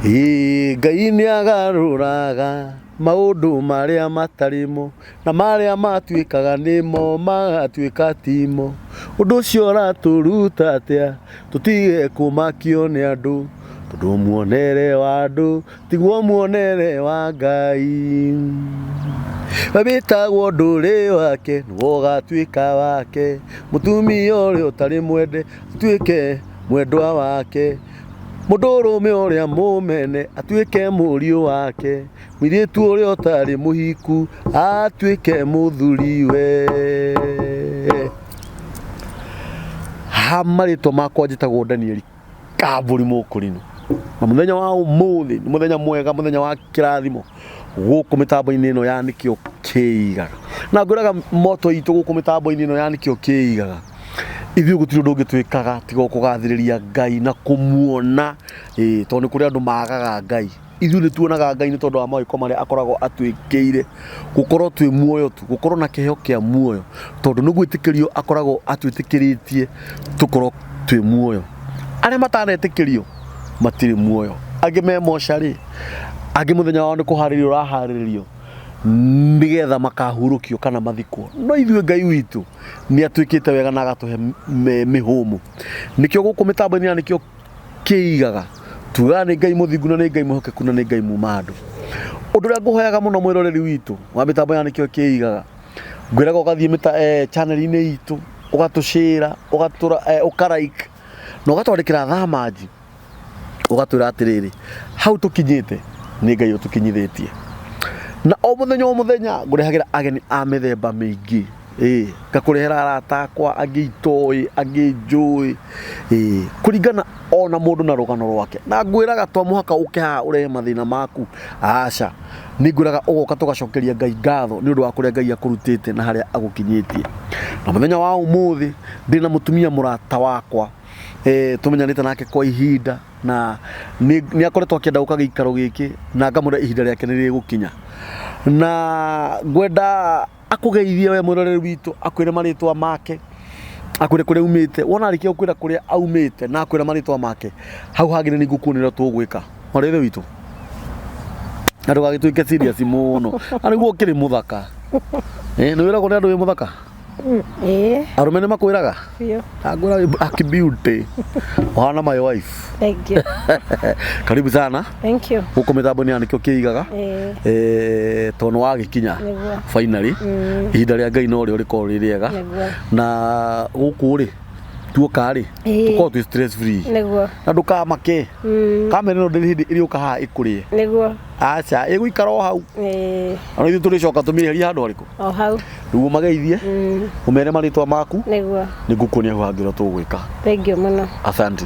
Ĩĩ, Ngai nĩ agarũraga maũndũ marĩa matarĩ mo na marĩa matuĩkaga nĩmo magatuĩka timo. Ũndũ ũcio ũratũruta atĩa? Tũtige kũmakio nĩ andũ, tondũ muonere wa andũ tiguo muonere wa Ngai. We wĩtagwo ndũrĩ wake, nĩwe ũgatuĩka wake, mũtumia ũrĩa ũtarĩ mwende atuĩke mwendwa wake. Mũndũrũme ũrĩa mũmene atuĩke mũriũ wake, mũirĩtu ũrĩa ũtarĩ mũhiku atuĩke mũthuriwe. Ha marĩtwa makwa njĩtagwo Daniel Kambũri Mũkũrinũ. Na mũthenya wa ũmũthĩ nĩ mũthenya mwega, mũthenya wa kĩrathimo gũkũ mĩtambo-inĩ ĩno ya Nĩkĩo Kĩigaga. Na ngwĩraga moto itũ gũkũ mĩtambo-inĩ ĩno ya Nĩkĩo Kĩigaga. Ithuĩ gũtirĩ ũndũ ũngĩ twĩkaga tiga o kũgathĩrĩria Ngai na kũmuona, ĩĩ tondũ nĩ kũrĩ andũ magaga Ngai. Ithuĩ nĩ tuonaga Ngai nĩ tondũ wa mawĩko marĩa akoragwo atwĩkĩire, gũkorwo twĩ muoyo tu, gũkorwo na kĩheo kĩa muoyo, tondũ nĩ gwĩtĩkĩrio akoragwo atwĩtĩkĩrĩtie tũkorwo twĩ muoyo. Arĩa matanetĩkĩrio matirĩ muoyo, angĩ me mocarĩ, angĩ mũthenya wao nĩ kũharĩrio ũraharĩrĩrio nĩgetha makahurũkio kana mathikwo. No ithuĩ Ngai witũ nĩ atwĩkĩte wega na agatũhe mĩhũmũ. Nĩkĩo gũkũ mĩtambo-inĩ na nĩkĩo kĩigaga tugaga nĩ Ngai mũthingu na nĩ Ngai mwĩhokeku na nĩ Ngai muma andũ. Ũndũ ũrĩa ngũhoyaga mũno mwĩroreri witũ wa mĩtambo ya nĩkĩo kĩigaga, ngwĩraga ũgathiĩ channel-inĩ itũ, ũgatũshare, ũka like na ũgatwandĩkĩra thamanji. Ũgatwĩra atĩrĩrĩ, hau tũkinyĩte nĩ Ngai ũtũkinyithĩtie. Na o mũthenya o mũthenya ngũrehagĩra ageni a mĩthemba mĩingĩ. Ĩĩ, ngakũrehera arata akwa, angĩ itoĩ, angĩ njũĩ, ĩĩ, kũringana ona mũndũ na rũgano rwake. Na ngwĩraga to mũhaka ũke haha ũrehe mathĩna maku, aca. Nĩ ngwĩraga ũgoka tũgacokeria Ngai ngatho nĩ ũndũ wa kũrĩa Ngai akũrutĩte na harĩa agũkinyĩtie. Na mũthenya wa ũmũthĩ ndĩna mũtumia mũrata wakwa. Tũmenyanĩte nake kwa ihinda na nĩ akoretwo akĩenda gũka gĩikaro gĩkĩ na ngamwĩra ihinda rĩake nĩ rĩgũkinya. Na ngwenda akũgeithie we mwĩroreri witũ, akwĩre marĩtwa make, akwĩre kũrĩa aumĩte. Wona arĩkia gũkwĩra kũrĩa aumĩte na akwĩra marĩtwa make, hau hangĩ nĩ ngũkuonia ũrĩa tũgwĩka. Mwarĩ wa ithe witũ, na ndũgagĩtuĩke serious mũno, na nĩguo ũkĩrĩ mũthaka. Nĩ wĩragwo nĩ andũ wĩ mũthaka? Ĩĩ. Arũme nĩ makwĩraga? Biũ. Angwĩra wĩ black beauty. Ũhana my wife. Thank you. Karibu sana. Thank you. Gũkũ mĩtambo-inĩ ya nĩkĩo kĩigaga. Ĩĩ. Tondũ nĩ wagĩkinya. Nĩguo. Finally. Ihinda rĩa Ngai no rĩo rĩkorwo rĩ rĩega. Nĩguo. Na gũkũ rĩ, tuoka rĩ, Ĩĩ. tũkorwo twĩ stress free. Nĩguo. Na ndũkamake. Kamera ĩno ndĩrĩ hĩndĩ ĩrĩũka haha ĩkũrĩe. Nĩguo. Aca, ĩgũikara o hau. Ĩĩ. Ona ithuĩ tũrĩcoka tũmĩeherie handũ harĩkũ? O hau. Rĩu ũmageithie, ũmere marĩtwa maku, Nĩguo. nĩ ngũkuonia hau hangĩ ũrĩa tũgwĩka. Thank you mũno. Asante.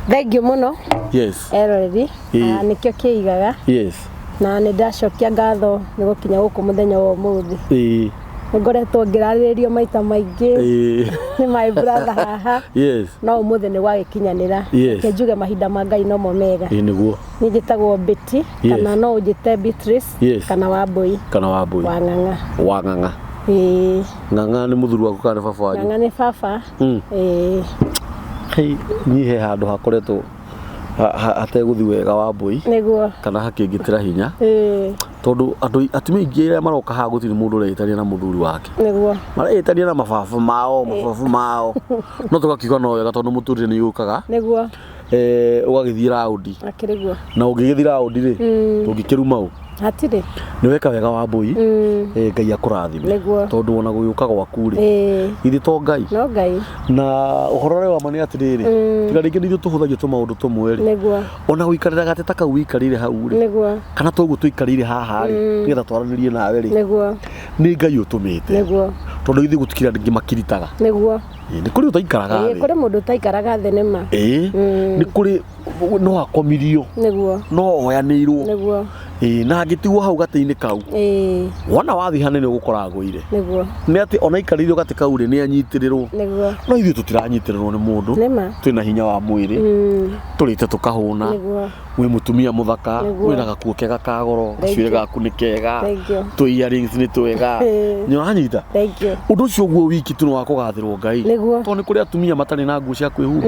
Thank you mũno. Yes. Eroreri. Ĩĩ. Ah, nĩkĩo kĩigaga. Yes. Na nĩ ndacokia ngatho nĩ gũkinya gũkũ mũthenya wa ũmũthĩ. Ĩĩ. Nĩ ngoretwo ngĩrarĩrĩrio maita maingĩ Ĩĩ. nĩ my brother haha. Yes. No ũmũthĩ nĩ gwagĩkinyanĩra. Yes. Reke njuge mahinda ma Ngai nomo mega. Ĩĩ nĩguo. Niĩ njĩtagwo Betty Yes. kana no ũnjĩte Beatrice Yes. kana Wambũi Kana Wambũi. wa Ng'ang'a. Wa Ng'ang'a. Ĩĩ. Ng'ang'a nĩ mũthuri waku kana nĩ baba wanyu? Ng'ang'a nĩ baba. Ĩĩ. Hei, niĩ he handũ hakoretwo hategũthiĩ wega Wambũi. Nĩguo. Kana hakĩngĩtĩra hinya. Ĩĩ. Tondũ andũ atumia aingĩ arĩa maroka haha gũtirĩ mũndũ ũreĩtania na mũthuri wake. Nĩguo. Mareĩtania na mababa mao, mababa mao. No tũgakiuga no wega tondũ mũtũrĩre nĩ ũkaga. Nĩguo. Ũgagĩthiĩ raũndi. Akĩrĩ guo. Na ũngĩgĩthiĩ raũndi rĩ, ũngĩkĩruma ũ? Hatirĩ. Nĩ weka wega Wambũi. Ngai akũrathime. Nĩguo. Tondũ ona gũgĩũka gwaku rĩ, Ĩĩ. githĩ to Ngai? No Ngai. Na ũhoro ũrĩa wa ma nĩ atĩrĩrĩ, tiga rĩngĩ nĩ ithuĩ tũhũthagia tũmaũndũ tũmwe rĩ, Nĩguo. ona gũikarĩra gatĩ ta kau wĩikarĩire hau rĩ, Nĩguo. kana toguo tũikarĩire haha rĩ, nĩgetha twaranĩrie nawe rĩ, Nĩguo. nĩ Ngai ũtũmĩte. Nĩguo. Tondũ ithuĩ gũtikĩrĩ andũ aingĩ makiritaga. Nĩguo. Ĩĩ, nĩ kũrĩ ũtaikaraga Ĩĩ, thĩ. kũrĩ mũndũ ũtaikaraga thĩ nĩ ma. Ĩĩ, nĩ kũrĩ no akomirio. Nĩguo. No oyanĩirwo. Nĩguo. Ĩĩ, na angĩtigwo hau gatĩ-inĩ kau. Ĩĩ. Wona wathiĩ hanene ũgũkora agũire. Nĩguo. Nĩ atĩ ona aikarĩirwo gatĩ kau rĩ, nĩ anyitĩrĩrwo. Nĩguo. No ithuĩ tũtiranyitĩrĩrwo nĩ mũndũ. Nĩ ma. Twĩna hinya wa mwĩrĩ. Tũrĩte tũkahũna. Nĩguo. Wĩ mũtumia mũthaka. Nĩguo. Wĩna gakuo kega ka goro. Thank Gacuĩrĩ you. gaku nĩ kega. Thank you. Tũ earrings nĩ twega. Ĩĩ. Nĩ ũranyita? Thank you. Ũndũ ũcio ũguo wiki tu nĩ wa kũgathĩrwo Ngai. Nĩguo. Tondũ nĩ kũrĩ atumia matarĩ na nguo cia kwĩhumba.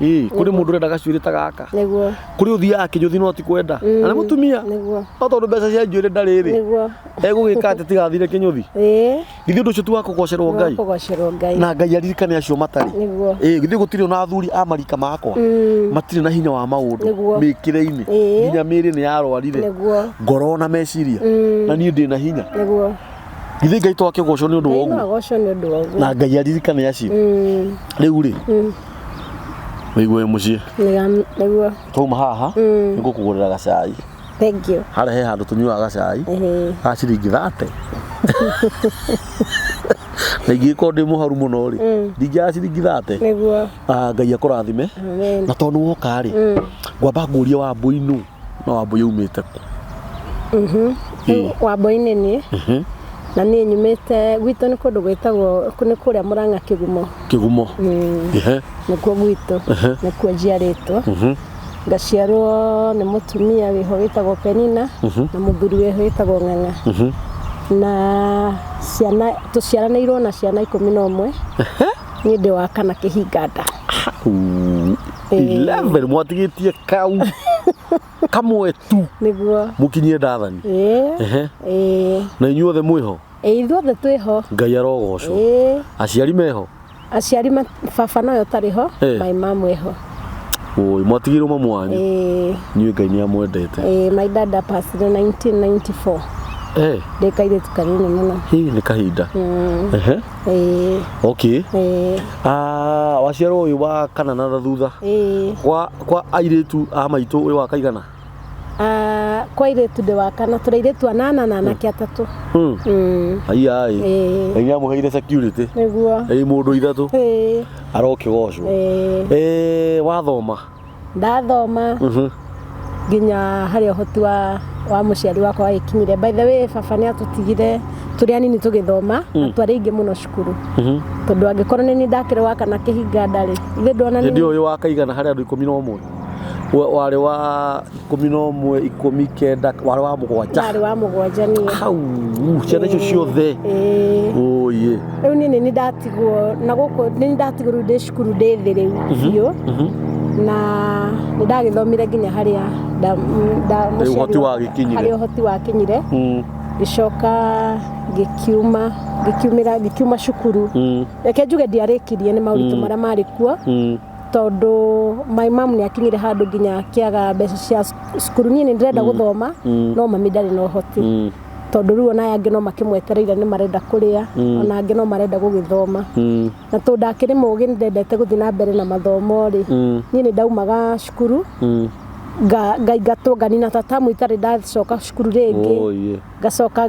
Ĩĩ, kũrĩ mũndũ ũrenda gacuĩrĩ ta gaka. Nĩguo. Kũrĩ ũthiaga kĩnyũthi no ti kwenda. Na nĩ mũtumia. Nĩguo. No tondũ mbeca cia njuĩrĩ ndarĩ rĩ. Nĩguo. Egũgĩka atĩ tigathire kĩnyũthi. Ĩĩ. Githĩ ũndũ ũcio ti wa kũgocerwo Ngai? Kũgocerwo Ngai. Na Ngai aririkane acio matarĩ. Nĩguo. Ĩĩ, githĩ gũtirĩ ona athuri a marika makwa matirĩ na hinya wa maũndũ Nĩguo. mĩkĩre-inĩ Ĩĩ. nginya mĩĩrĩ nĩ yarwarire Nĩguo. ngoro na meciria na niĩ ndĩ na hinya. Nĩguo. Githĩ Ngai to akĩgocwo nĩ ũndũ wa Ngai no ũguo? agocwo nĩ ũndũ wa ũguo. Na Ngai aririkane acio. Rĩu rĩ, wĩigue wĩ mũciĩ. Nĩguo. Twauma haha nĩ ngũkũgũrĩra gacai. Thank you. Harĩa he handũ tũnyuaga gacai Ĩhĩ. ga ciringi 30. Na ingĩgĩkorwo ndĩ mũharu mũno rĩ, ndingĩaga ciringi 30. Nĩguo. Ah, Ngai akũrathime. Amen. Na tondũ woka rĩ, ngwamba ngũrie Wambũi nũ na Wambũi aumĩte kũ? Ĩĩ. Wambũi-inĩ niĩ. Na niĩ nyumĩte gwitũ nĩ kũndũ gwĩtagwo nĩ kũrĩa Mũrang'a Kĩgumo. Kĩgumo. Ehe. Nĩkuo gwitũ. Nĩkuo njiarĩtwo. Ngaciarwo nĩ mũtumia wĩho wĩtagwo Penina na mũthuri wĩho wĩtagwo Ng'ang'a. Na ciana tũciaranĩirwo na ciana 11. Niĩ ndĩ wa kana kĩhinga nda. Uu, 11 mwatigĩtie kau kamwe tu Nĩguo. mũkinyie ndathani. Ĩĩ. Ehe. Ĩĩ. Na inyuothe mwĩho? Ĩĩ, ithuothe twĩho. Ngai arogocwo. Ĩĩ. Aciari meho? Aciari baba noyo ũtarĩ ho, Eh. my mom wĩho. Oi, mwatigĩirwo mamu wanyu. Ĩĩ. Inyuĩ Ngai nĩ amwendete. Ĩĩ, my dad passed in 1994. Eh, Ndĩ kairĩtu kanini mũno. hii nĩ kahinda. Ehe. Ĩĩ. Okay. Ĩĩ. Ah, waciarwo ũyũ wa kana na thutha. Ĩĩ. Kwa airĩtu a maitũ ũyũ wa kaigana? Ah, kwa airĩtu ndĩ wa kana, tũrĩ airĩtu anana na anake atatũ. Aiya ĩ. Ĩĩ. Ngai nĩ amũheire security. Nĩguo. Ĩ mũndũ ithatũ. Ĩĩ. Arokĩgocwo. Ĩĩ. Eh, wathoma. Ndathoma nginya harĩa ũhoti wa mũciari wakwa wagĩkinyire. By the way, baba nĩ atũtigire tũrĩ anini tũgĩthoma na twarĩ aingĩ mũno cukuru. Tondũ angĩkorwo nĩ niĩ ndakĩrĩ wa kana kĩhinga nda rĩ, ithe ndona Hĩndĩ nĩ ĩyo ũyũ wa kaigana harĩ andũ 11. Warĩ wa 11, 19, warĩ wa 7. ndarĩ wa 7 niĩ. Hau, ciana icio ciothe. Ĩĩ. Oye. Rĩu niĩ nĩ ndatigwo na gũkũ nĩ ndatigwo rĩu ndĩ cukuru ndĩ thĩ rĩu biũ. Na nĩ ndagĩthomire nginya harĩa Rĩu ũhoti wagĩkinyire. harĩa ũhoti wakinyire. Ngĩcoka ngĩkiuma ngĩkiumĩra ngĩkiuma cukuru. Reke njuge ndiarĩkirie nĩ maũritũ marĩa marĩ kuo. Tondũ my mom nĩ akinyire handũ nginya akĩaga mbeca cia cukuru. Niĩ nĩ ndĩrenda gũthoma no mami ndarĩ na ũhoti. Tondũ rĩu ona aya angĩ no makĩmwetereire nĩ marenda kũrĩa, ona angĩ no marenda gũgĩthoma. Na tondũ ndakĩrĩ mũgĩ nĩ ndendete gũthiĩ na mbere na mathomo rĩ, niĩ nĩ ndaumaga cukuru ngaingatwo nganina ta tamu itarĩ ndacoka cukuru rĩngĩ. Oye. Ngacoka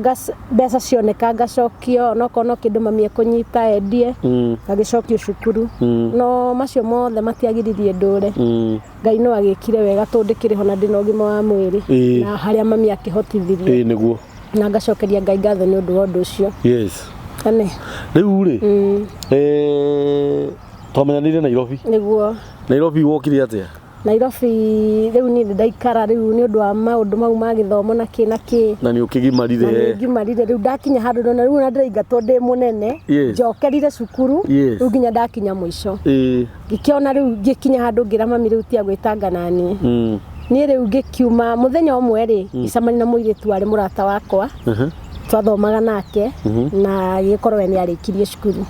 mbeca cioneka ngacokio, onokorwo no kĩndũ mami ekũnyita endie, ngagĩcokio cukuru. No macio mothe matiagiririe ndũre. Ngai no agĩkire wega tondũ ndĩkĩrĩ ho na ndĩna ũgima wa mwĩrĩ. Ĩĩ. Na harĩa mami akĩhotithirie. Ĩĩ nĩguo. Na ngacokeria Ngai ngatho nĩ ũndũ wa ũndũ ũcio. Yes. Ane. Rĩu rĩ, twamenyanire Nairobi. Nĩguo. Nairobi wokire atĩa? Nairobi rĩu niĩ nĩ ndaikara rĩu nĩ ũndũ wa maũndũ mau ma gĩthomo na kĩ na kĩ. Na nĩ ũkĩgimarire. Na nĩ ngimarire rĩu ndakinya handũ ndona rĩu ona ndĩraingatwo ndĩ mũnene. Yes. Njokerire cukuru Yes. rĩu nginya ndakinya mũico. Ĩĩ. Ngĩkĩona rĩu ngĩkinya handũ ngĩra mami rĩu tiga gwĩtanga naniĩ. Niĩ rĩu ngĩkiuma mũthenya ũmwe rĩ, ngĩcemania na mũirĩtu warĩ mũrata wakwa. Twathomaga nake na gĩkorwo we nĩ arĩkirie cukuru.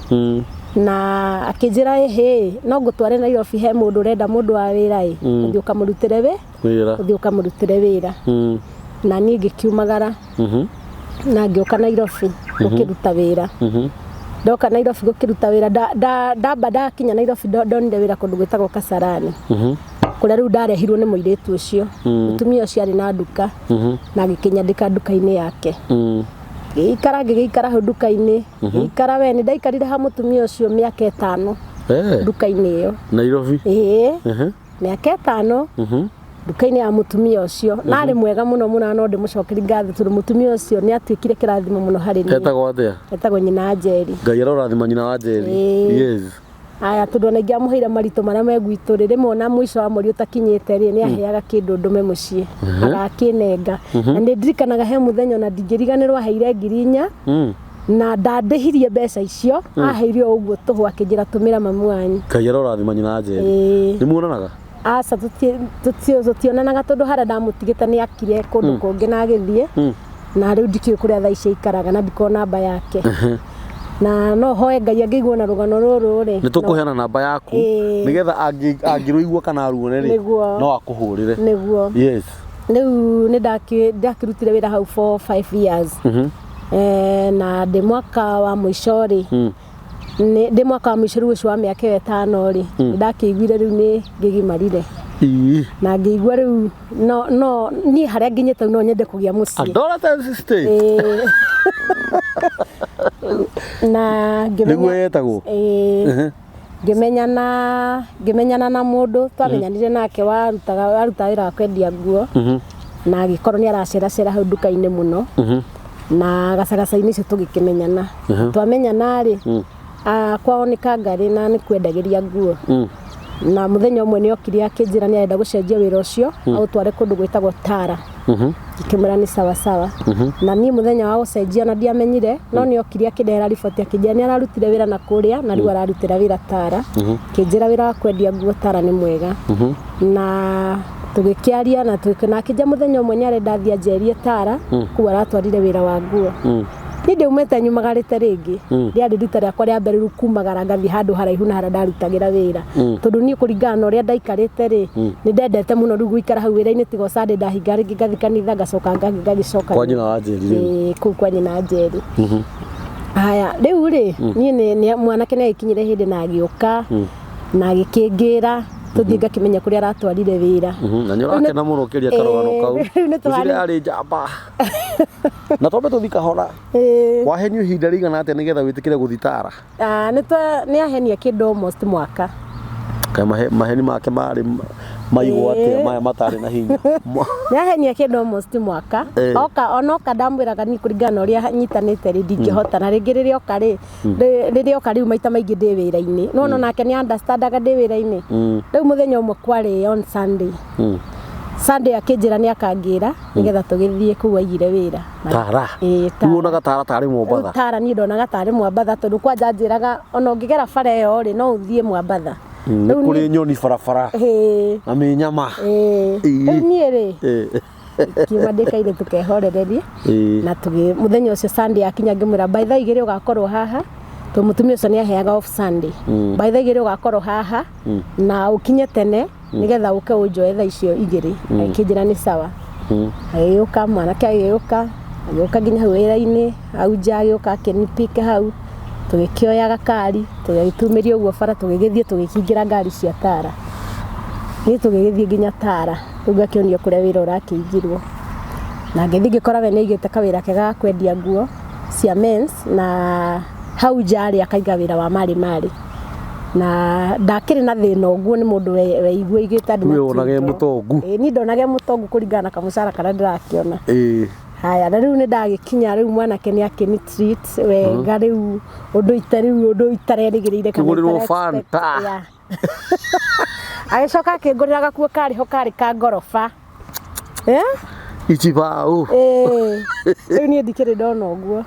Na akĩnjĩra ĩhĩ no ngũtware Nairobi he mũndũ ũrenda mũndũ wa wĩra ĩ, ũthiĩ ũkamũrutĩre wĩ? Wĩra. Ũthiĩ ũkamũrutĩre wĩra. Na niĩ ngĩkiumagara. Na ngĩũka Nairobi gũkĩruta wĩra. Ndoka Nairobi gũkĩruta wĩra, ndamba ndakinya Nairobi ndonire wĩra kũndũ gwĩtagwo Kasarani. Kũrĩa rĩu ndarehirwo nĩ mũirĩtu ũcio. Mũtumia ũcio arĩ na nduka. Na agĩkĩnyandĩka nduka-inĩ yake. Ngĩikara ngĩgĩikara hau nduka-inĩ. Ngĩikara we nĩ ndaikarire ha mũtumia ũcio mĩaka 5. Nduka-inĩ ĩyo. Nairobi. Ĩĩ. Mĩaka 5. Nduka-inĩ ya mũtumia ũcio. Na arĩ mwega mũno mũno no ndĩmũcokerie ngatho tondũ mũtumia ũcio nĩ atuĩkire kĩrathimo mũno harĩ niĩ. Etagwo atĩa? Etagwo nyina Njeri. Ngai arorathima nyina wa Njeri. Ĩĩ. Yes. Aya, tondũ ona ingĩamũheire maritũ marĩa me gwitũ rĩ, rĩmwe ona mũico wa mweri ũtakinyĩte rĩ, nĩ aheaga kĩndũ ndũme mũciĩ, agakĩnenga. Na nĩ ndirikanaga he mũthenya ona ndingĩriganĩrwo aheire 4,000 na ndandĩhirie mbeca icio, aheire o ũguo tũhũ akĩnjĩra tũmĩra mamu wanyu. Ngai arorathima nyina Njeri. Ĩĩ. Nĩ muonanaga? Aca, tũtionanaga tondũ harĩa ndamũtigĩte nĩ akire kũndũ kũngĩ na agĩthiĩ, na rĩu ndikĩũĩ kũrĩa thaa ici aikaraga na ndikoo namba yake, na no hoe Ngai angĩigua na rũgano rũrũ rĩ. Nĩ tũkũheana namba yaku nĩgetha angĩrũigua kana aruone rĩ, no akũhũrĩre. Nĩguo. Yes. Rĩu nĩ ndakĩrutire wĩra hau for 5 years. Na ndĩ mwaka wa mũico rĩ, ndĩ mwaka wa mũico rĩu ũcio wa mĩaka ĩyo 5 rĩ, nĩ ndakĩiguire rĩu nĩ ngĩgimarire. Na ngĩigua rĩu no niĩ harĩa nginyĩte no nyende kũgĩa mũciĩ. Adolescence stage. Na ngĩmenya nĩguo yetagwo. Ngĩmenyana na mũndũ twamenyanire nake warutaga wĩra wa kwendia nguo, na agĩkorwo nĩ araceracera hau nduka-inĩ mũno, na gacagaca-inĩ icio tũgĩkĩmenyana. Twamenyana rĩ, kwao nĩ Kangarĩ na nĩ kwendagĩria nguo. Na mũthenya ũmwe nĩ okire akĩnjĩra nĩ arenda gũcenjia wĩra ũcio aũtware kũndũ gwĩtagwo Tara. Ngĩkĩmwĩra nĩ sawa sawa. Na niĩ mũthenya wa gũcenjia na ndiamenyire, no nĩ okire akĩndehera riboti akĩnjĩra nĩ ararutire wĩra na kũrĩa na rĩu ararutĩra wĩra Tara. Akĩnjĩra wĩra wa kwendia nguo Tara nĩ mwega. Na tũgĩkĩaria na akĩnjĩra mũthenya ũmwe nĩ arenda athiĩ anjerie Tara kũu aratwarire wĩra wa nguo. Niĩ ndiaumĩte nyumagarĩte rĩngĩ, rĩarĩ rita rĩakwa rĩa mbere rĩu kumagara ngathiĩ handũ haraihu na harĩa ndarutagĩra wĩra, tondũ niĩ kũringana na ũrĩa ndaikarĩte rĩ, nĩ ndendete mũno rĩu gũikara hau wĩra-inĩ, tiga o Sunday ndahinga rĩngĩ ngathiĩ kanitha ngacoka ngagĩcoka kwa nyina wa Njeri rĩu. Kũu kwa nyina Njeri. Haya, rĩu rĩ, niĩ mwanake nĩ agĩkinyire hĩndĩ na agĩũka na agĩkĩngĩra tũthiĩ ngakĩmenya kũrĩa aratwarire wĩra. Na nĩ ũrakena mũno ũkĩria karũgano kau. Ngwĩciria arĩ njamba. Na twambe tũthiĩ kahora. Wahenio ihinda rĩigana atĩa nĩgetha wĩtĩkĩre gũthiĩ Tara? Nĩ ahenia kĩndũ almost mwaka. Kaĩ maheni make marĩ maigwo atĩa maya matarĩ na hinya? Nĩ ahenia kĩndũ almost mwaka. Oka onoka ndamwĩraga niĩ kũringana na ũrĩa nyitanĩte rĩ, ndingĩhota. Na rĩngĩ rĩrĩa oka rĩ, rĩrĩa oka rĩu maita maingĩ ndĩ wĩra-inĩ. No nake nĩ understandaga ndĩ wĩra-inĩ. Rĩu mũthenya ũmwe kwarĩ on Sunday. Sunday akĩnjĩra nĩ akangĩra nĩgetha tũgĩthiĩ kũu aigire wĩra. Tara. Tara. Wonaga Tara tarĩ Mombatha. Tara niĩ ndonaga tarĩ Mombatha tondũ kwanja njĩraga ona ũngĩgera bara ĩyo rĩ, no ũthiĩ Mombatha. Nĩ kũrĩ nyoni barabara. Na mĩnyama. Rĩu niĩ rĩ, kiuma ndĩ kairĩtu kehorererie. Na mũthenya ũcio Sunday akinya ngĩmwĩra by thaa 2 ũgakorwo haha, tondũ mũtumia ũcio nĩ aheaga off Sunday. By thaa 2 ũgakorwo haha na ũkinye tene nĩgetha ũke ũnjoe thaa icio 2. Akĩnjĩra nĩ sawa. Agĩũka mwanake agĩũka, agĩũka nginya hau wĩra-inĩ, hau nja agĩũka akĩnipika hau, tũgĩkĩoya gakari, tũgĩtumĩria ũguo bara, tũgĩgĩthiĩ tũgĩkĩingĩra ngari cia Tara. Niĩ tũgĩgĩthiĩ nginya Tara, rĩu ngakĩonio kũrĩa wĩra ũrakĩigirwo. Na ngĩthiĩ ngĩkora we nĩaigĩte kawĩra kega ga kwendia nguo cia mens, na hau nja rĩ akaiga wĩra wa marĩ marĩ. Na ndakĩrĩ na thĩna ũguo, nĩ mũndũ weigua aigĩte andũ We wonaga e mũtongu. Niĩ ndonaga e mũtongu kũringana na kamũcara karĩa ndĩrakĩona. Haya, na rĩu nĩ ndagĩkinya rĩu mwanake nĩ akĩni treat wega rĩu ũndũ rĩu ũndũ itarerĩgĩrĩire kana Kĩgũrĩrwo itara expect. Fanta. Yeah. Agĩcoka akĩngũrĩra gakuo karĩ ho karĩ ka ngoroba. Ichibao. Rĩu niĩ ndikĩrĩ ndona ũguo.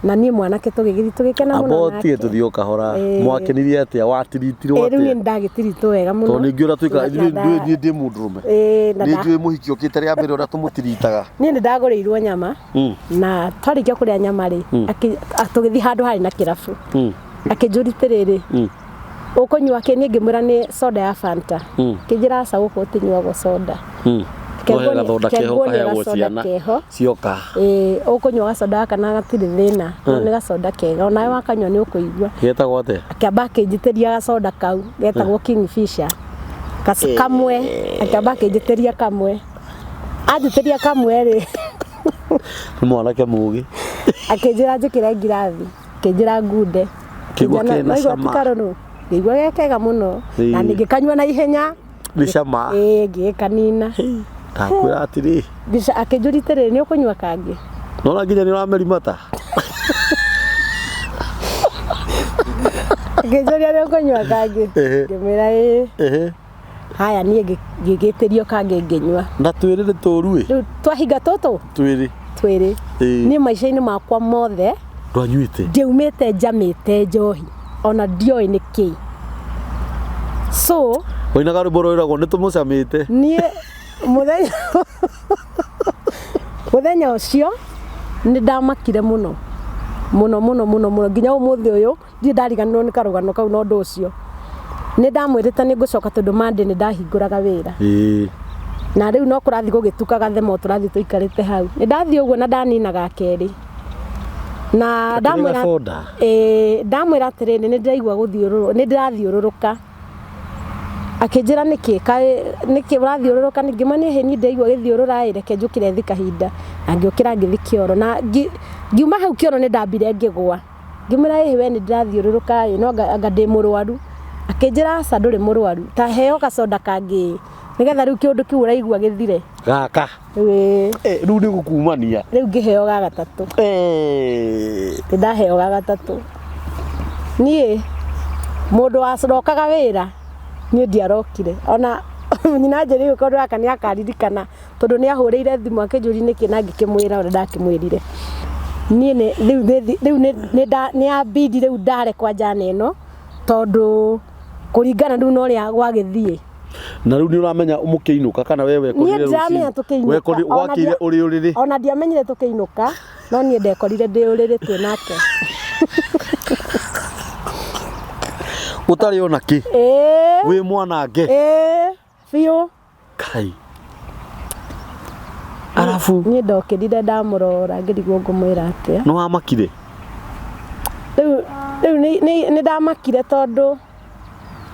Na niĩ mwanake tũgĩgĩthiĩ tũgĩkena mũno Amba ũtige nake. tũthiĩ o kahora. Mwakenirie atĩa? Watiritirwo Rĩu niĩ atĩa? nĩndagĩtiritwo wega mũno. Tondũ ningĩ ũrĩa twĩkaga, ithuĩ niĩ ndĩ mũndũrũme. Na Nĩ njũĩ mũhiki ũkĩte rĩa mbere ũrĩa tũmũtiritaga. Niĩ nĩndagũrĩirwo nyama. Na twarĩkia kũrĩa nyama rĩ, tũgĩthiĩ handũ harĩ na kĩrabu. Akĩnjũria atĩrĩrĩ, ũkũnyua kĩ? Niĩ ngĩmwĩra nĩ soda ya Fanta. Akĩnjĩra aca, gũkũ gũtinyuagwo soda. Tũheaga gathoda keho kaheagwo ciana cioka. Ũkũnyua gacoda gaka na gatirĩ thĩna, nĩ gacoda kega, onawe wakanyua nĩ ũkũigua. Getagwo atĩa? Akĩamba akĩnjĩtĩria gacoda kau getagwo Kingfisher. Kamwe, akĩamba akĩnjĩtĩria kamwe. Anjĩtĩria kamwe rĩ, Nĩ mwanake mũgĩ. Akĩnjĩra njĩkĩre ngirathi, akĩnjĩra ngunde. Kĩigua Akĩnjĩra, kĩna "Waigua ti cama." karũrũ? Ngĩigua ge kega mũno. Na ngĩkanyua na ihenya. Nĩ cama. Ngĩgĩkanina. Ndakwĩra atĩrĩ. Mbica akĩnjũria atĩrĩrĩ, nĩ ũkũnyua kangĩ? Nona nginya nĩ ũramerimata. Akĩnjũria nĩ ũkũnyua kangĩ. Ehe. Ngĩmwĩra ĩĩ. Ehe. Haya niĩ ngĩgĩtĩrio kangĩ ngĩnyua. Na twĩrĩ nĩ tũru ĩ. Rĩu twahinga tũtũ Twĩrĩ. twĩrĩ. Ĩĩ. Niĩ maica-inĩ makwa mothe Ndwanyuĩte. ndiaumĩte njamĩte njohi ona ndioĩ nĩ kĩĩ. So Wainaga rwĩmbo rwĩragwo nĩ tũmũcamĩte. niĩ mũthenya mũthenya ũcio nĩ ndamakire mũno mũno mũno mũno mũno nginya ũmũthĩ ũyũ ndirĩ ndariganĩrwo nĩ karũgano kau na ũndũ ũcio. Nĩ ndamwĩrĩte nĩ ngũcoka tondũ Monday nĩ ndahingũraga wĩra. Ĩĩ. Na rĩu no kũrathiĩ gũgĩtukaga themo tũrathiĩ tũikarĩte hau. Nĩ ndathiĩ ũguo na ndanina ga kerĩ. Na ndamwĩra soda. Ĩĩ, ndamwĩra atĩrĩrĩ nĩ ndĩraigua gũthiũrũrũka, nĩ ndĩrathiũrũrũka. Akĩnjĩra nĩkĩ kaĩ nĩkĩ ũrathiũrũrũka ngĩmwĩra niĩ niĩ ndĩraigua gĩthiũrũra ĩ reke njũkĩre thiĩ kahinda. Na ngĩũkĩra ngĩthiĩ kĩoro na ngiuma hau kĩoro nĩ ndambire ngĩgũa. Ngĩmwĩra ĩhĩ we nĩ ndĩrathiũrũrũka ĩ no anga ndĩ mũrwaru. Akĩnjĩra aca ndũrĩ mũrwaru ta heo gacoda kangĩ ĩ nĩgetha rĩu kĩũndũ kĩu ũraigua gĩthire. Gaka. Rĩu ĩ Rĩu nĩ gũkumania. Rĩu ngĩheo ga gatatũ. Nĩ ndaheo ga gatatũ. Niĩ mũndũ warokaga wĩra niĩ ndiarokire ona nyina anjĩrĩire ũka ũndũ gaka nĩ akaririkana tondũ nĩ ahũrĩire thimũ akĩnjũria nĩkĩ na ngĩkĩmwĩra ũrĩa ndakĩmwĩrire. Niĩ nĩ rĩu rĩu nĩ ambindi rĩu ndarekwa njana ĩno tondũ kũringana rĩu na ũrĩa gwagĩthiĩ. Na rĩu nĩ ũramenya mũkĩinũka kana we wekorire Niĩ ndiramenya tũkĩinũka. Wekorire gwakĩire ũrĩ ũrĩrĩ. Ona ndiamenyire tũkĩinũka no niĩ ndekorire ndĩ ũrĩrĩ twĩ nake. Ũtarĩ ona kĩ. Ĩĩ. Wĩ mwanange. Ĩĩ biũ. Kai. Arabu. Niĩ ndokĩrire ndamũrora ngĩrigwo ngũmwĩra atĩa. Nĩ wamakire? Rĩu rĩu nĩ ndamakire tondũ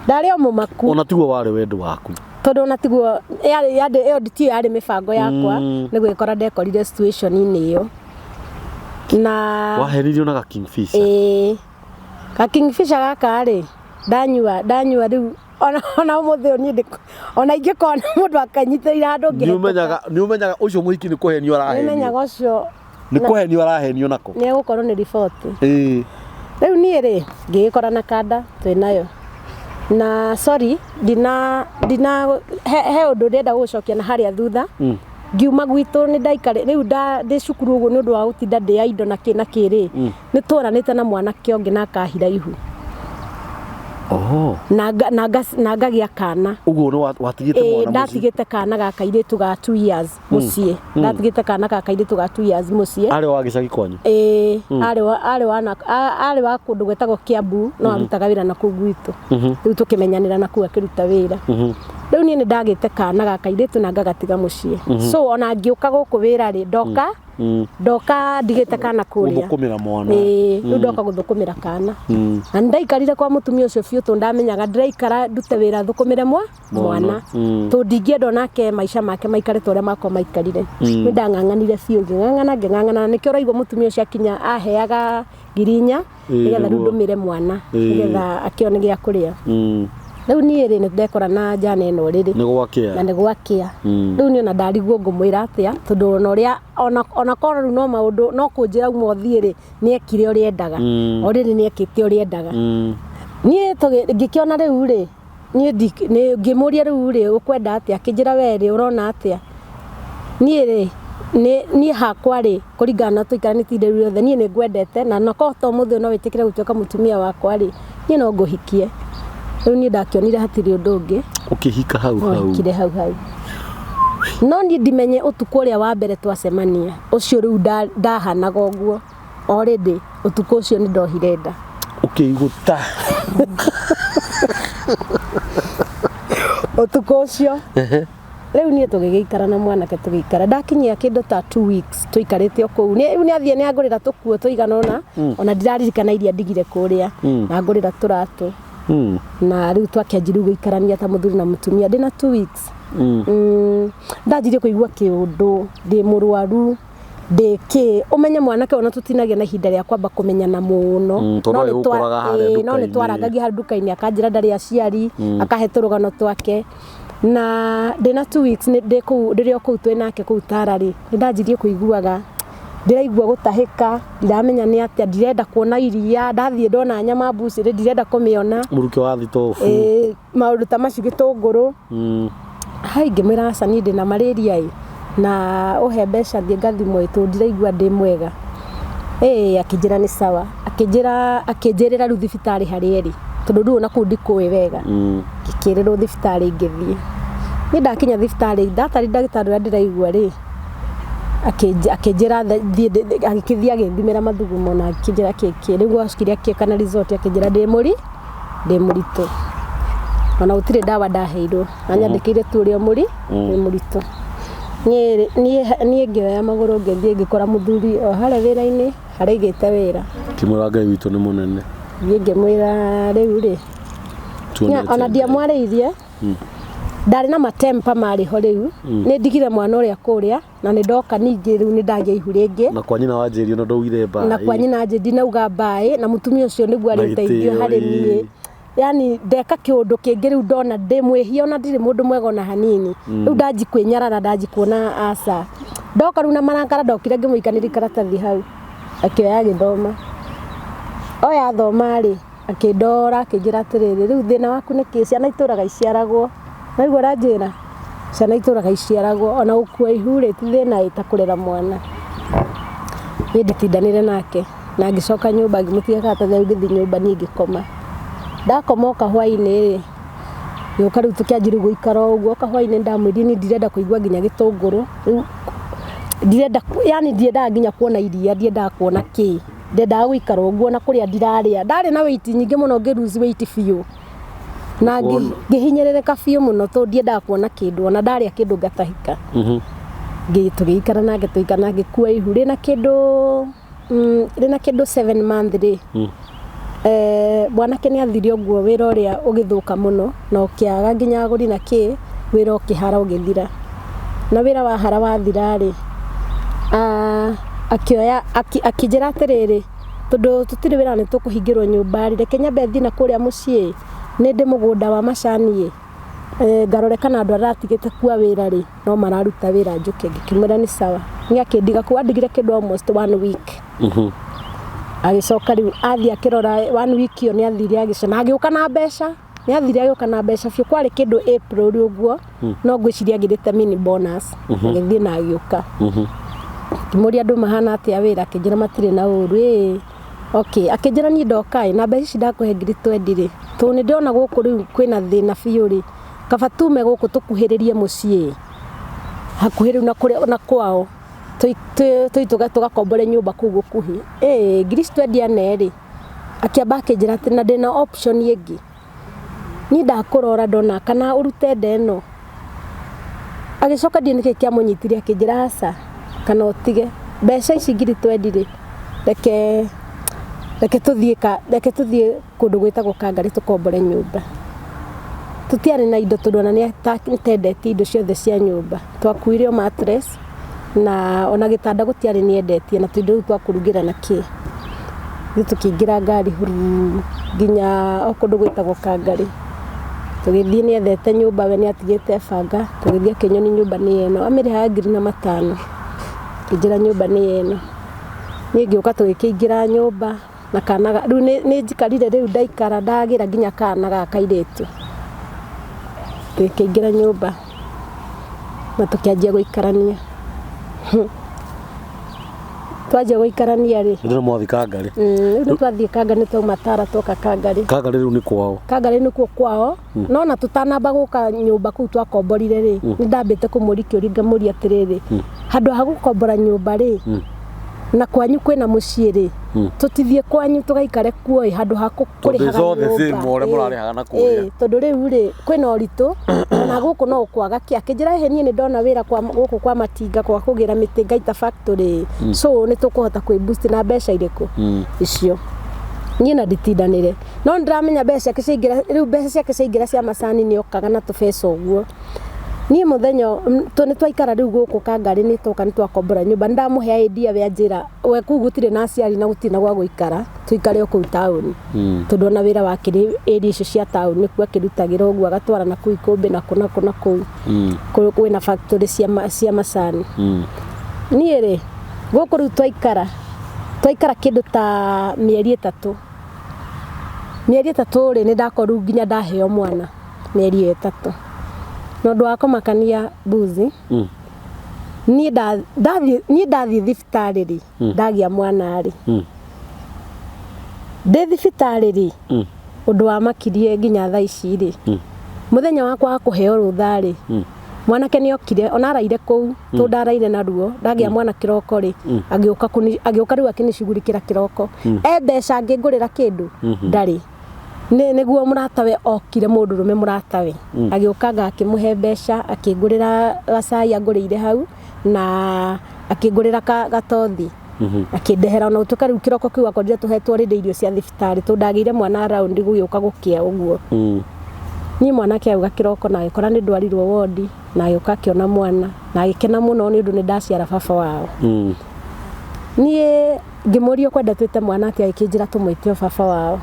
ndarĩ o mũmaku. Ona tiguo warĩ wendo waku. Tondũ ona tiguo yarĩ yarĩ ĩyo tiyo yarĩ mĩbango yakwa nĩ gwĩkora ndekorire situation-inĩ ĩyo. Na Wahenirio na ga Kingfisher. Ĩĩ. Ga Kingfisher gaka rĩ ndanyua ndanyua rĩu ona ona ũmũthĩ ũyũ niĩ ndĩ ona ingĩkona mũndũ akanyitĩrĩire handũ ngĩhetũka. Nĩ ũmenyaga ũcio mũhiki nĩ kũhenio arahenio. Nĩ menyaga ũcio Nĩ kũhenio arahenio nako. Nĩ egũkorwo nĩ riboti. Ĩĩ. Rĩu niĩ rĩ ngĩgĩkora na kanda twĩnayo. Na sorry ndina ndina he ũndũ ndĩrenda gũgũcokia na harĩa thutha. Ngiuma gwitũ nĩ ndaikarĩ rĩu ndĩ cukuru ũguo nĩ ũndũ wa gũtinda ndĩ indo na kĩ na kĩ rĩ nĩ tworanĩte na mwanake ũngĩ na akahira ihu. Oho. Na ngagĩa kana. Ũguo nĩ watigĩte mwana mũciĩ? Ndatigĩte kana ga kairĩtu ga 2 years mũciĩ. Ndatigĩte kana ga kairĩtu ga 2 years mũciĩ. Arĩ wa gĩcagi kwanyu? Ĩĩ, arĩ wa kũndũ gwĩtagwo Kiambu no arutaga wĩra na kũu gwitũ. Rĩu tũkĩmenyanĩra na kũu akĩruta wĩra. Rĩu niĩ nĩ ndagĩte kana ga kairĩtu na ngagatiga mũciĩ. So ona ngĩũka gũkũ wĩra rĩ ndoka ndoka ndigĩte kana kũrĩa. Gũthũkũmĩra mwana. Ĩĩ, rĩu ndoka gũthũkũmĩra kana. Na nĩ ndaikarire kwa mũtumia ũcio biũ tondũ ndamenyaga ndĩraikara ndute wĩra thũkũmĩre mwana. Tondũ ndingĩenda onake maica make maikare ta ũrĩa makwa maikarire. Nĩ ndang'ang'anire biũ ngĩng'ang'ana ngĩng'ang'ana na nĩkĩo ũraigua mũtumia ũcio akinya aheaga 4,000 nĩgetha rĩu ndũmĩre mwana nĩgetha akĩone gĩa kũrĩa. Rĩu niĩ rĩ nĩ ndekora na njana ĩno rĩrĩ. Nĩ gwakĩa. Na nĩ gwakĩa. Rĩu niĩ ona ndarigwo ngũmwĩra atĩa tondũ ona ũrĩa ona korwo rĩu no maũndũ no kũnjĩra uma ũthiĩ rĩ nĩ ekire ũrĩa endaga. O rĩrĩ nĩ ekĩte ũrĩa endaga. Niĩ ngĩkĩona rĩu rĩ niĩ ngĩmũria rĩu rĩ ũkwenda atĩa akĩnjĩra we rĩ ũrona atĩa. Niĩ rĩ niĩ hakwa rĩ kũringana na tũikaranĩtie ihinda rĩu rĩothe niĩ nĩ ngwendete na onakorwo to ũmũthĩ ũyũ no wĩtĩkĩre gũtuĩka mũtumia wakwa rĩ niĩ no ngũhikie. Rĩu niĩ ndakĩonire hatirĩ ũndũ ũngĩ. Ũkĩhika hau hau. Hikire hau hau. No niĩ ndimenye ũtukũ ũrĩa wa mbere twacemania ũcio rĩu ndahanaga ũguo. Already ũtukũ ũcio nĩ ndohire nda. Ũkĩigũta. Ũtukũ ũcio. Rĩu niĩ tũgĩgĩikara na mwanake tũgĩikara. Ndakinyia kĩndũ ta 2 weeks tũikarĩte o kũu. Rĩu nĩ athiĩ nĩ angũrĩra tũkuo tũigana ũna ona ndiraririkana iria ndigire kũrĩa. Na ngũrĩra tũratũ. Na rĩu twakĩanjia rĩu gũikarania ta mũthuri na mũtumia ndĩna 2 weeks. Ndanjirie kũigua kĩũndũ ndĩ mũrwaru ndĩ kĩ ũmenye mwanake ona tũtinagĩa na ihinda rĩa kwamba kũmenyana mũno. Tondũ agĩgũkoraga harĩa No nĩ nduka-inĩ. twarangagia harĩa nduka-inĩ akanjĩra ndarĩ aciari akahe tũrũgano twake. Na ndĩna 2 weeks ndĩ kũu ndĩrĩ o kũu twĩ nake kũu Tara rĩ nĩ ndanjirie kũiguaga Ndĩraigua gũtahĩka, ndiramenya nĩ atĩa, ndirenda kuona iria, ndathiĩ ndona nyama mbucĩrĩ ndirenda kũmĩona. Mũrukĩ wa thitobu. Ĩĩ, maũndũ ta macio, gĩtũngũrũ. Hai, ngĩmwĩra aca, niĩ ndĩna malaria ĩ, na ũhe mbeca thiĩ ngathimwo ĩ, tondũ ndiraigua ndĩ mwega. Ĩĩ, akĩnjĩra nĩ sawa, akĩnjĩra, akĩnjĩrĩra rĩu thibitarĩ harĩa ĩrĩ, tondũ rĩu ona kũu ndikũĩ wega. Ngĩkĩrĩrwo thibitarĩ ngĩthiĩ. Niĩ ndakinya thibitarĩ ndatari ndagĩtarĩ ũrĩa ndĩraigua rĩ, akĩnjĩra thiĩ, agĩkĩthiĩ agĩthimĩra mathugumo na akĩnjĩra kĩkĩ. Rĩu acokire akĩũka na result akĩnjĩra ndĩ mũritũ. Ona gũtirĩ ndawa ndaheirwo, anyandĩkĩire tu ũrĩa wĩ mũritũ. Niĩ ngĩoya magũrũ ngĩthiĩ ngĩkora mũthuri o harĩa wĩra-inĩ harĩa aigĩte wĩra. Kĩmwĩra Ngai witũ nĩ mũnene. Thiĩ ngĩmwĩra rĩu rĩ, Tuonete ona Ngai. ndiamwarĩirie, ndarĩ na matempa marĩ ho rĩu, nĩ ndigire mwana ũrĩa kũrĩa na nĩ ndoka ningĩ rĩu nĩ ndagĩa ihu rĩngĩ. Na kwa nyina wa Njeri ona ndaugire mbaĩ. Na kwa nyina njĩ ndinauga mbaĩ, na mũtumia ũcio nĩguo Na arĩ ũteithio gĩtĩo, harĩ ĩĩ. niĩ. Yani ndeka kĩũndũ kĩngĩ rĩu ndona ndĩ mwĩhia, ona ndirĩ mũndũ mwega ona hanini. Rĩu ndanji kwĩnyarara, ndanji kuona aca. Ndoka rĩu na marakara, ndokire ngĩmũikanĩria karatathi hau, akĩoya agĩthoma. Oya thoma rĩ, akĩndora akĩnjĩra atĩrĩrĩ, rĩu thĩna waku nĩ kĩ? Ciana itũraga iciaragwo. Waigua ũranjĩra? Ciana itũraga iciaragwo, ona gũkua ihu rĩ ti thĩna ĩ ta kũrera mwana. Niĩ nditindanire nake na ngĩcoka nyũmba, ngĩmũtiga karatathi hau, ngĩthiĩ nyũmba niĩ ngĩkoma. Ndakoma oka hwainĩ rĩ, gĩũka rĩu tũkĩanjia rĩu gũikara o ũguo. Oka hwainĩ ndamwĩrire niĩ ndirenda kũigua nginya gĩtũngũrũ, rĩu ndirenda, yani ndiendaga nginya kuona iria, ndiendaga kuona kĩ, ndendaga gũikara ũguo na kũrĩa ndirarĩa. Ndarĩ na weight nyingĩ mũno, ngĩ lose weight biũ na ngĩhinyĩrĩrĩka biũ mũno, tondũ ndiendaga kuona kĩndũ, ona ndarĩa kĩndũ ngatahĩka. Tũgĩikara nake, tũgĩikara nake, ngĩkua ihu rĩna kĩndũ rĩna kĩndũ 7 month rĩ. Mwanake nĩ athire ũguo, wĩra ũrĩa ũgĩthũka mũno na ũkĩaga nginya agũri na kĩ, wĩra ũkĩhara ũgĩthira. Na wĩra wahara wathira rĩ, akĩoya akĩnjĩra atĩrĩrĩ, tondũ tũtirĩ wĩra nĩ tũkũhingĩrwo nyũmba rĩ, reke nyambe thiĩ na kũrĩa mũciĩ, nĩ ndĩ mũgũnda wa macani ĩ, ngarore kana andũ arĩa ndatigĩte kua wĩra rĩ no mararuta wĩra, njũke. Ngĩkĩmwĩra nĩ sawa. Niĩ akĩndiga kũu, andigire kĩndũ almost one week. Agĩcoka rĩu athiĩ akĩrora one week ĩyo, nĩ athire agĩcoka na agĩũka na mbeca, nĩ athire agĩũka na mbeca biũ. Kwarĩ kĩndũ April ũguo, no ngwĩciria agĩrĩte mini bonus. Agĩthiĩ na agĩũka. Ngĩmũria andũ mahana atĩa wĩra, akĩnjĩra matirĩ na ũru. Ĩĩ, okay. Akĩnjĩra niĩ ndoka ĩ na mbeca ici ndakũhe ngiri twendi rĩ, tondũ nĩ ndĩrona gũkũ rĩu kwĩna thĩna biũ rĩ, kaba tume gũkũ tũkuhĩrĩrie mũciĩ hakuhĩ rĩu na kũrĩa na kwao, tũitũge tũgakombore nyũmba kũu gũkuhĩ. Ĩĩ, ngiri ici twendia rĩ, akĩamba akĩnjĩra atĩ na ndĩna option ĩngĩ, niĩ ndakũrora ndona kana ũrute nda ĩno. Agĩcoka ndiũĩ nĩkĩ kĩamũnyitire, akĩnjĩra aca, kana ũtige mbeca ici ngiri twendi rĩ, reke tũthiĩ kũndũ gwĩtagwo Kangarĩ tũkombore nyũmba. Tũtiarĩ na indo tondũ ona nĩ atendetie indo ciothe cia nyũmba. Twakuire o mattress na ona gĩtanda gũtiarĩ nĩ endetie, na tũindo rĩu twa kũrugĩra na kĩ. Ithuĩ tũkĩingĩra ngari hururu nginya o kũndũ gwĩtagwo Kangarĩ. Tũgĩthiĩ, nĩ ethete nyũmba, we nĩ atigĩte banga, tũgĩthiĩ akĩnyonia nyũmba nĩ ĩno, amĩrĩhaga ngiri na matano. Akĩnjĩra nyũmba nĩ ĩno. Niĩ ngĩũka tũgĩkĩingĩra nyũmba na kana rĩu nĩ njikarire rĩu ndaikara ndagĩra nginya kana ga kairĩtu. Tũgĩkĩingĩra nyũmba na tũkĩanjia gũikarania. Twanjia gũikarania rĩ, Rĩu mwathiĩ Kangarĩ. Rĩu nĩ twathiĩ Kangarĩ, nĩ twauma Tara twoka Kangarĩ. Kangarĩ rĩu nĩ kwao. Kangarĩ nĩkuo kwao, no na tũtanamba gũka nyũmba kũu twakomborire rĩ, nĩ ndambĩte kũmũria kĩũria, ngamũria atĩrĩrĩ, handũ ha gũkombora nyũmba rĩ, na kwanyu kwĩna mũciĩ rĩ, tũtithiĩ kwanyu tũgaikare kuo ĩ, handũ ha Tondũ kũrĩhaga it's all the same, nyũmba. ũrĩa mũrarĩhaga na kũrĩa. Ĩĩ, tondũ rĩu rĩ kwĩna ũritũ ona gũkũ no ũkwaga kĩ. Akĩnjĩra ĩhĩ, niĩ nĩ ndona wĩra kwa gũkũ kwa matinga kwa kũgĩra mĩtĩ ngaita factory, so nĩ tũkũhota kwĩ boost na mbeca irĩkũ icio. Niĩ na nditindanĩre, no nĩ ndĩramenya mbeca ciake ciaingĩra rĩu, mbeca ciake ciaingĩra cia macani nĩ okaga na tũbeca ũguo. Niĩ mũthenya nĩ twaikara rĩu gũkũ Kangarĩ, nĩ twoka nĩ twakombora nyũmba, nĩ ndamũhe idea, we anjĩra we kũu gũtirĩ na aciari na gũtirĩ na gwa gũikara, tũikare o kũu taũni, tondũ ona wĩra wakĩrĩ area icio cia taũni nĩkuo akĩrutagĩra ũguo, agatwara na kũu ikũmbĩ na kũ na kũ na kũu. Kwĩna factory cia macani. Niĩ rĩ Gũkũ rĩu twaikara twaikara kĩndũ ta mĩeri 3. Mĩeri 3 rĩ, nĩ ndakorwo nginya ndaheo mwana mĩeri ĩyo 3. Na ũndũ wa kũmakania Buzi, niĩ ndathiĩ thibitarĩ rĩ, ndagĩa mwana rĩ, ndĩ thibitarĩ rĩ, ũndũ wa makirie nginya thaa ici rĩ, mũthenya wakwa wa kũheo rũtha rĩ, mwanake nĩ okire ona araire kũu tondũ ndaraire na ruo, ndagĩa mwana kĩroko rĩ, agĩũka rĩu akĩnicugurikĩra kĩroko. E mbeca angĩngũrĩra kĩndũ ndarĩ. Nĩguo mũratawe okire, mũndũrũme mũratawe agĩũka nga akĩmũhe mbeca, akĩngũrĩra gacai angũrĩire hau, na akĩngũrĩra gatothi, akĩndehera. Ona gũtuĩka rĩu kĩroko kĩu akorire tũhetwo rĩndĩ irio cia thibitarĩ, tondũ ndagĩire mwana round gũgĩũka gũkĩa ũguo. Niĩ mwanake auga kĩroko na agĩkora nĩ ndwarirwo wondi, na agĩũka akĩona mwana na agĩkena mũno nĩ ũndũ nĩ ndaciara baba wao. Niĩ ngĩmũria ũkwenda twĩte mwana atĩa, agĩkĩnjĩra tũmwĩte o baba wao,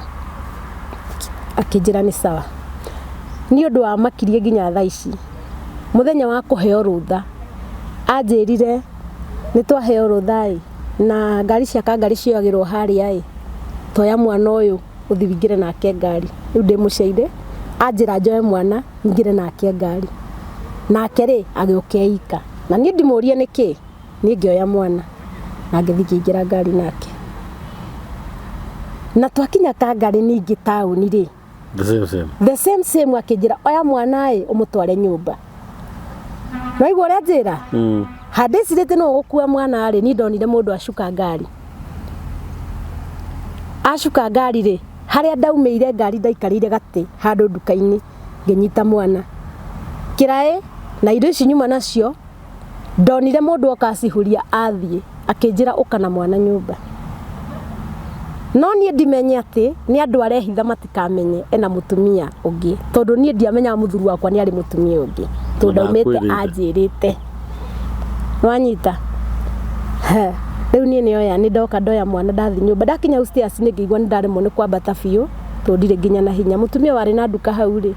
akĩnjĩra nĩ sawa. Nĩ ũndũ wa makirie nginya thaa ici, mũthenya wa kũheo rũtha anjĩrire nĩ twaheo rũtha ĩ, na ngari cia kangari cioyagĩrwo harĩa ĩ, toya mwana ũyũ ũthiĩ ũingĩre nake ngari. Rĩu ndĩ mũciĩ-inĩ, anjĩra njoe mwana nyingĩre nake ngari, nake rĩ agĩũka eika, na niĩ ndimũrie nĩkĩ, niĩ ngĩoya mwana na ngĩthiĩ ngĩingĩra ngari nake. Na twakinya Kangari ningĩ taũni rĩ, the same same, the same same, akĩnjĩra oya mwana ĩ ũmũtware nyũmba. Waigua ũrĩa njĩra? Handĩcirĩte no ũgũkua mwana rĩ, niĩ ndonire mũndũ acuka ngari. Acuka ngari rĩ, harĩa ndaumĩire ngari ndaikarĩire gatĩ handũ nduka-inĩ, ngĩnyita mwana kĩraĩ na indo ici nyuma nacio, ndonire mũndũ oka acihuria athiĩ, akĩnjĩra ũka na mwana nyũmba. No niĩ ndimenye atĩ nĩ andũ arehitha matikamenye ena mũtumia ũngĩ, tondũ niĩ ndiamenyaga mũthuri wakwa nĩ arĩ mũtumia ũngĩ, tondũ ndaumĩte anjĩrĩte. Wanyita? Rĩu niĩ nĩoya nĩ ndoka ndoya mwana ndathiĩ nyũmba, ndakinya upstairs nĩ ngĩigua nĩ ndaremwo nĩ kwambata biũ, tondũ ndirĩ nginya na hinya. Mũtumia warĩ na nduka hau rĩ,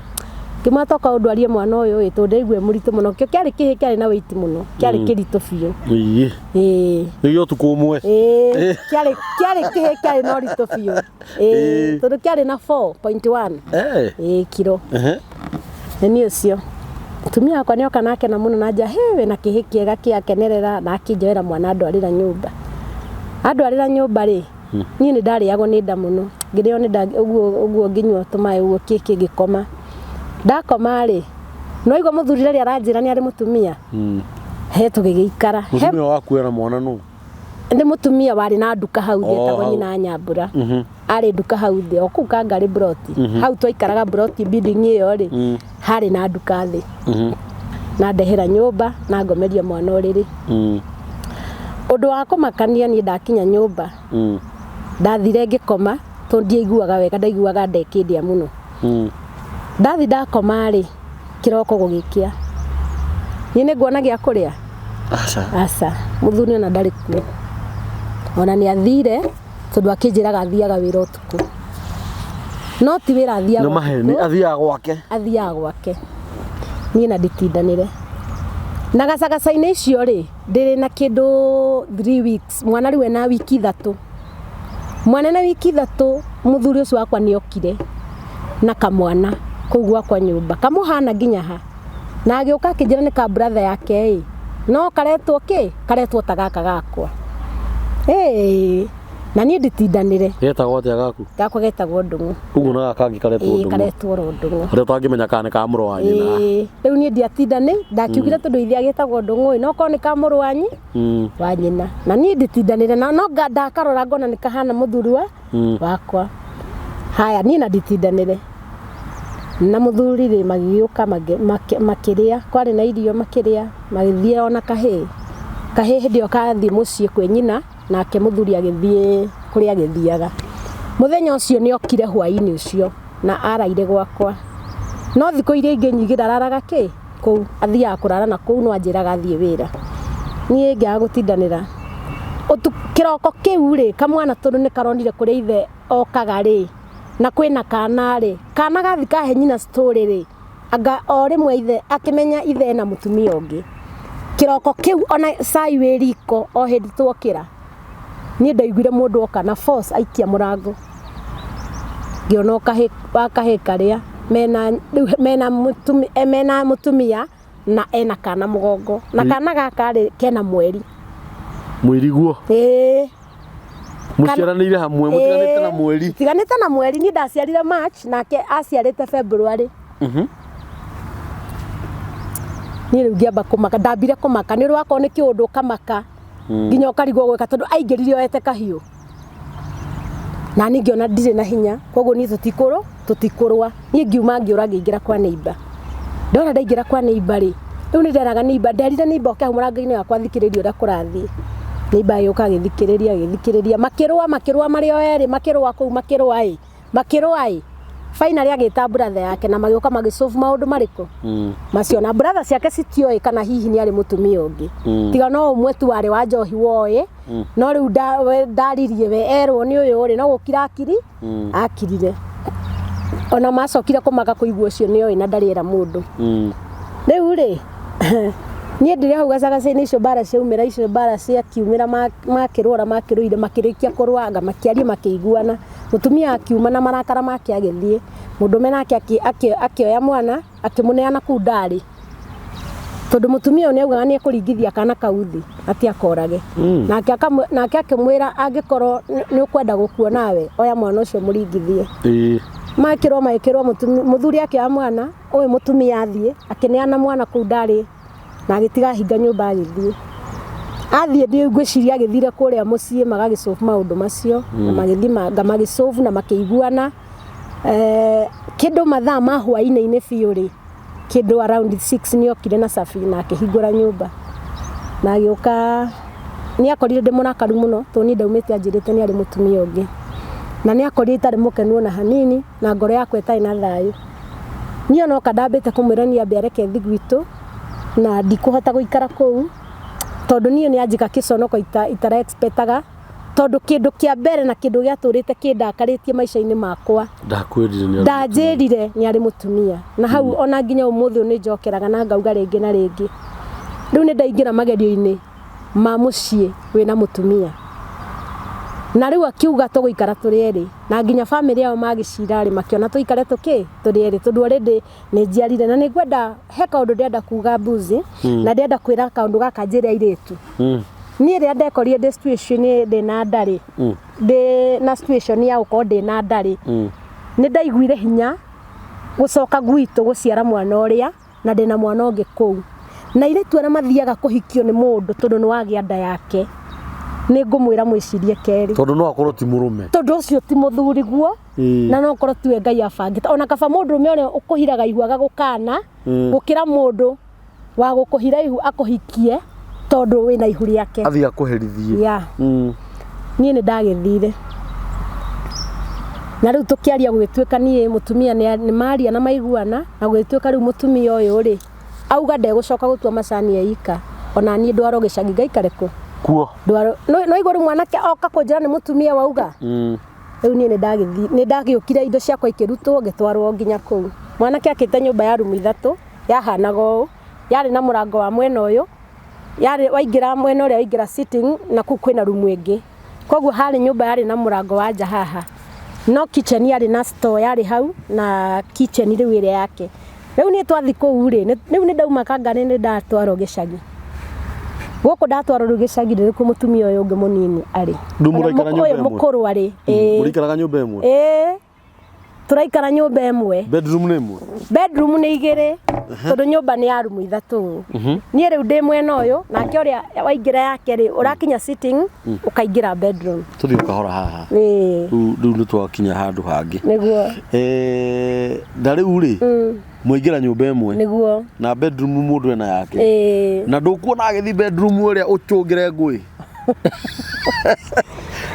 ngĩmwĩra toka ũndwarie mwana ũyũ ĩ, tondũ ndaigua e mũritũ mũno. Kĩo kĩarĩ kĩhĩ kĩarĩ na weight mũno, kĩarĩ kĩritũ biũ. Ĩĩ. Nĩgĩo ũtukũ ũmwe. Ĩĩ, kĩarĩ kĩhĩ kĩarĩ na ũritũ biũ. Ĩĩ, tondũ kĩarĩ na 4.1. Ĩĩ, kiro. Nĩ niĩ ũcio. Mũtumia wakwa nĩ oka nake na mũno na nja, he wĩna kĩhĩ kĩega kĩakenerera, na akĩnjoera mwana andwarĩra nyũmba. Andwarĩra nyũmba rĩ, niĩ nĩ ndarĩagwo nĩ nda mũno. Ngĩrĩo nĩ nda ũguo ũguo, ngĩnyua tũmaĩ ũguo kĩkĩ ngĩkoma. Ndakoma rĩ, no igua mũthuri rĩrĩa aranjĩra nĩ arĩ mũtumia. He tũgĩgĩikara. Mũtumia waku ena mwana nũ? Nĩ mũtumia warĩ na nduka hau thĩ, etagwo nyina Nyambura. Arĩ nduka hau thĩ, o kũu Kangarĩ broti. Hau twaikaraga broti building ĩyo rĩ, harĩ na nduka thĩ. Na ndehera nyũmba na ngomeria mwana ũrĩrĩ. Ũndũ wa kũmakania niĩ ndakinya nyũmba, ndathire ngĩkoma tondũ ndiaiguaga wega, ndaiguaga nda ĩkĩndĩa mũno. Ndathi ndakoma rĩ, kĩroko gũgĩkĩa, niĩ nĩ nguona gĩa kũrĩa? Aca. Aca, mũthuri ona ndarĩ kuo. Ona nĩ athire tondũ akĩnjĩraga athiaga wĩra ũtukũ. No ti wĩra athiaga Nĩ maheni, athiaga gwake. Athiaga gwake. Niĩ na nditindanĩre. Na gacagaca-inĩ icio rĩ, ndĩrĩ na kĩndũ 3 weeks, mwana rĩu ena wiki 3. Mwana ena wiki 3, mũthuri ũcio wakwa nĩ okire na kamwana kũu gwakwa nyũmba, kamũhana nginya ha. Na agĩũka akĩnjĩra nĩ ka brother yake ĩ, no karetwo kĩ? Karetwo ta gaka gakwa. Ĩĩ, na niĩ nditindanĩre. Getagwo atĩa gaku? Gakwa getagwo Ndung'u. Ũguo na gaka kangĩ karetwo Ĩĩ, Ndung'u. karetwo oro Ndung'u. Harĩa ũtangĩmenya kana nĩ ka mũrũ wa nyina. Ĩĩ, rĩu niĩ ndiatindani, ndakiugire tondũ ithe agĩtagwo Ndung'u ĩ, no korwo nĩ ka mũrũ wa nyina. Na niĩ nditindanĩre na no ndakarora ngona nĩ kahana mũthuri wakwa. Haya, niĩ na nditindanĩre. Na mũthuri rĩ, magĩgĩũka makĩrĩa, kwarĩ na irio makĩrĩa, magĩthiĩ ona kahĩĩ. Kahĩĩ hĩndĩ ĩyo kathiĩ mũciĩ kwĩ nyina, nake mũthuri agĩthiĩ kũrĩa agĩthiaga. Mũthenya ũcio nĩ okire hwaĩ-inĩ ũcio na araire gwakwa. No thikũ iria ingĩ nyingĩ ndararaga kĩ? Kũu. Athiaga kũrara na kũu, no anjĩraga athiĩ wĩra. Niĩ ngĩaga gũtindanĩra. Kĩroko kĩu rĩ, kamwana tondũ nĩ karonire kũrĩa ithe okaga rĩ, na kwĩna kana rĩ, kana gathi kahe nyina story rĩ, anga o rĩmwe ithe akĩmenya ithe ena mũtumia ũngĩ. Kĩroko kĩu ona cai wĩ riko o hĩndĩ twokĩra, niĩ ndaiguire mũndũ oka na force aikia mũrango. Ngĩona o wa kahĩ karĩa mena rĩu mena mũtumia, mena mũtumia na ena kana mũgongo. Na kana gaka rĩ kena mweri. Mwĩriguo. Ĩĩ. Mũciaranĩire hamwe mũtiganĩte na mweri. Tiganĩte na mweri, niĩ ndaciarire March nake aciarĩte February. Niĩ rĩu ngĩamba kũmaka, ndambire kũmaka nĩ ũrĩ wakorwo nĩ kĩũndũ ũkamaka nginya ũkarigwo gwĩka tondũ aingĩrire oete kahiũ. Na niĩ ngĩona ndirĩ na hinya, koguo niĩ tũtikũrũa. Niĩ ngiuma ngĩũra ngĩingĩra kwa neighbor. Ndona ndaingĩra kwa neighbor rĩ, rĩu nĩ nderaga neighbor, nderire neighbor oke hau mũrango-inĩ wakwa athikĩrĩrie ũrĩa kũrathiĩ. Neighbor agĩũka agĩthikĩrĩria agĩthikĩrĩria, makĩrũa makĩrũa marĩ o erĩ, makĩrũa kũu makĩrũa ĩ, makĩrũa ĩ. Finally agĩta brother yake na magĩũka magĩsolve maũndũ marĩkũ macio, na brother ciake citioĩ kana hihi nĩ arĩ mũtumia ũngĩ. Tiga no ũmwe tu warĩ wa njohi woĩ, no rĩu ndaririe we erwo nĩ ũyũ rĩ, no gũkira akiri akirire. Ona macokire kũmaka kũigua ũcio nĩ oĩ na ndarĩ era mũndũ. Rĩu rĩ, niĩ ndĩrĩ hau gacagaca-inĩ, icio mbara ciaumĩra, icio mbara ciakiumĩra, makĩrũra makĩrũire, makĩrĩkia kũrũanga, makĩaria makĩiguana. Mũtumia akiuma na marakara make agĩthiĩ. Mũndũrũme nake akĩoya mwana akĩmũneana kũu ndarĩ. Tondũ mũtumia ũyũ nĩaugaga nĩ ekũringithia kana kau thĩ atĩ akorage. Nake nake akĩmwĩra angĩkorwo nĩ ũkwenda gũkua nawe, oya mwana ũcio mũringithie. Makĩrwo magĩkĩrwo, mũthuri akĩoya mwana ũyũ, mũtumia athiĩ akĩneana mwana kũu ndarĩ na agĩtiga ahinga nyũmba agĩthiĩ. Athiĩ ndiĩ ngwĩciria agĩthire kũrĩa mũciĩ magagĩsolve maũndũ macio na magĩthiĩ nga magĩsolve na makĩiguana. Kĩndũ mathaa ma hwaĩ-inĩ biũ rĩ, kĩndũ around 6 nĩ okire na cabi na akĩhingũra nyũmba na agĩũka. Nĩ akorire ndĩ mũrakaru mũno tondũ niĩ ndaumĩte anjĩrĩte nĩ arĩ mũtumia ũngĩ, na nĩ akorire itarĩ mũkenu ona hanini na ngoro yakwa ĩtarĩ na thayũ. Niĩ onoka ndambĩte kũmwĩra niĩ ambe areke thiĩ gwitũ na ndikũhota gũikara kũu tondũ niĩ nĩ anjĩka kĩconoko itara expectaga, tondũ kĩndũ kĩa mbere na kĩndũ gĩatũrĩte kĩndakarĩtie maica-inĩ makwa, Ndakwĩrire nĩ arĩ. Ndanjĩrire nĩ arĩ mũtumia, na hau ona nginya ũmũthĩ ũyũ nĩ njokeraga na ngauga rĩngĩ na rĩngĩ. Rĩu nĩ ndaingĩra magerio-inĩ ma mũciĩ wĩna mũtumia, na rĩu akiuga tũgũikara tũrĩ erĩ, na nginya bamĩrĩ yao magĩcira rĩ, makĩona tũikare tũkĩ tũrĩ erĩ tondũ already nĩ njiarire. Na nĩ ngwenda he kaũndũ ndĩrenda kuga mbuzi, na ndĩrenda kwĩra kaũndũ gaka njĩre airĩtu. Niĩ rĩrĩa ndekorire ndĩ situation ndĩ na ndarĩ, ndĩ na situation ya gũkorwo ndĩ na ndarĩ, nĩ ndaiguire hinya gũcoka gwitũ gũciara mwana ũrĩa na ndĩna mwana ũngĩ kũu. Na airĩtu arĩa mathiaga kũhikio nĩ mũndũ tondũ nĩ wagĩa nda yake, nĩ ngũmwĩra mwĩcirie kerĩ. Tondũ no akorwo ti mũrũme. Tondũ ũcio ti mũthuri guo, na no korwo tiwe Ngai abangĩte. Ona kaba mũndũrũme ũrĩa ũkũhiraga ihu agagũkana gũkĩra mũndũ wa gũkũhira ihu akũhikie tondũ wĩna ihu rĩake. Athiĩ akũherithie. Yeah. Niĩ nĩ ndagĩthire na rĩu tũkĩaria, gũgĩtuĩka niĩ mũtumia nĩ maria na maiguana, na gũgĩtuĩka rĩu mũtumia ũyũ rĩ auga ndegũcoka gũtua macani eika, ona niĩ ndwarwo gĩcagi ngaikare kũ Kuo. Ndwarwo no igua rĩu mwanake oka kũnjĩra nĩ mũtumia wauga. Rĩu niĩ nĩ ndagĩũkire, indo ciakwa ikĩrutwo, ngĩtwarwo nginya kũu. Mwanake akĩte nyũmba ya rumu ithatũ, yahanaga ũũ, yarĩ na mũrango wa mwena ũyũ, yarĩ waingĩra mwena ũrĩa waingĩra sitting, na kũu kwĩna rumu ĩngĩ. Koguo harĩ nyũmba yarĩ na mũrango wa nja haha, no kitchen yarĩ na store yarĩ hau na kitchen rĩu ĩrĩa yake. Rĩu niĩ twathi kũu rĩ, rĩu nĩ ndauma Kangarĩ, nĩ ndatwarwo gĩcagi gũkũ. Ndatwarwo rĩu gĩcagi rĩ, nĩkuo mũtumia ũyũ ũngĩ mũnini arĩ. Rĩu mũraikara nyũmba ũyũ ĩmwe? Mũkũrũ arĩ, ĩĩ. Mũraikaraga nyũmba ĩmwe? Ĩĩ, tũraikara nyũmba ĩmwe. Bedroom nĩ ĩmwe? Bedroom nĩ igĩrĩ tondũ nyũmba nĩ ya rumu ithatũ. Niĩ rĩu ndĩ mwena ũyũ, nake ũrĩa waingĩra yake rĩ, ũrakinya sitting ũkaingĩra bedroom. Tũthiĩ ũkahora haha. Ĩĩ. Rĩu nĩ twakinya handũ hangĩ. Nĩguo. Na rĩu rĩ, mwaingĩra nyũmba ĩmwe Nĩguo. na bedroom mũndũ ena yake, Ĩĩ. na ndũkuona agĩthiĩ bedroom ĩrĩa ũcũngĩre ngũĩ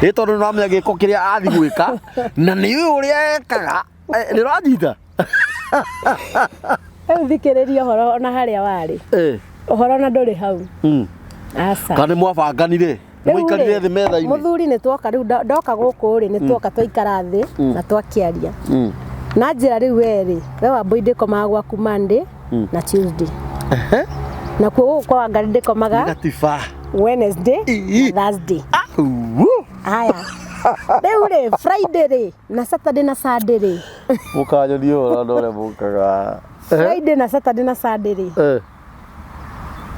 ĩ, tondũ nĩ ũramenya gĩko kĩrĩa athi gwĩka na nĩ ũĩ ũrĩa ekaga. Nĩ ũranyita? Rĩu thikĩrĩria ũhoro ona harĩa warĩ. Ũhoro ona ndũrĩ hau. Aca. Kana nĩ mwabanganire, Rĩu mũikarire rĩ, thĩ metha-inĩ? Mũthuri nĩ twoka rĩu, ndoka gũkũ rĩ, nĩ twoka twaikara thĩ na twakĩaria na njĩra rĩu, we rĩ, we Wambui, ndĩkomaga gwaku Monday na Tuesday. Nakuo gũkũ kwa Wangari ndĩkomaga Gatiba. Wednesday Ii. na Thursday. Au. Haya, rĩu rĩ, Friday rĩ na Saturday na Sunday rĩ, Mũkanyonia ũhoro andũ arĩa mũkaga. Friday na Saturday na Sunday rĩ, Eh.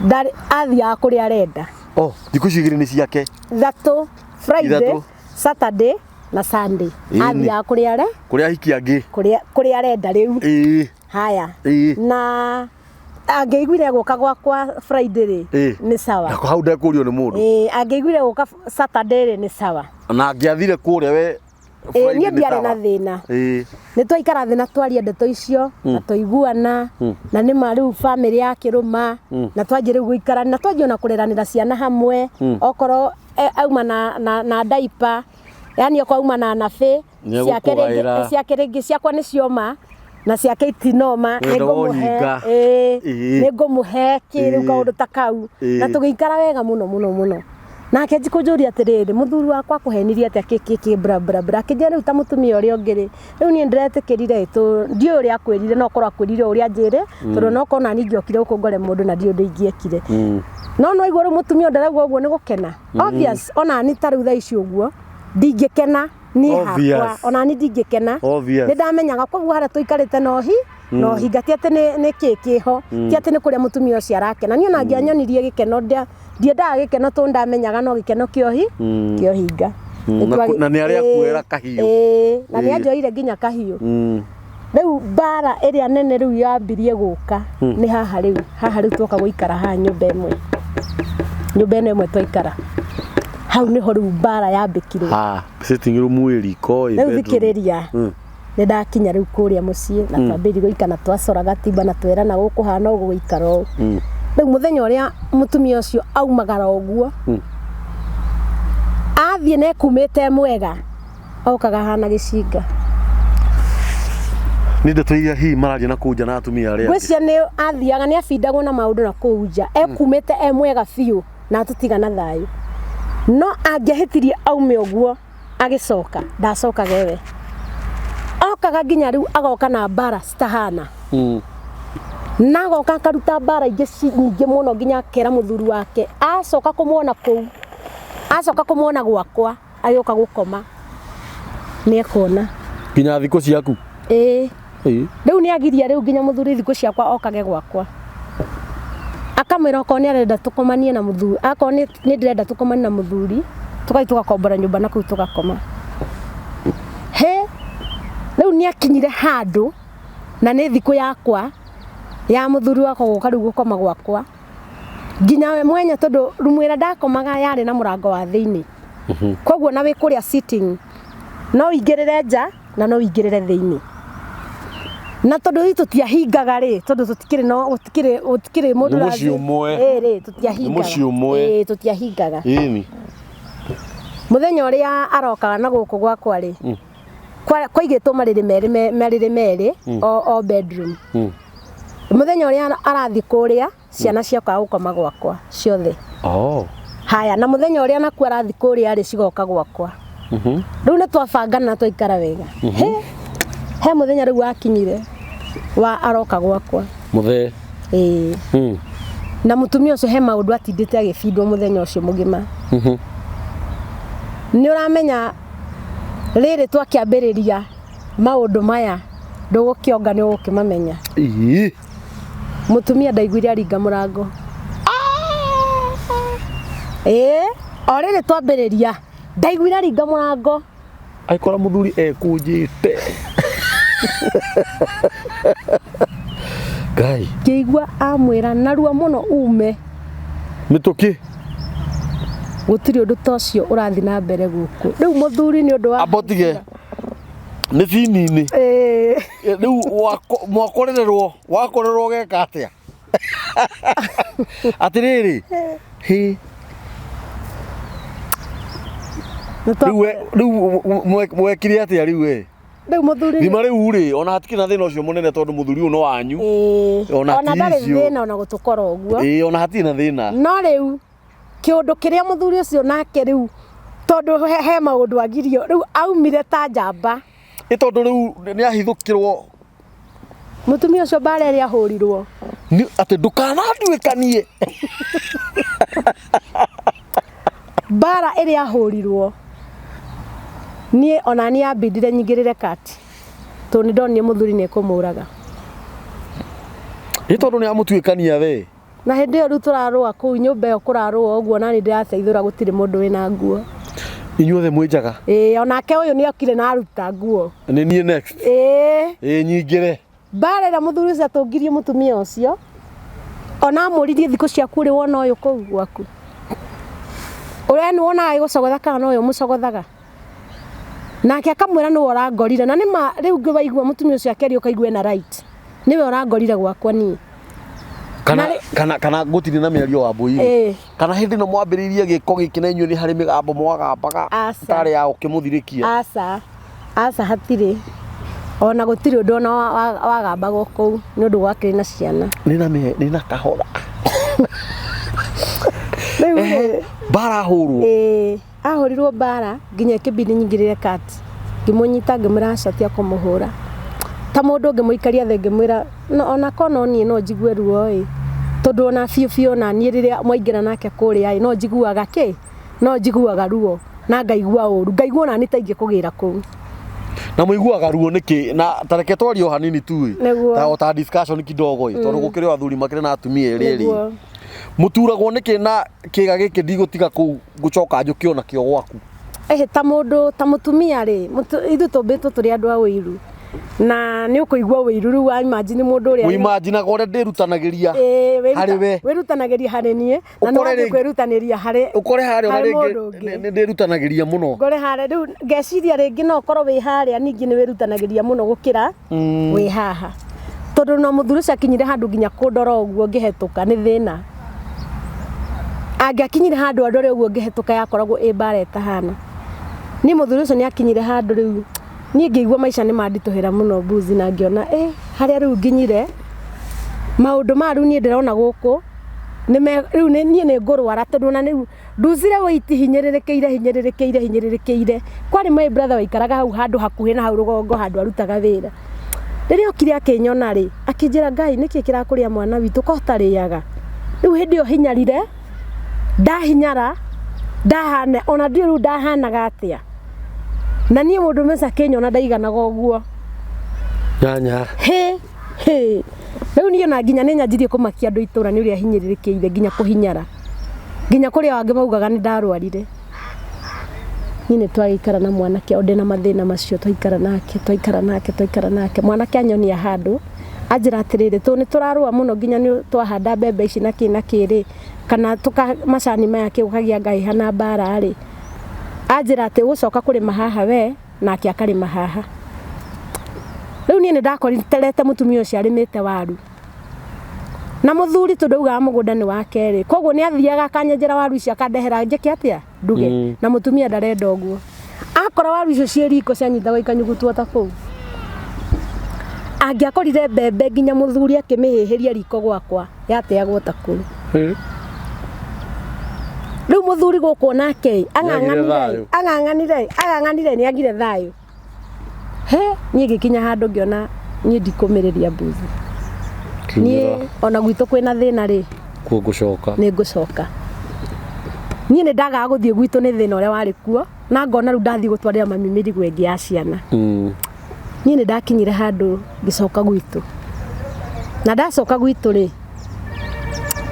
ndarĩ athiaga kũrĩa arenda. Oh, thikũ icio igĩrĩ nĩ ciake. Ithatũ, Friday, Ithatũ. Saturday na Sunday. Ĩni. Athiaga kũrĩa are Kũrĩa ahiki angĩ. kũrĩa kũrĩa arenda rĩu. Ĩĩ. Haya, Ĩĩ. na angĩaiguire gũka gwakwa Friday rĩ, Ĩĩ. nĩ sawa. Na hau ndekũrio nĩ mũndũ. Ĩĩ, angĩaiguire gũka Saturday rĩ, nĩ sawa. Na angĩathire kũrĩa we. Ĩĩ, Friday niĩ nĩ ndiarĩ sawa. na thĩna. Ĩĩ. Nĩ twaikara thĩ na twaria ndeto icio na twaiguana, na nĩ ma rĩu bamĩrĩ yakĩrũma, na twanjia rĩu gũikara na twanjia ona kũreranĩra ciana hamwe. Okorwo auma na diaper, yani okorwo auma na nabe Nĩ ciake rĩngĩ, egũkũgaĩra. ciake rĩngĩ ciakwa nĩ cioma na ciake itinoma, Wendo wa nĩngũmũhe ũhinga. ĩĩ, Ĩĩ. nĩngũmũhe kĩ rĩu Ĩĩ. kaũndũ ta kau, na Ĩĩ. tũgĩikara wega mũno mũno mũno. Nake njikũnjũria atĩrĩrĩ, mũthuri wakwa akũhenirie atĩa kĩ kĩ kĩ bra bra bra, akĩnjĩra rĩu ta mũtumia ũrĩa ũngĩ rĩ, rĩu niĩ ndĩretĩkĩrire tũ ndiũĩ ũrĩa akwĩrire, no korwo akwĩrire ũrĩa anjĩre, tondũ no korwo nani ingĩokire gũkũ ngore mũndũ na ndiũĩ ũndũ ingĩekire. No no igua rĩu mũtumia ũyũ ndarauga ũguo nĩ gũkena. Obvious, ona ni ta rĩu thaa ici ũguo ndingĩkena niĩ hakwa, Obvious. ona ni ndingĩkena. Obvious. Nĩ ndamenyaga koguo harĩa tũikarĩte no hi no hinga, ti atĩ nĩ kĩ kĩho, ti atĩ nĩ kũrĩa mũtumia ũcio arakena. Niĩ ona angĩanyonirie gĩkeno, ndiendaga gĩkeno tondũ ndamenyaga no gĩkeno kĩohi kĩohinga. Na nĩ arĩa akuoera kahiũ. Ĩĩ, na nĩ Ĩĩ. anjoire nginya kahiũ. Rĩu mbara ĩrĩa nene rĩu yambirie gũka nĩ haha rĩu, haha rĩu twoka gũikara haha nyũmba ĩmwe, nyũmba ĩno ĩmwe twaikara hau nĩho rĩu mbara yambĩkirwo. Ha, sitting room ĩ riko ĩ Rĩu bedroom. thikĩrĩria, nĩ ndakinya rĩu kũrĩa mũciĩ na twambĩrĩria gũikara na twacora gatimba na twerana gũkũhana ũguo gũikara ũũ. Rĩu mũthenya ũrĩa mũtumia ũcio aumagara ũguo, athiĩ na ekumĩte mwega, okaga hana gĩcinga. Nĩ ndeto iria hihi mararia na kũu nja na atumia arĩa angĩ. Ngwĩciria nĩ athiaga nĩ abindagwo na maũndũ na kũu nja, ekumĩte e mwega biũ na atũtiga na thayũ. No angĩahĩtirie aume ũguo agĩcoka, ndacokaga ewe, okaga nginya rĩu agoka na mbara citahana, na agoka akaruta mbara ingĩ nyingĩ mũno nginya akera mũthuri wake acoka kũmuona kũu, acoka kũmuona gwakwa agĩũka gũkoma nĩ ekuona. Nginya thikũ ciaku. Ĩĩ. Ĩĩ. Rĩu nĩ agiria rĩu nginya mũthuri thikũ ciakwa okage gwakwa, akamwĩra okorwo nĩ arenda tũkomanie na mũthuri, akorwo nĩ ndĩrenda tũkomanie na mũthuri, tũgathiĩ tũgakombora nyũmba na kũu tũgakoma. He rĩu nĩ akinyire handũ na nĩ thikũ yakwa ya mũthuri wakwa gũka rĩu gũkoma gwakwa nginya we mwenya, tondũ rumu ĩrĩa ndakomaga yarĩ na mũrango wa thĩinĩ, koguo na wĩ kũrĩa sitting no ũingĩrĩre nja na no ũingĩrĩre thĩinĩ, na tondũ ithuĩ tũtiahingaga rĩ, tondũ tũtikĩrĩ no gũtikĩrĩ gũtikĩrĩ mũndũ Nĩ mũciĩ ũmwe. Ĩĩ rĩ, tũtiahingaga. Nĩ mũciĩ ũmwe. Ĩĩ, tũtiahingaga. Ĩni. Mũthenya ũrĩa arokaga na gũkũ gwakwa rĩ, kwaigĩtwo marĩrĩ merĩ marĩrĩ merĩ o bedroom. Mũthenya ũrĩa arathiĩ kũrĩa, ciana ciokaga gũkoma gwakwa ciothe. Oh. Haya, na mũthenya ũrĩa nakuo arathiĩ kũrĩa rĩ, cigoka gwakwa. Rĩu nĩ twabangana na twaikara wega. He mũthenya rĩu wakinyire wa aroka gwakwa. Mũthee. Ĩĩ. Na mũtumia ũcio he maũndũ atindĩte agĩbindwo mũthenya ũcio mũgima. Nĩ ũramenya rĩrĩ twakĩambĩrĩria maũndũ maya ndũgũkĩonga nĩ ũgũkĩmamenya. Ĩĩ. Mũtumia ndaiguire aringa mũrango. Ĩĩ, o rĩrĩ twambĩrĩria ndaiguire aringa mũrango. Aikora mũthuri ekũnjĩte. Ngai. Ngĩigua amwĩra narua mũno ume. Mĩtũkĩ. Gũtirĩ ũndũ ta ũcio ũrathiĩ na mbere gũkũ. Rĩu mũthuri nĩ ũndũ wa Amba ũtige. Nĩ cini-inĩ. Ĩĩ. Rĩu mwakorererwo, wakorerwo ũgeka atĩa? Atĩrĩrĩ. Hĩ. Rĩu rĩu mwekire atĩa rĩu we? Rĩu mũthuri Thima rĩu rĩ, ona hatikĩrĩ na thĩna ũcio mũnene tondũ mũthuri ũyũ no wanyu. Ĩĩ. Ona Ona ti ndarĩ icio. thĩna ona gũtũkora ũguo. Ĩĩ, ona hatirĩ na thĩna. No rĩu kĩũndũ kĩrĩa mũthuri ũcio nake rĩu tondũ he maũndũ agirio rĩu aumire ta njamba. Ĩ tondũ rĩu nĩ ahithũkĩrwo. Mũtumia ũcio mbara ĩrĩa ahũrirwo. Nĩ atĩ ndũkananduĩkanie. Mbara ĩrĩa ahũrirwo niĩ ona niĩ ambindire nyingĩrĩre kati tondũ nĩ ndonire mũthuri nĩ ekũmũraga. Ĩ tondũ nĩ amũtuĩkania we. Na hĩndĩ ĩyo rĩu tũrarũa kũu nyũmba ĩyo kũrarũa ũguo nani ndĩrateithũra gũtirĩ mũndũ wĩna nguo. Inyuothe mwĩ njaga. Ĩĩ onake ũyũ nĩ okire na aruta nguo. Nĩ niĩ next. Ĩĩ. Ĩ nyingĩre. Mbara ĩrĩa mũthuri ũcio atũngirie mũtumia ũcio ona amũririe thikũ ciaku ũrĩ wona ũyũ kũu gwaku. Ũrĩa nĩ wonaga agĩgũcogotha kana nowe ũmũcogothaga. Nake akamwĩra nĩwe ũrangorire na nĩma rĩu ngĩwaigua mũtumia ũcio akĩaria ũkaigua ena right. Nĩwe ũrangorire gwakwa niĩ. Kana kana kana gũtirĩ na mĩario wa mbũi. Ĩĩ. Kana hĩndĩ ĩno mwambĩrĩirie gĩko gĩkĩ na inyuĩ nĩ harĩ mĩgambo mwagambaga Aca. tarĩ ya ũkĩmũthirĩkia. Aca. Aca hatirĩ. Ona gũtirĩ ũndũ ona wagambagwo kũu nĩ ũndũ gwakĩrĩ na ciana. Nĩ na nĩ na kahora. Rĩu rĩ, Mbara ahũrwo. Ĩĩ, ahũrirwo mbara nginya ĩkĩbidi nyingĩrĩre kati. Ngĩmũnyita ngĩmwĩra aca tiga kũmũhũra. Ta mũndũ ngĩmũikaria thĩ ngĩmwĩra no ona korwo no niĩ no njigue ruo ĩ tondũ ona biũ biũ ona niĩ rĩrĩa mwaingĩra nake kũrĩa ĩ no njiguaga kĩ no njiguaga ruo na ngaigua ũru ngaigua ona niĩ ta ingĩkũgĩra kũu. Na mũiguaga ruo nĩkĩ na ta reke twarie o hanini tu ĩ Nĩguo. ta o ta discussion kidogo ĩ tondũ gũkĩrĩ o athuri makĩrĩ na atumia erĩ erĩ Nĩguo. Mũturagwo nĩkĩ na kĩga gĩkĩ ndigũtiga kũu ngũcoka njũke ona kĩo gwaku? Ĩhĩ ta mũndũ ta mũtumia rĩ ithuĩ tũmbĩtwo tũrĩ andũ a ũiru na nĩ ũkũigua ũiru rĩu wa imagine mũndũ ũrĩa Ũimaginaga ũrĩa ndĩrutanagĩria harĩ we. Wĩrutanagĩria harĩ niĩ na nĩ Ũkore wathiĩ rĩngĩ- kwĩrutanĩria harĩ Ũkore harĩa ona harĩ rĩngĩ mũndũ ũngĩ. nĩ ndĩrutanagĩria mũno. Ngore harĩa rĩu ngeciria rĩngĩ no ũkorwo wĩ harĩa ningĩ nĩ wĩrutanagĩria mũno gũkĩra wĩ haha. Tondũ no mũthuri ũcio akinyire handũ nginya kũndora ũguo ngĩhetũka nĩ thĩna. Angĩakinyire handũ andore ũguo ngĩhetũka yakoragwo ĩ mbara ĩtahana. Niĩ mũthuri ũcio nĩ akinyire handũ rĩu niĩ ngĩigua maica nĩ manditũhĩra mũno mbuzi na ngĩona ĩ harĩa rĩu nginyire maũndũ ma rĩu niĩ ndĩrona gũkũ rĩu niĩ nĩ ngũrwara tondũ ona rĩu nducire wĩiti hinyĩrĩrĩkĩire hinyĩrĩrĩkĩire hinyĩrĩrĩkĩire. Kwarĩ my brother waikaraga hau handũ hakuhĩ na hau rũgongo handũ arutaga wĩra. Rĩrĩa okire akĩnyona rĩ akĩnjĩra Ngai nĩkĩ kĩrakũrĩa mwana witũ ko ũtarĩaga. Rĩu hĩndĩ ĩyo hinyarire ndahinyara ndahana ona ndiũĩ rĩu ndahanaga atĩa. Na niĩ mũndũ ũcio akĩnyona ndaiganaga ũguo. Nyanya. Hĩ hĩ. Rĩu niĩ ona nginya nĩ nyanjirie kũmakia andũ itũra nĩ ũrĩa hinyĩrĩrĩkĩire nginya kũhinyara. Nginya kũrĩa angĩ maugaga nĩ ndarwarire. Niĩ nĩ twagĩikara na mwanake o ndĩna mathĩna macio twaikara nake twaikara nake twaikara nake. Mwanake anyonia handũ anjĩra atĩrĩrĩ tondũ nĩ tũrarũa mũno nginya nĩ twahanda mbembe ici na kĩ na kĩ rĩ kana tũka macani maya kĩ ũkagĩa ngahĩha na mbara rĩ anjĩra atĩ ũgũcoka kũrĩma haha we nake akarĩma haha. Rĩu niĩ nĩ ndakorete mũtumia ũcio arĩmĩte waru. Na mũthuri tondũ augaga mũgũnda nĩ wake rĩ koguo nĩ athiaga akanyenjera waru icio akandehera njĩke atĩa nduge na mũtumia ndarenda ũguo. Akora waru icio ciĩ riko cianyitagwo ikanyugutwo ta kũu. Angĩakorire mbembe nginya mũthuri akĩmĩhĩhĩria riko gwakwa yateagwo ta kũu. Rĩu mũthuri gũkũ onake ang'ang'anire ang'ang'anire ang'ang'anire nĩ agire thayũ. He niĩ ngĩkinya handũ ngĩona niĩ ndikũmĩrĩria mbuzi. Niĩ ona gwitũ kwĩna thĩna rĩ Kuo ngũcoka. Nĩ ngũcoka. Niĩ nĩ ndagaga gũthiĩ gwitũ nĩ thĩna ũrĩa warĩ kuo na ngona rĩu ndathiĩ gũtwarĩra mami mĩrigo ĩngĩ ya ciana. Niĩ nĩ ndakinyire handũ ngĩcoka gwitũ. Na ndacoka gwitũ rĩ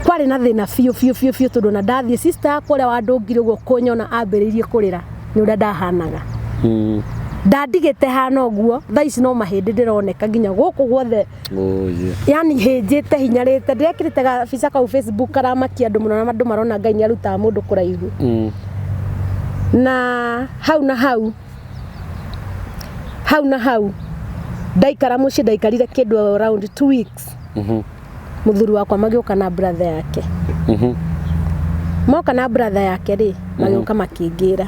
kwarĩ na thĩna biũ biũ biũ biũ tondũ ona ndathiĩ sister yakwa ũrĩa wandũngire ũguo kũnyona ambĩrĩirie kũrĩra nĩ ũrĩa ndahanaga. Ndandigĩte hana ũguo thaa ici no mahĩndĩ ndĩroneka nginya gũkũ guothe. Oh, yeah. Yani hĩnjĩte hinyarĩte ndĩrekĩrĩte gabica kau Facebook karamakia andũ mũno na andũ marona Ngai nĩ arutaga mũndũ kũraihu. Na hau na hau hau na hau ndaikara mũciĩ ndaikarire kĩndũ around 2 weeks. Mũthuri wakwa magĩũka na brother yake. Moka na brother yake rĩ magĩũka makĩngĩra.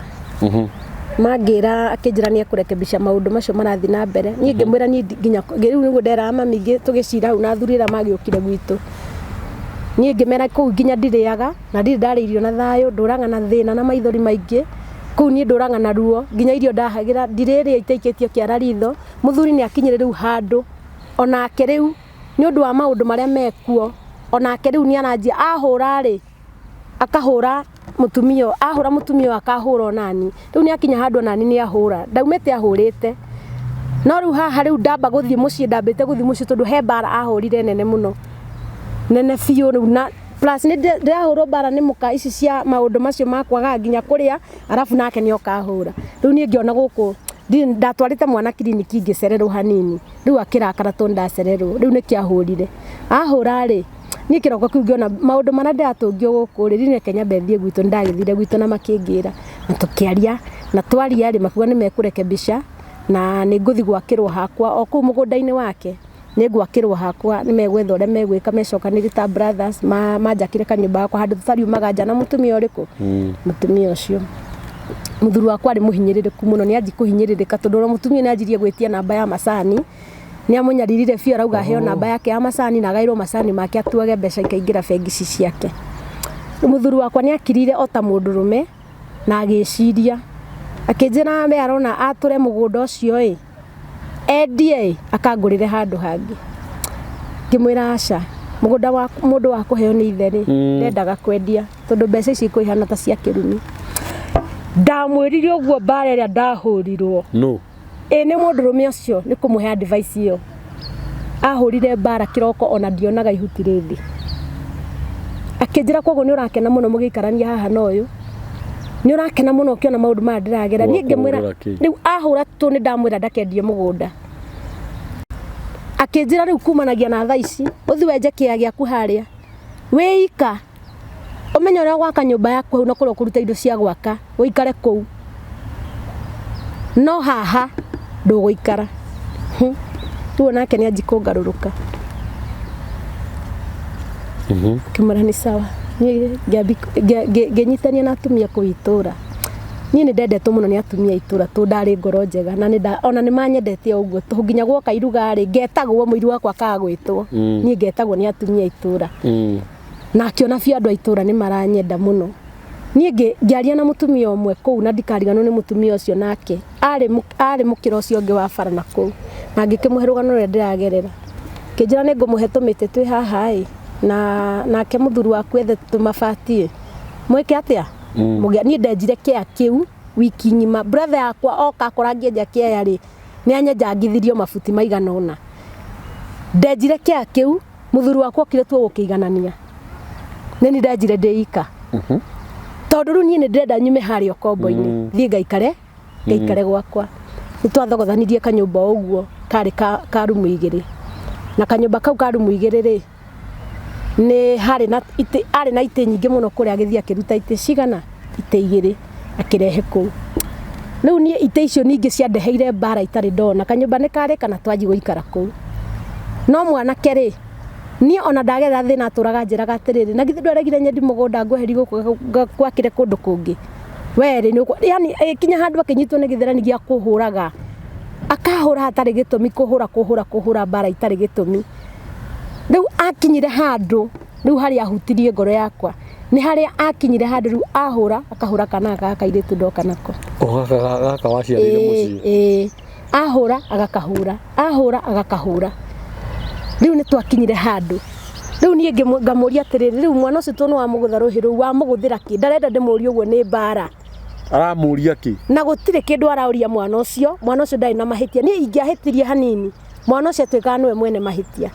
Mangĩra akĩnjĩra nĩ ekũrekebisha maũndũ macio marathiĩ na mbere. Niĩ ngĩmwĩra niĩ nginya rĩu nĩguo nderaga mami tũgĩcira hau na athuri arĩa magĩũkire gwitũ. Niĩ ngĩmera kũu nginya ndirĩaga na ndirĩ ndarĩa irio na thayũ ndũraga na thĩna na maithori maingĩ. Kũu niĩ ndũraga na ruo nginya irio ndahagĩra ndirĩrĩa itaikĩtio kĩara ritho. Mũthuri nĩ akinyire rĩu handũ Onake rĩu nĩ ũndũ wa maũndũ marĩa mekuo, onake rĩu nĩ aranjia ahũra rĩ, akahũra mũtumia, ahũra mũtumia ũyũ akahũra onani. Rĩu nĩ akinya handũ onani nĩ ahũra, ndaumĩte ahũrĩte. No rĩu haha rĩu ndamba gũthiĩ mũciĩ, ndambĩte gũthiĩ mũciĩ tondũ he mbara ahũrire nene mũno, nene biũ rĩu na plus nĩ ndĩrahũrwo mbara nĩ mũka ici cia maũndũ macio ma kwaga nginya kũrĩa, arabu nake nĩ oka ahũra. Rĩu niĩ ngĩona gũkũ ndatwarĩte mwana kiriniki ngĩcererwo hanini, rĩu akĩrakara tondũ ndacererwo, rĩu nĩkĩo ahũrire. Ahũra rĩ, niĩ kĩroko kĩu ngĩona maũndũ marĩa ndĩratũngio gũkũ rĩ, niĩ reke nyambe thiĩ gwitũ, nĩ ndagĩthire gwitũ na makĩngĩra na tũkĩaria, na twaria rĩ, makiuga nĩ mekũrekebisha na nĩ ngũthiĩ gwakĩrwo hakwa o kũu mũgũnda-inĩ wake, nĩ ngwakĩrwo hakwa, nĩ megwetha ũrĩa megwĩka mecokanĩrie ta brothers manjakĩre kanyũmba gakwa handũ tũtariumaga nja na mũtumia ũrĩkũ? Mũtumia ũcio. Mũthuri wakwa arĩ mũhinyĩrĩrĩku mũno, nĩ anjia kũhinyĩrĩrĩka tondũ ona mũtumia nĩ anjirie gwĩtia namba ya macani, nĩ amũnyaririre biũ arauga aheo namba yake ya macani na agaĩrwo macani make atuage mbeca ikaingĩra bengi ci ciake. Mũthuri wakwa nĩ akirire o ta mũndũrũme na agĩciria, akĩnjĩra we arona atũre mũgũnda ũcio ĩ, endie ĩ, akangũrĩre handũ hangĩ. Ngĩmwĩra aca, mũgũnda wa mũndũ wa kũheo nĩ ithe rĩ, ndendaga kwendia tondũ mbeca ici ikũihana ta cia kĩrumi. Ndamwĩrire ũguo mbara ĩrĩa ndahũrirwo. No. Ĩ nĩ mũndũrũme ũcio nĩ kũmũhe advice ĩyo. Ahũrire mbara kĩroko ona ndionaga ihuti rĩ thĩ. Akĩnjĩra koguo nĩ ũrakena mũno mũgĩikarania haha na ũyũ. Nĩ ũrakena mũno ũkĩona maũndũ maya ndĩragera. Niĩ ngĩmwĩra Wakũhũrĩra kĩ? rĩu ahũra tũ nĩ ndamwĩra ndakendie mũgũnda. Akĩnjĩra rĩu kumanagia na thaa ici ũthiĩ wenje kĩea gĩaku harĩa wĩika ũmenye ũrĩa ũgwaka nyũmba yaku hau na kũrĩa ũkũruta indo cia gwaka ũikare kũu, no haha ndũgũikara. Rĩu onake nĩ anji kũngarũrũka. Ngĩmwĩra nĩ sawa. Niĩ ngĩnyitania na atumia kũu itũra. Niĩ nĩ ndendetwo mũno nĩ atumia a itũra tondũ ndarĩ ngoro njega na ona nĩ manyendete o ũguo tondũ nginya gwoka iruga rĩ, ngetagwo mũiru wakwa akaga gwĩtwo. Niĩ ngetagwo nĩ atumia a itũra. Na akĩona biũ andũ a itũra nĩ maranyenda mũno. Niĩ ngĩaria na mũtumia ũmwe kũu na ndikariganĩrwo nĩ mũtumia ũcio nake, arĩ mũkĩra ũcio ũngĩ wa bara na kũu, na ngĩkĩmũhe rũgano rũrĩa ndĩragerera. Akĩnjĩra nĩ ngũmũhe tũmĩtĩ twĩ haha ĩ, na nake mũthuri waku ethe tũmabati ĩ, mwĩke atĩa? Niĩ ndenjire kĩea kĩu wiki ng'ima. Brother yakwa oka akora ngĩenja kĩea rĩ, nĩ anyenjangithirio mabuti maigana ũna. Ndenjire kĩea kĩu, mũthuri wakwa okire tuo gũkĩiganania. Nĩ niĩ ndenjire ndĩ ika. Tondũ rĩu niĩ nĩ ndĩrenda nyume harĩa ũkombo-inĩ, thiĩ ngaikare gwakwa. Nĩ twathogothanirie kanyũmba o ũguo karĩ ka rumu igĩrĩ. Na kanyũmba kau ka rumu igĩrĩ rĩ, nĩ harĩ na itĩ, arĩ na itĩ nyingĩ mũno kũrĩa agĩthiĩ akĩruta itĩ cigana? Itĩ igĩrĩ akĩrehe kũu. Rĩu niĩ itĩ icio ningĩ ciandeheire mbara itarĩ ndona. Kanyũmba nĩ karĩka na twanjia gũikara kũu. No mwanake rĩ, niĩ ona ndagerera thĩna atũraga anjĩraga atĩrĩrĩ, na githĩ ndwaregire nyendi mũgũnda ngweherie gũkũ ngwakĩre kũndũ kũngĩ? We rĩ, yani ĩkinya handũ akĩnyitwo nĩ gĩtherani gĩa kũhũraga. Akahũra hatarĩ gĩtũmi, kũhũra kũhũra kũhũra mbara itarĩ gĩtũmi. Rĩu akinyire handũ, rĩu harĩa ahutirie ngoro yakwa, nĩ harĩa akinyire handũ rĩu ahũra, akahũra kana gaka kairĩtu ndoka nako. O gaka gaka waciarĩire mũciĩ. Ĩĩ, ahũra agakahũra, ahũra agakahũra. Rĩu nĩ twakinyire handũ. Rĩu niĩ ngamũria atĩrĩrĩ, rĩu mwana ũcio tondũ nĩ wamũgũtha rũhĩ rũu, wamũgũthĩra kĩ? Ndarenda ndĩmũrie ũguo nĩ mbara. Aramũria kĩ? Na gũtirĩ kĩndũ araũria mwana ũcio, mwana ũcio ndarĩ na mahĩtia. Niĩ ingĩahĩtirie hanini, mwana ũcio atuĩkaga nĩwe mwene mahĩtia.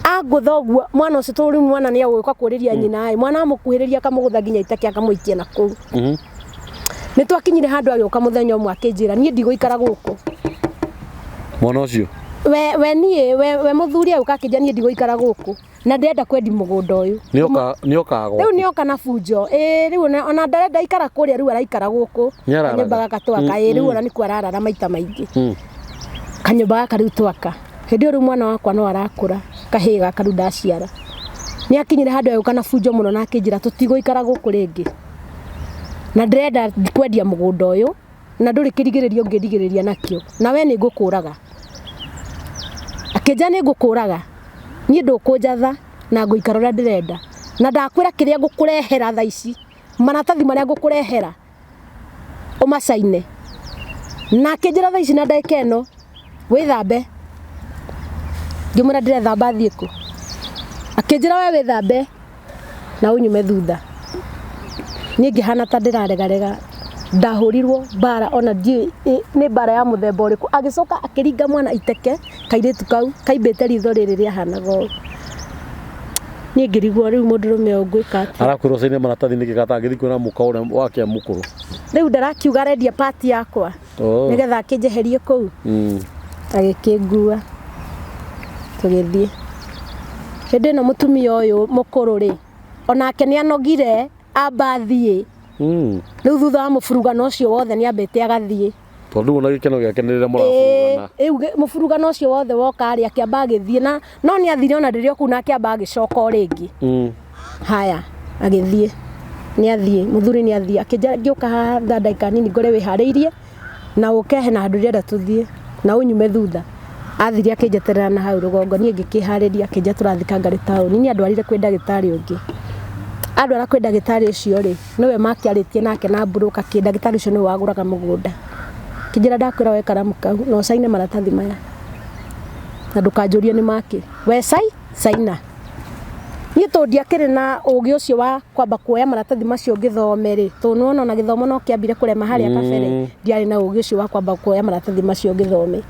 Angũtha ũguo, mwana ũcio tondũ rĩu mwana nĩ egũka kũrĩria nyina ĩ, mwana amũkuhĩrĩria akamũgũtha nginya iteke akamũikia na kũu. Nĩ twakinyire handũ agĩũka mũthenya ũmwe akĩnjĩra niĩ ndigũikara gũkũ. Mwana ũcio? We niĩ, we mũthuri agĩũka akĩnjĩra niĩ ndigũikara gũkũ na ndĩrenda kwendia mũgũnda ũyũ. Nĩoka gwaku? Rĩu nĩoka na bunjo. Ĩĩ rĩu ona ndarenda ikara kũrĩa rĩu araikara gũkũ. Nĩararaga? Kanyũmba gaka twaka. Ĩĩ rĩu ona nĩkuo ararara maita maingĩ. Kanyũmba gaka rĩu twaka. Hĩndĩ ĩyo rĩu mwana wakwa no arakũra, kahĩĩ gaka rĩu ndaciara. Nĩ akinyire handũ agĩũka na bunjo mũno na akĩnjĩra tũtigũikara gũkũ rĩngĩ. Na ndĩrenda kwendia mũgũnda ũyũ na ndũrĩ kĩrigĩrĩrio ũngĩrigĩrĩria nakĩo, na we nĩ ngũkũraga. Akĩnjĩra nĩ ngũkũraga, niĩ ndũkũnjatha na ngũikara ũrĩa ndĩrenda. Na ndakwĩra kĩrĩa ngũkũrehera thaa ici, maratathi marĩa ngũkũrehera, ũmacaine. Na akĩnjĩra thaa ici na ndagĩka ĩno, wĩthambe. Ngĩmwĩra ndĩrethamba thiĩ kũ? Akĩnjĩra we wĩthambe na ũnyume thutha. Niĩ ngĩhana ta ndĩraregarega. Ndahũrirwo mbara ona ndiũĩ nĩ mbara ya mũthemba ũrĩkũ. Agĩcoka akĩringa mwana iteke kairĩtu kau kaimbĩte ritho rĩrĩ rĩahanaga ũũ. Niĩ ngĩrigwo rĩu mũndũrũme ũyũ ngwĩka atĩa. Arakwĩra ũcaine maratathi nĩkĩ gatangĩthiĩ kwĩra mũka ũrĩa wake mũkũrũ. Rĩu ndarakiuga arendia pati yakwa Oh. nĩgetha akĩnjeherie kũu. Agĩkĩngua tũgĩthiĩ. Hĩndĩ ĩno mũtumia ũyũ mũkũrũ rĩ, onake nĩ anogire amba athiĩ. Rĩu thutha wa mũburugano ũcio wothe nĩ ambĩte agathiĩ. Tondũ ona gĩkeno gĩake nĩ rĩrĩa mũraburugana. Rĩu mũburugano ũcio wothe woka rĩ, akĩamba agĩthiĩ na no nĩ athire ona rĩrĩa kũu na akĩamba agĩcoka o rĩngĩ. Haya, agĩthiĩ. Nĩ athiĩ, mũthuri nĩ athiĩ. Akĩnjĩra ngĩũka haha tha ndagĩka nini ngore wĩharĩirie na ũke hena handũ ndĩrenda tũthiĩ na ũnyume thutha. Athire akĩnjeterera na hau rũgongo, niĩ ngĩkĩharĩria akĩnjĩra tũrathiĩ Kangarĩ taũni. Niĩ andwarire kwĩ ndagĩtarĩ ũngĩ. Andwara kwĩ ndagĩtarĩ ũcio rĩ, nĩwe makĩarĩtie nake na broker kĩ, ndagĩtarĩ ũcio nĩwe wagũraga mũgũnda. Akĩnjĩra ndakwĩra woe karamu kau na ũcaine maratathi maya na ndũkanjũrie nĩ makĩ. We caina. Niĩ tondũ ndiakĩrĩ na ũgĩ ũcio wa kwamba kuoya maratathi macio ngĩthome rĩ, tondũ nĩwona ona gĩthomo no kĩambire kũrema harĩa kabere, ndiarĩ na ũgĩ ũcio wa kwamba kuoya maratathi macio ngĩthome.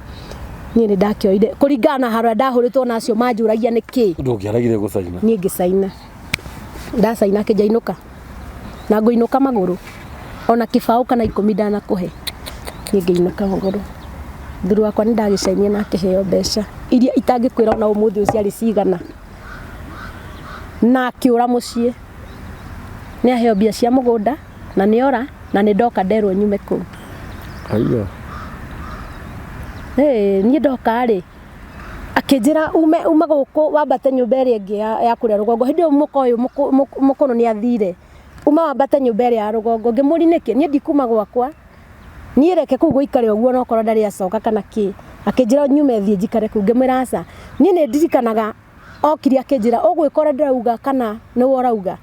Niĩ nĩ ndakĩoire kũringana na harĩa ndahũrĩtwo na acio manjũragia nĩ kĩ. Ndũngĩaregire gũcaina. Niĩ ngĩcaina. Ndacaina akĩnja inũka. Na ngũinũka magũrũ. Ona kĩbaũ kana 10 ndanakũhe. Niĩ ngĩinũka magũrũ. Mũthuri wakwa nĩ ndagĩcainie na akĩheo mbeca iria itangĩkwĩra ona ũmũthĩ ũyũ ciarĩ cigana. Na akĩũra mũciĩ. Nĩ aheo mbia cia mũgũnda na nĩ ora na nĩ ndoka nderwo nyume kũu. Aiyo. Niĩ ndoka rĩ, akĩnjĩra ume gũkũ wambate nyũmba ĩrĩa ĩngĩ ya kũrĩa rũgongo. Hĩndĩ ĩyo mũka ũyũ mũkũrũ nĩ athire. Uma wambate nyũmba ĩrĩa ya rũgongo. Ngĩmũria nĩkĩ? Niĩ ndikuma gwakwa. Niĩ reke kũu gũikare ũguo na okorwo ndarĩ acoka kana kĩ. Akĩnjĩra nyume thiĩ njikare kũu. Ngĩmwĩra aca. Niĩ nĩ ndirikanaga okire akĩnjĩra ũgwĩka ũrĩa ndĩrauga kana nĩwe ũrauga.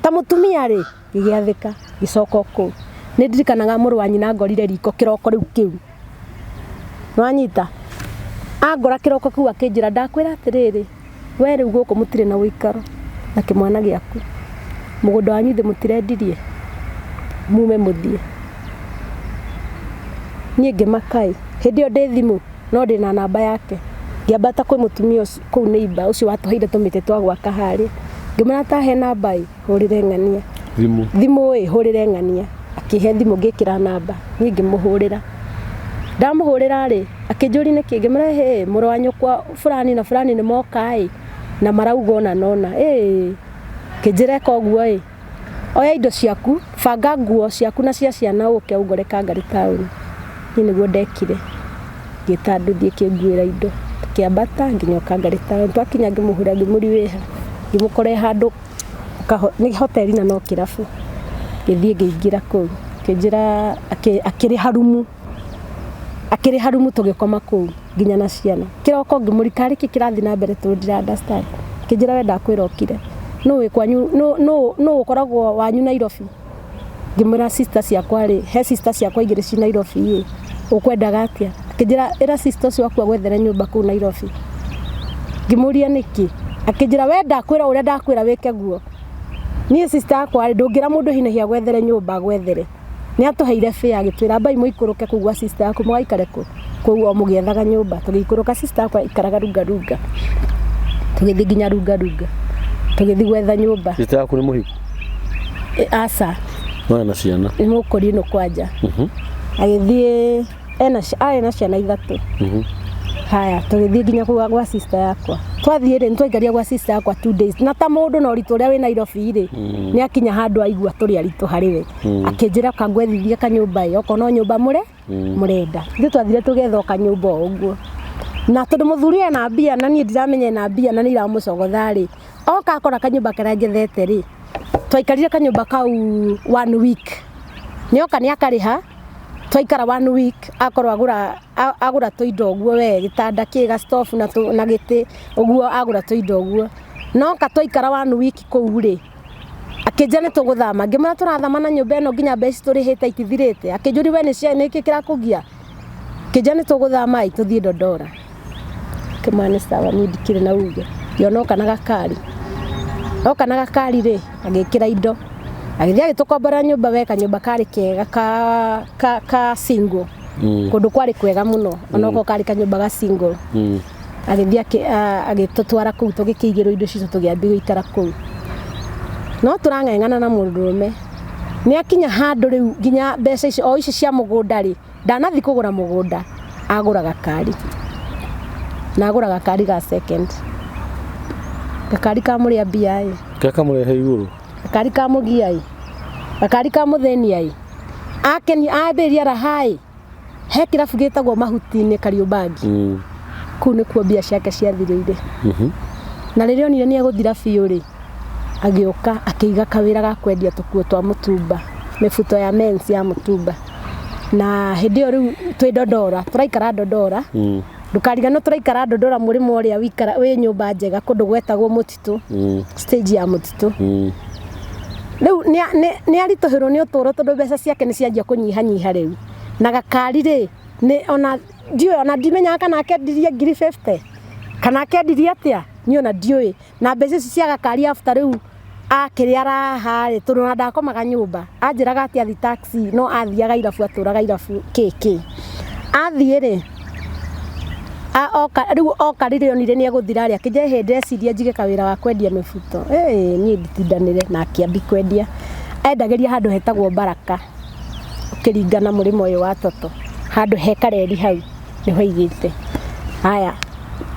Ta mũtumia rĩ, ngĩgĩathĩka, ngĩcoka o kũu. Nĩ ndirikanaga mũrũ wa nyina angorire riko kĩroko rĩu kĩu. Nĩwanyita? Angora kĩroko kĩu akĩnjĩra ndakwĩra atĩrĩrĩ, we rĩu gũkũ mũtirĩ na ũikaro na kĩmwana gĩaku. Mũgũnda wanyu ithuĩ mũtirendirie, mume mũthiĩ. Niĩ ngĩmaka ĩ, hĩndĩ ĩyo ndĩ thimũ no ndĩna namba yake. Ngĩambata kwĩ mũtumia ũcio kũu neighbor ũcio watũheire tũmĩtĩ twa gwaka harĩa. Ngĩmwĩra ta he namba ĩ, hũrĩre ng'ania. Thimũ. Thimũ ĩ, hũrĩre ng'ania. Akĩhe thimũ ngĩkĩra namba. Niĩ ngĩmũhũrĩra. Ndamũhũrĩra rĩ, akĩnjũria nĩkĩ, ngĩmwĩra hĩ, mũrũ wa nyũkwa fulani na fulani nĩ moka ĩ, na marauga ũna na ũna. Ĩ, akĩnjĩra eka ũguo ĩ, oya indo ciaku, banga nguo ciaku na cia ciana ũke ũngore Kangarĩ taũni. Niĩ nĩguo ndekire. Ngĩta nduthi ĩkĩnguĩra indo. Tũkĩambata nginya Kangarĩ taũni. Twakinya ngĩmũhũrĩra ngĩmũria wĩha. Ngĩmũkora e handũ nĩ hoteli na no kĩrabu. Ngĩthiĩ ngĩingĩra kũu. Akĩnjĩra akĩrĩha rumu. Akĩrĩha rumu tũgĩkoma kũu nginya na ciana. Kĩroko ngĩmũria karĩ kĩ kĩrathiĩ na mbere tondũ ndira understand. Akĩnjĩra we ndakwĩra ũkire. Nũ wĩ kwanyu, nũ ũkoragwo wanyu Nairobi? Ngĩmwĩra sister ciakwa rĩ, he sister ciakwa igĩrĩ ci Nairobi ĩ, ũkwendaga atĩa? Akĩnjĩra ĩra sister ũcio waku agwethere nyũmba kũu Nairobi. Ngĩmũria nĩkĩ? Akĩnjĩra we ndakwĩra ũrĩa ndakwĩra wĩke guo. Niĩ sister yakwa rĩ, ndũngĩra mũndũ hi na hi agwethere nyũmba agwethere. Nĩ atũheire fare agĩtwĩra ambai mũikũrũke kũu gwa sister yaku mũgaikare kũ? Kũu o mũgĩethaga nyũmba. Tũgĩikũrũka sister yakwa aikaraga Runga Runga. Tũgĩthiĩ nginya Runga Runga. Tũgĩthiĩ gwetha nyũmba. Sister yaku nĩ mũhiku? Aca. No ena ciana. Nĩ mũkũrinũ kwanja. Agĩthiĩ ena arĩ na ciana 3. Haya, tũgĩthiĩ nginya gwa sister yakwa. Twathiĩ rĩ, nĩtwaikarire gwa sister yakwa 2 days. Na ta mũndũ na ũritũ ũrĩa wĩ Nairobi rĩ, nĩ akinya handũ aigua tũrĩ aritũ harĩ we. Akĩnjĩra kangwethithie kanyũmba ĩ, okorwo no nyũmba mũrenda. Ithuĩ twathire tũgetha o kanyũmba o ũguo. Na tondũ mũthuri ena mbia na niĩ ndiramenya ena mbia na nĩ iramũcogotha rĩ, oka akora kanyũmba karĩa njethete rĩ, twaikarire kanyũmba kau 1 week. Nĩoka nĩakarĩha, twaikara 1 week, akorwo agũra tũindo ũguo we, gĩtanda kĩ, gastofu na gĩtĩ, ũguo agũra tũindo ũguo. Noka twaikara 1 week kũu rĩ, akĩnjĩra nĩ tũgũthama. Ngĩmwĩra tũrathama na nyũmba ĩno nginya mbeca tũrĩhĩte itithirĩte. Akĩnjũria we nĩ kĩ kĩrakũgia? Akĩnjĩra nĩ tũgũthama ĩ, tũthiĩ Dandora. Ngĩmwĩra nĩ sawa, niĩ ndikĩrĩ na uge. Ngĩona oka na gakari. Oka na gakari rĩ, agĩkĩra indo. Agĩthiĩ agĩtũkombora nyũmba we kanyũmba karĩ kega ka single. Kũndũ kwarĩ kwega mũno, onokorwo karĩ kanyũmba ga single. Agĩthiĩ agĩtũtwara kũu tũgĩkĩigĩrwo indo citũ tũgĩambia gũikara kũu. No tũrang'eng'ana na mũndũrũme. Nĩ akinya handũ rĩu nginya mbeca icio o ici cia mũgũnda rĩ, ndanathiĩ kũgũra mũgũnda, agũra gakari. Na agũra gakari ga second. Gakari ka mũrĩa mbia ĩ. Kĩa kamũrehe igũrũ. Gakari ka mũgia ĩ. Gakari ka mũthĩnia ĩ. Akeni ambĩrĩria raha ĩ. He kĩrabu gĩtagwo Mahuti-inĩ Kariobangi. Kũu nĩkuo mbia ciake ciathirĩire. Na rĩrĩa onire nĩ egũthira biũ rĩ, agĩũka akĩiga kawĩra ga kwendia tũkuo twa mũtumba, mĩbuto ya mens ya mũtumba. Na hĩndĩ ĩyo rĩu twĩ Dodora, tũraikara Dodora. Ndũkariganĩrwo tũraikara Dodora mũrĩmo ũrĩa wikara wĩ nyũmba njega kũndũ gwetagwo Mũtitũ, stage ya Mũtitũ. Rĩu nĩ aritũhĩrwo nĩ ũtũũro tondũ mbeca ciake nĩ cianjia kũnyihanyiha rĩu. Na gakari rĩ, nĩ ona ndiũĩ ona ndimenyaga kana akendirie ngiri 50 kana akendirie atĩa, niĩ ona ndiũĩ. Na mbeca ici cia gakari after rĩu akĩrĩa raha rĩ, tondũ ona ndakomaga nyũmba, anjĩraga atĩ athiĩ taxi no athiaga irabu atũraga irabu kĩ. Athiĩ rĩ, oka rĩu oka rĩrĩa onire nĩ egũthira rĩ, akĩnjĩra hĩndĩ ndĩreciria njige kawĩra ga kwendia mĩbuto. Niĩ nditindanĩre na akĩambia kwendia. Endagĩria handũ hetagwo Baraka, ũkĩringana mũrĩmo ũyũ wa Toto, handũ he kareri hau nĩho aigĩte. Haya,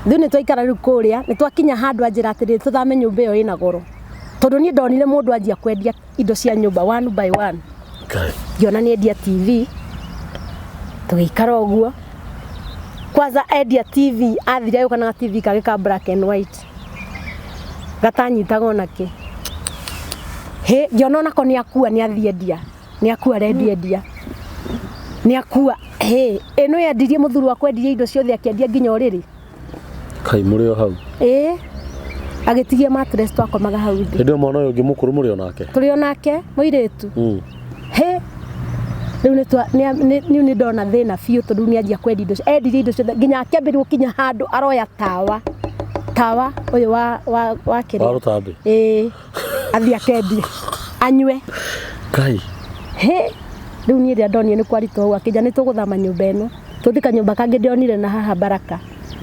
rĩu nĩ twaikara rĩu kũrĩa, nĩ twakinya handũ anjĩra atĩrĩrĩ tũthame nyũmba ĩyo ĩna goro. Tondũ niĩ ndonire mũndũ anjia kwendia indo cia nyũmba one by one. Ngĩona nĩ endia TV, tũgĩikara ũguo. Kwanza endia TV, athire agĩũka na TV kangĩ ka black and white. Gatanyitaga ona kĩ. Hĩ, ngĩona onako nĩ akua nĩ athiĩ endia. Nĩ akua arendia endia. Nĩ akua. Hĩ, ĩno yendirie mũthuri wakwa endirie indo ciothe akĩendia nginya ũrĩrĩ. Kai mũrĩ o hau. Ĩĩ. Agĩtigia mattress twakomaga hau thĩ. Hĩndĩ ĩyo mwana ũyũ ũngĩ mũkũrũ mũrĩ o nake? Tũrĩ o nake, mũirĩtu. Hĩ, rĩu nĩ nĩ ndona thĩna biũ tondũ nĩ anjia kwendia indo, endirie indo ciothe nginya akĩambĩrĩria gũkinya handũ aroya tawa. Tawa ũyũ wa kĩrĩa? Wa rũtambĩ. Ĩĩ. Athiĩ akendie. Anyue. Kai. Hĩ, rĩu niĩ rĩrĩa ndonire nĩ kwaritũ hau akĩnjĩra nĩ tũgũthama nyũmba ĩno. Tũthiĩ kanyũmba kangĩ ndĩonire na haha Baraka.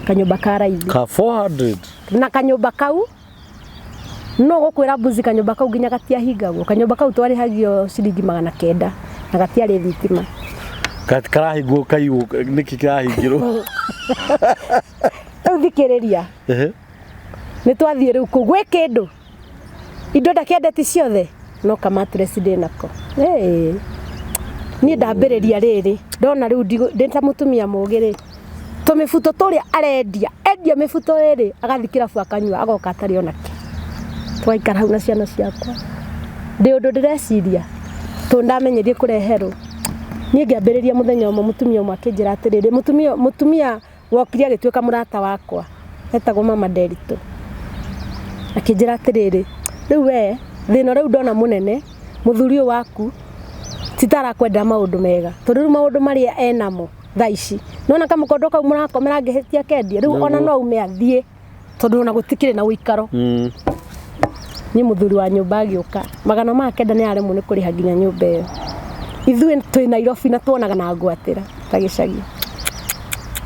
Kanyũmba ka raithi. Ka 400. Na kanyũmba kau no gũkwĩra mbuzi kanyũmba kau nginya gatiahingagwo. Kanyũmba kau twarĩhagio ciringi 900 na gatiarĩ thitima. Karahingwo kaiywo nĩkĩ kĩrahingĩrwo? Rĩu thikĩrĩria. Nĩ twathiĩ rĩu kũu gwĩ kĩndũ. Indo ndakĩendeti ciothe no ka mattress ndĩ nako. Niĩ ndambĩrĩria rĩrĩ ndona rĩu ndĩ ta mũtumia mũũgĩ rĩ, tũmĩbuto tũrĩa arendia, endia mĩbuto ĩrĩ agathiĩ kĩrabu akanyua agoka atarĩ ona kĩ. Twaikara hau na ciana ciakwa. Ndĩ ũndũ ndĩreciria tondũ ndamenyerie kũreherwo. Niĩ ngĩambĩrĩria mũthenya ũmwe mũtumia ũmwe akĩnjĩra atĩrĩrĩ, mũtumia wokire agĩtuĩka mũrata wakwa, etagwo Mama Nderitu. Akĩnjĩra atĩrĩrĩ, rĩu we thĩna ũrĩa ndona mũnene, mũthuri ũyũ waku ti ta arakwendera maũndũ mega, tondũ rĩu maũndũ marĩa enamo thaa ici, nĩwona kamũkondo kau mũrakomera angĩhĩtia akendie, rĩu ona no aume athiĩ tondũ ona gũtikĩrĩ na ũikaro. Niĩ mũthuri wa nyũmba agĩũka, 900 nĩ aremwo nĩ kũrĩha nginya nyũmba ĩyo. Ithuĩ twĩ Nairobi na tuonaga na ngwatĩra ta gĩcagi.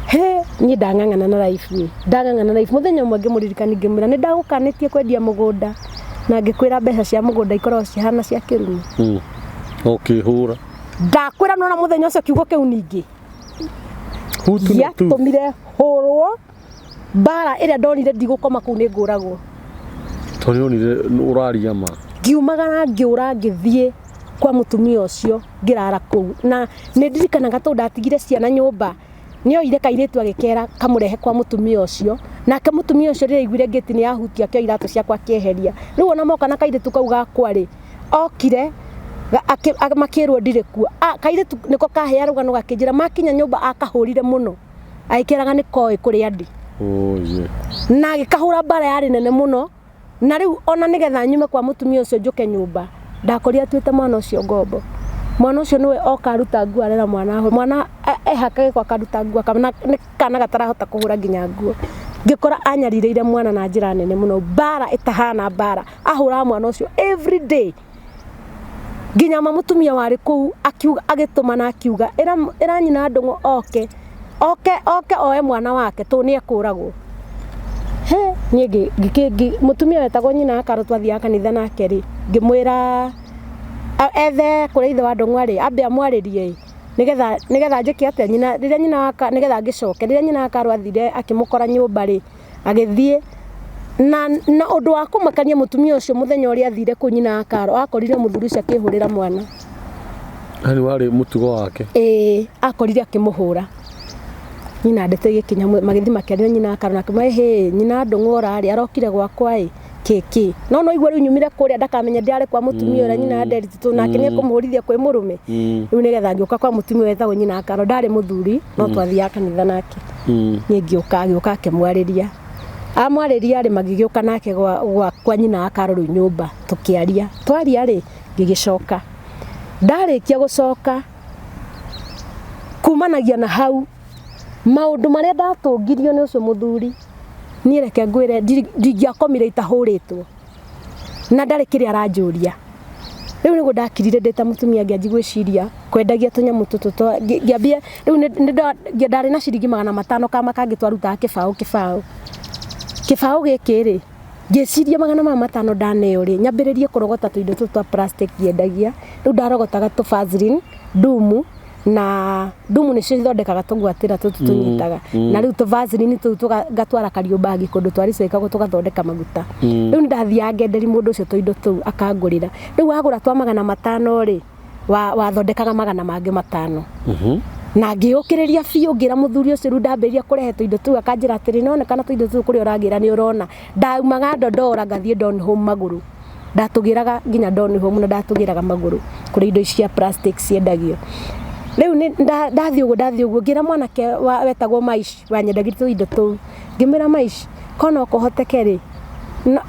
He, niĩ ndang'ang'ana na life ĩ, ndang'ang'ana na life. Mũthenya ũmwe ngĩmũririkania ngĩmwĩra nĩ ndagũkanĩtie kwendia mũgũnda na ngĩkwĩra mbeca cia mũgũnda ikoragwo cihana cia kĩrumi. Ũkĩhũra. Ndakwĩra nona mũthenya ũcio kiugo kĩu ningĩ. Hutu na tu. Gĩatũmire hũrwo mbara ĩrĩa ndonire ndigũkoma kũu nĩ ngũragwo. Tondũ nĩwonire ũraria ma. Ngiumagara ngĩũra ngĩthiĩ kwa mũtumia ũcio ngĩrara kũu. Na nĩ ndirikanaga tondũ ndatigire ciana nyũmba. Nĩ oire kairĩtu agĩkera kamũrehe kwa mũtumia ũcio. Nake mũtumia ũcio rĩrĩa aiguire ngĩti nĩ yahutia akĩoya iratũ ciakwa akĩeheria. Rĩu ona moka na kairĩtu kau gakwa rĩ, okire makĩrwo ndirĩ kuo. Kairĩtu nĩko kahea rũgano gakĩnjĩra makinya nyũmba akahũrire mũno. Agĩkĩraga nĩ koĩ kũrĩa ndĩ. Na agĩkahũra mbara yarĩ nene mũno. Na rĩu ona nĩgetha nyume kwa mũtumia ũcio njũke nyũmba, ndakorire atuĩte mwana ũcio ngombo. Mwana ũcio nĩwe oka aruta nguo arera mwana ahũre. Mwana ehaka gĩko akaruta nguo, kana nĩ kana gatarahota kũhũra nginya nguo. Ngĩkora anyarirĩire mwana na njĩra nene mũno, mbara ĩtahana mbara, ahũraga mwana ũcio every day. Nginya ma mũtumia warĩ kũu akiuga, agĩtũmana akiuga ĩra nyina Ndũng'ũ oke oke oke oe mwana wake tondũ nĩ ekũragwo. He niĩ mũtumia wetagwo nyina wa Karo twathiaga kanitha nake rĩ, ngĩmwĩra ethe kũrĩa ithe wa Ndũng'ũ arĩ, ambe amwarĩrie ĩ, nĩgetha njĩke atĩa nyina, rĩrĩa nyina wa nĩgetha ngĩcoke, rĩrĩa nyina wa Karo athire akĩmũkora nyũmba rĩ, agĩthiĩ na ũndũ wa kũmakania mũtumia ũcio mũthenya ũrĩa athire kũu nyina wa Karo akorire mũthuri ũcio akĩhũrĩra mwana. Yani warĩ mũtugo wake. Ĩĩ, akorire akĩmũhũra. Nyina ndeto igĩkinya magĩthiĩ makĩaria nyina wa Karo na akĩmwĩra hĩ nyina Ndũng'ũ ũrarĩ arokire gwakwa ĩ kĩkĩ. No igua rĩu nyumire kũrĩa ndakamenye ndĩrarĩ kwa mũtumia ũrĩa nyina Nderitũ tondũ nake nĩekũmũhũrithia kwĩ mũrũme. Rĩu nĩgetha ngĩũka kwa mũtumia wetagwo nyina wa Karo, ndarĩ mũthuri no twathiaga kanitha nake. Niĩ ngĩũka, agĩũka akĩmwarĩria. Amwarĩria rĩ, magĩgĩũka nake kwa nyina wa Karo rĩu nyũmba tũkĩaria. Twaria rĩ, ngĩgĩcoka. Ndarĩkia gũcoka kumanagia na hau maũndũ marĩa ndatũngirio nĩ ũcio mũthuri, niĩ reke ngwĩre ndingĩakomire itahũrĩtwo na ndarĩ kĩrĩa aranjũria. Rĩu nĩguo ndakirire ndĩ ta mũtumia ngĩanjia gwĩciria kwendagia tũnyamũ tũtũ twa ngĩambia rĩu ndarĩ na ciringi 500 kama kangĩ twarutaga kĩbaũ kĩbaũ. Kĩbaũ gĩkĩ rĩ, ngĩciria 500 ndaneo rĩ, nyambĩrĩrie kũrogota tũindo tũtũ twa plastic ngĩendagia. Rĩu ndarogotaga tũ Vaseline, ndumu, na ndumu nĩcio ithondekaga tũgwatĩra tũtũ tũnyitaga. Na rĩu tũ Vaseline tũu ngatwara Kariũmbangi kũndũ twaricĩkagwo tũgathondeka maguta. Rĩu nĩndathiaga ngenderia mũndũ ũcio tũindo tũu akangũrĩra. Rĩu wagũra twa 500 rĩ, wathondekaga 500. Na ngĩũkĩrĩria biũ ngĩra mũthuri ũcio rĩu ndambĩrĩria kũrehe tũindo tũu akanjĩra atĩrĩ nĩonekana tũindo tũu kũrĩa ũragĩra nĩ ũrona. Ndaumaga Ndondora ngathiĩ Donholm magũrũ. Ndatũgĩraga nginya Donholm na ndatũgĩraga magũrũ kũrĩa indo ici cia plastic ciendagio. Rĩu ndathiĩ ũguo ndathiĩ ũguo ngĩra mwanake wetagwo Maish wanyendagia tũindo tũu. Ngĩmwĩra Maish, ko no kũhoteke rĩ,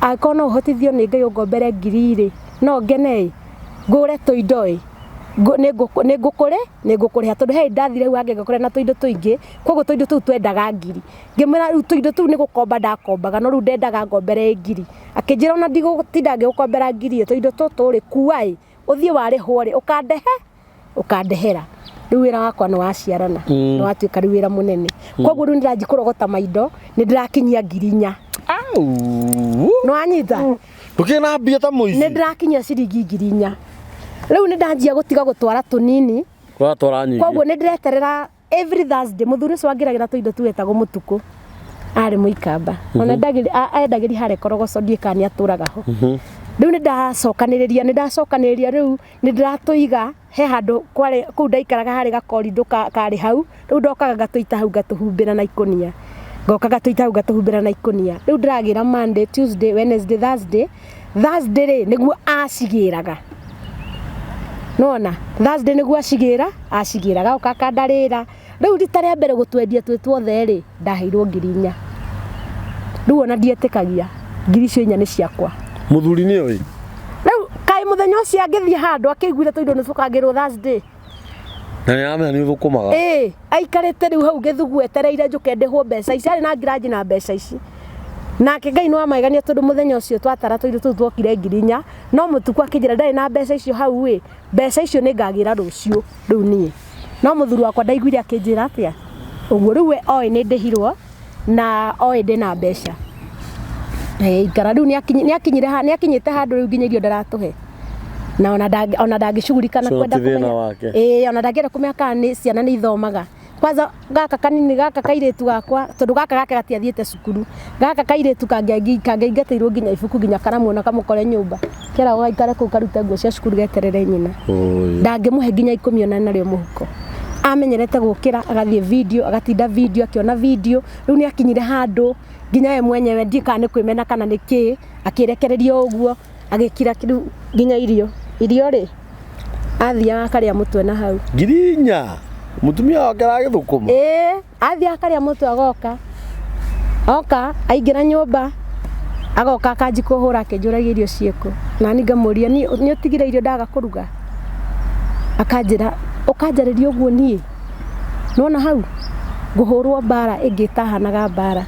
angĩkorwo no ũhotithio nĩ Ngai ũngombere ngiri rĩ, no ngene ĩ, ngũre tũindo ĩ, nĩngũkũrĩha tondũ he ndathire hau hangĩ ngakora na tũindo tũingĩ, koguo tũindo tũu twendaga ngiri. Ngĩmwĩra rĩu tũindo tũu nĩ gũkomba ndakombaga, no rĩu ndendaga ngombere ngiri. Akĩnjĩra ona ndigũtinda ngĩgũkombera ngiri ĩ, tũindo tũtũ rĩ, kua ĩ, ũthiĩ warĩhwo rĩ, ũkandehera. Rĩu wĩra wakwa nĩ waciarana, nĩ watuĩka rĩu wĩra mũnene. Koguo rĩu nĩndĩranjia kũrogota maindo, nĩndĩrakinyia ngiri inya. Nĩwanyita? Ndũkĩrĩ na mbia ta mũici. Nĩndĩrakinyia ciringi ngiri inya. Rĩu nĩndanjia gũtiga gũtwara tũnini. Ũratwara nyingĩ. Koguo nĩndĩreterera every Thursday mũthuri ũcio wangĩragĩra tũindo tũu etagwo Mũtukũ. Arĩ mũikamba. Ona endagĩria harĩa Korogoco ndiũĩ kana nĩatũraga ho. Rĩu nĩndacokanĩrĩria rĩu nĩndĩratũiga he handũ kwarĩ kũu ndaikaraga harĩ gakorindo karĩ hau. Rĩu ndokaga ngatũita hau ngatũhumbĩra na ikũnia. Ngoka ngatũita hau ngatũhumbĩra na ikũnia. Rĩu ndĩragĩra Monday, Tuesday, Wednesday, Thursday. Thursday rĩ nĩguo acigĩraga. Nĩwona? Thursday nĩguo acigĩraga agoka akandarĩra. Rĩu rita rĩa mbere gũtwendia twĩ tuothe rĩ, ndaheirwo ngiri inya. Rĩu ona ndietĩkagia ngiri icio inya nĩ ciakwa. Mũthuri nĩoĩ? Rĩu kaĩ mũthenya ũcio angĩthiĩ handũ akĩiguire tũindo nĩ tũkagĩrwo Thursday. Na nĩaramenya nĩ ũthũkũmaga. Ĩĩ, aikarĩte rĩu hau gĩthugu etereire njũke ndĩhwo mbeca ici, arĩ na ngiraji na mbeca ici. Nake Ngai nĩwamagegania tondũ mũthenya ũcio twatara tũindo tũu twokire ngiri inya, no mũtukũ akĩnjĩra ndarĩ na mbeca icio hau ĩ, mbeca icio nĩngagĩra rũciũ rĩu niĩ. No mũthuri wakwa ndaiguire akĩnjĩra atĩa? Ũguo rĩu we oĩ nĩ ndĩhirwo na oĩ ndĩna mbeca. Ikara rĩu nĩakinyĩte handũ rĩu nginya irio ndaratũhe. Na ona ndangĩcugurika na kwenda kũmenya. Ĩĩ, ona ndangĩenda kũmenya kana nĩ ciana nĩ ithomaga. Kwanza gaka kanini gaka kairĩtu gakwa tondũ gaka gake gatiathiĩte cukuru. Gaka kairĩtu kangĩaingatĩirwo nginya ibuku nginya karamu ona kamũkore nyũmba. Keragwo gaikare kũu karute nguo cia cukuru geterere nyina. Ndangĩmũhe nginya 10 ona narĩo mũhuko. Amenyerete gũkĩra agathiĩ video, agatinda video, akĩona video. Rĩu nĩakinyire handũ nginya we mwenyewe ndiũĩ kana nĩ kwĩmena kana nĩ kĩ, akĩrekereria ũguo, agĩkira rĩu nginya irio. Irio rĩ, athiaga akarĩa mũtwe na hau. Ngiri inya? Mũtumia wake aragĩthũkũma? Ĩĩ, athiaga akarĩa mũtwe agoka. Oka, aingĩra nyũmba, agoka akanji kũhũra akĩnjũragia irio ciĩkũ. Na niĩ ngamũria, nĩ ũtigire irio ndaga kũruga? Akanjĩra, ũkanjarĩria ũguo niĩ? Nĩwona hau? Ngũhũrwo mbara ĩngĩ ĩtahanaga mbara.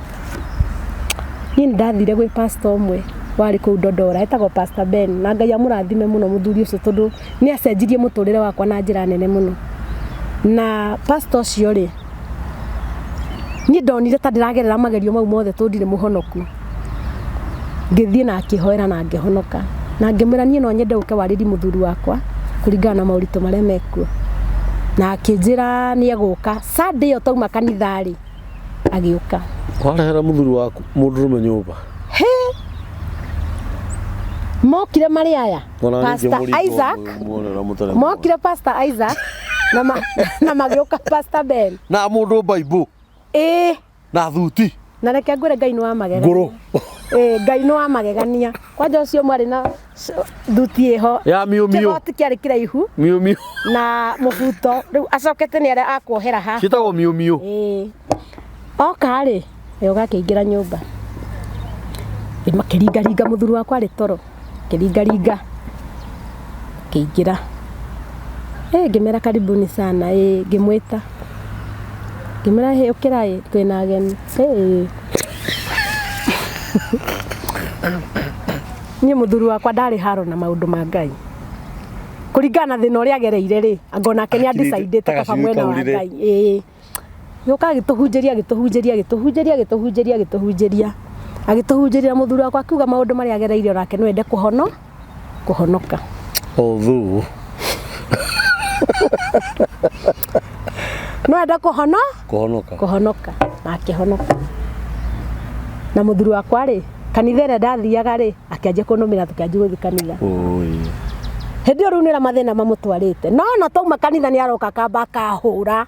Niĩ nĩ ndathire gwĩ pastor ũmwe warĩ kũu Dodora etagwo Pastor Ben, na Ngai amũrathime mũno mũthuri ũcio tondũ nĩ acenjirie mũtũrĩre wakwa na njĩra nene mũno. Na pastor ũcio rĩ, niĩ ndonire ta ndĩragerera magerio mau mothe tondũ ndirĩ mũhonoku. Ngĩthiĩ na akĩhoera na ngĩhonoka. Na ngĩmwĩra niĩ no nyende ũke warĩrie mũthuri wakwa kũringana na moritũ marĩa mekuo. Na akĩnjĩra nĩ egũka. Sunday ĩyo twauma kanitha rĩ, agĩũka. Warehera mũthuri waku mũndũrũme nyũmba. He! Mokire marĩ aya. Ona ningĩ Pastor mũringo Isaac. muonera mũtarĩ Mokire Pastor Isaac na ma, na magĩũka Pastor Ben. Na mũndũ baibũ Ĩĩ, na thuti na reke ngwĩre Ngai nĩ wa magegania. ngũrũ Ĩĩ, Ngai nĩ wa magegania. Kwanja ũcio mwarĩ na thuti ĩho. Ya miũ miũ. Kĩgoti kĩarĩ kĩraihu miũ miũ na mũbuto. Rĩu acokete nĩ arĩa akuohera haha. Ciĩtagwo miũ miũ. Ĩĩ. Oka rĩ, agĩũka akĩingĩra nyũmba. Makĩringaringa mũthuri wakwa arĩ toro. Kĩringaringa. Akĩingĩra. Ĩ ngĩmera karibuni sana, ĩ ngĩmwĩta. Ngĩmwĩra hĩ ũkĩra ĩ twĩna ageni. Ĩ. Niĩ mũthuri wakwa ndarĩ haro na maũndũ ma Ngai. Kũringana na thĩna ũrĩa agereire rĩ, anga onake nĩ adecidĩte kaba Tagacui mwena wa kaurire. Ngai. Ĩĩ. Gĩũka agĩtũhunjĩria agĩtũhunjĩria agĩtũhunjĩria agĩtũhunjĩria agĩtũhunjĩria. Agĩtũhunjĩria mũthuri wakwa akiuga maũndũ marĩa agereire onake no ende kũhono kũhonoka. Although No ende kũhono kũhonoka. Kũhonoka na akĩhonoka. Na mũthuri wakwa rĩ, kanitha ĩrĩa ndathiaga rĩ, akĩanjia kũnũmĩra tũkĩanjia gũthiĩ kanitha. Oi. Hĩndĩ ĩyo rĩu nĩ ũrĩa mathĩna mamũtwarĩte. No ona twauma kanitha nĩ aroka akamba akahũra.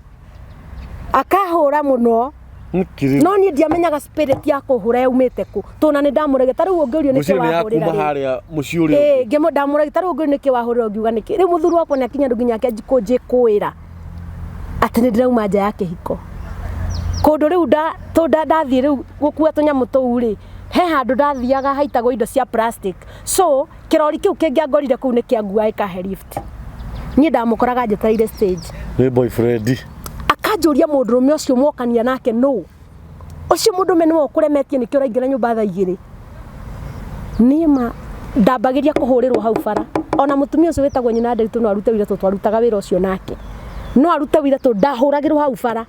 Akahũra mũno. Nĩkĩ? No niĩ ndiamenyaga spirit ya kũhũra yaumĩte kũ. Tondũ na nĩ ndamũrege ta rĩu ũngĩũrio nĩkĩ Mũciĩ nĩ ya wahũrĩra kuma rĩ. harĩa mũciĩ ũrĩa Ĩĩ, ũngĩ. ngĩmũ ndamũrege ta rĩu ũngĩũrio nĩkĩ wahũrĩra ũngiuga nĩkĩ. Rĩu mũthuri wakwa nĩ akinya nginya akĩanjia kũnjĩkũĩra atĩ nĩ ndĩrauma nja ya kĩhiko. Kũndũ rĩu ndathiĩ rĩu gũkua tũnyamũ tũu rĩ, he handũ ndathiaga haitagwo indo cia plastic. So, kĩrori kĩu kĩngĩangorire kũu nĩ kĩanguaga gĩkahe lift. Niĩ ndamũkoraga njetereire stage. Nĩ boyfriend. Akanjũria mũndũrũme ũcio mwokania nake nũ? Ũcio mũndũrũme nĩwe ũkũremetie nĩkĩo ũraingĩra nyũmba thaa igĩrĩ. Niĩ ma ndambagĩria kũhũrĩrwo hau bara. Ona mũtumia ũcio wĩtagwo nyina Nderitu no arute wĩira tondũ twarutaga wĩra ũcio nake. No arute wĩira tondũ ndahũragĩrwo hau bara.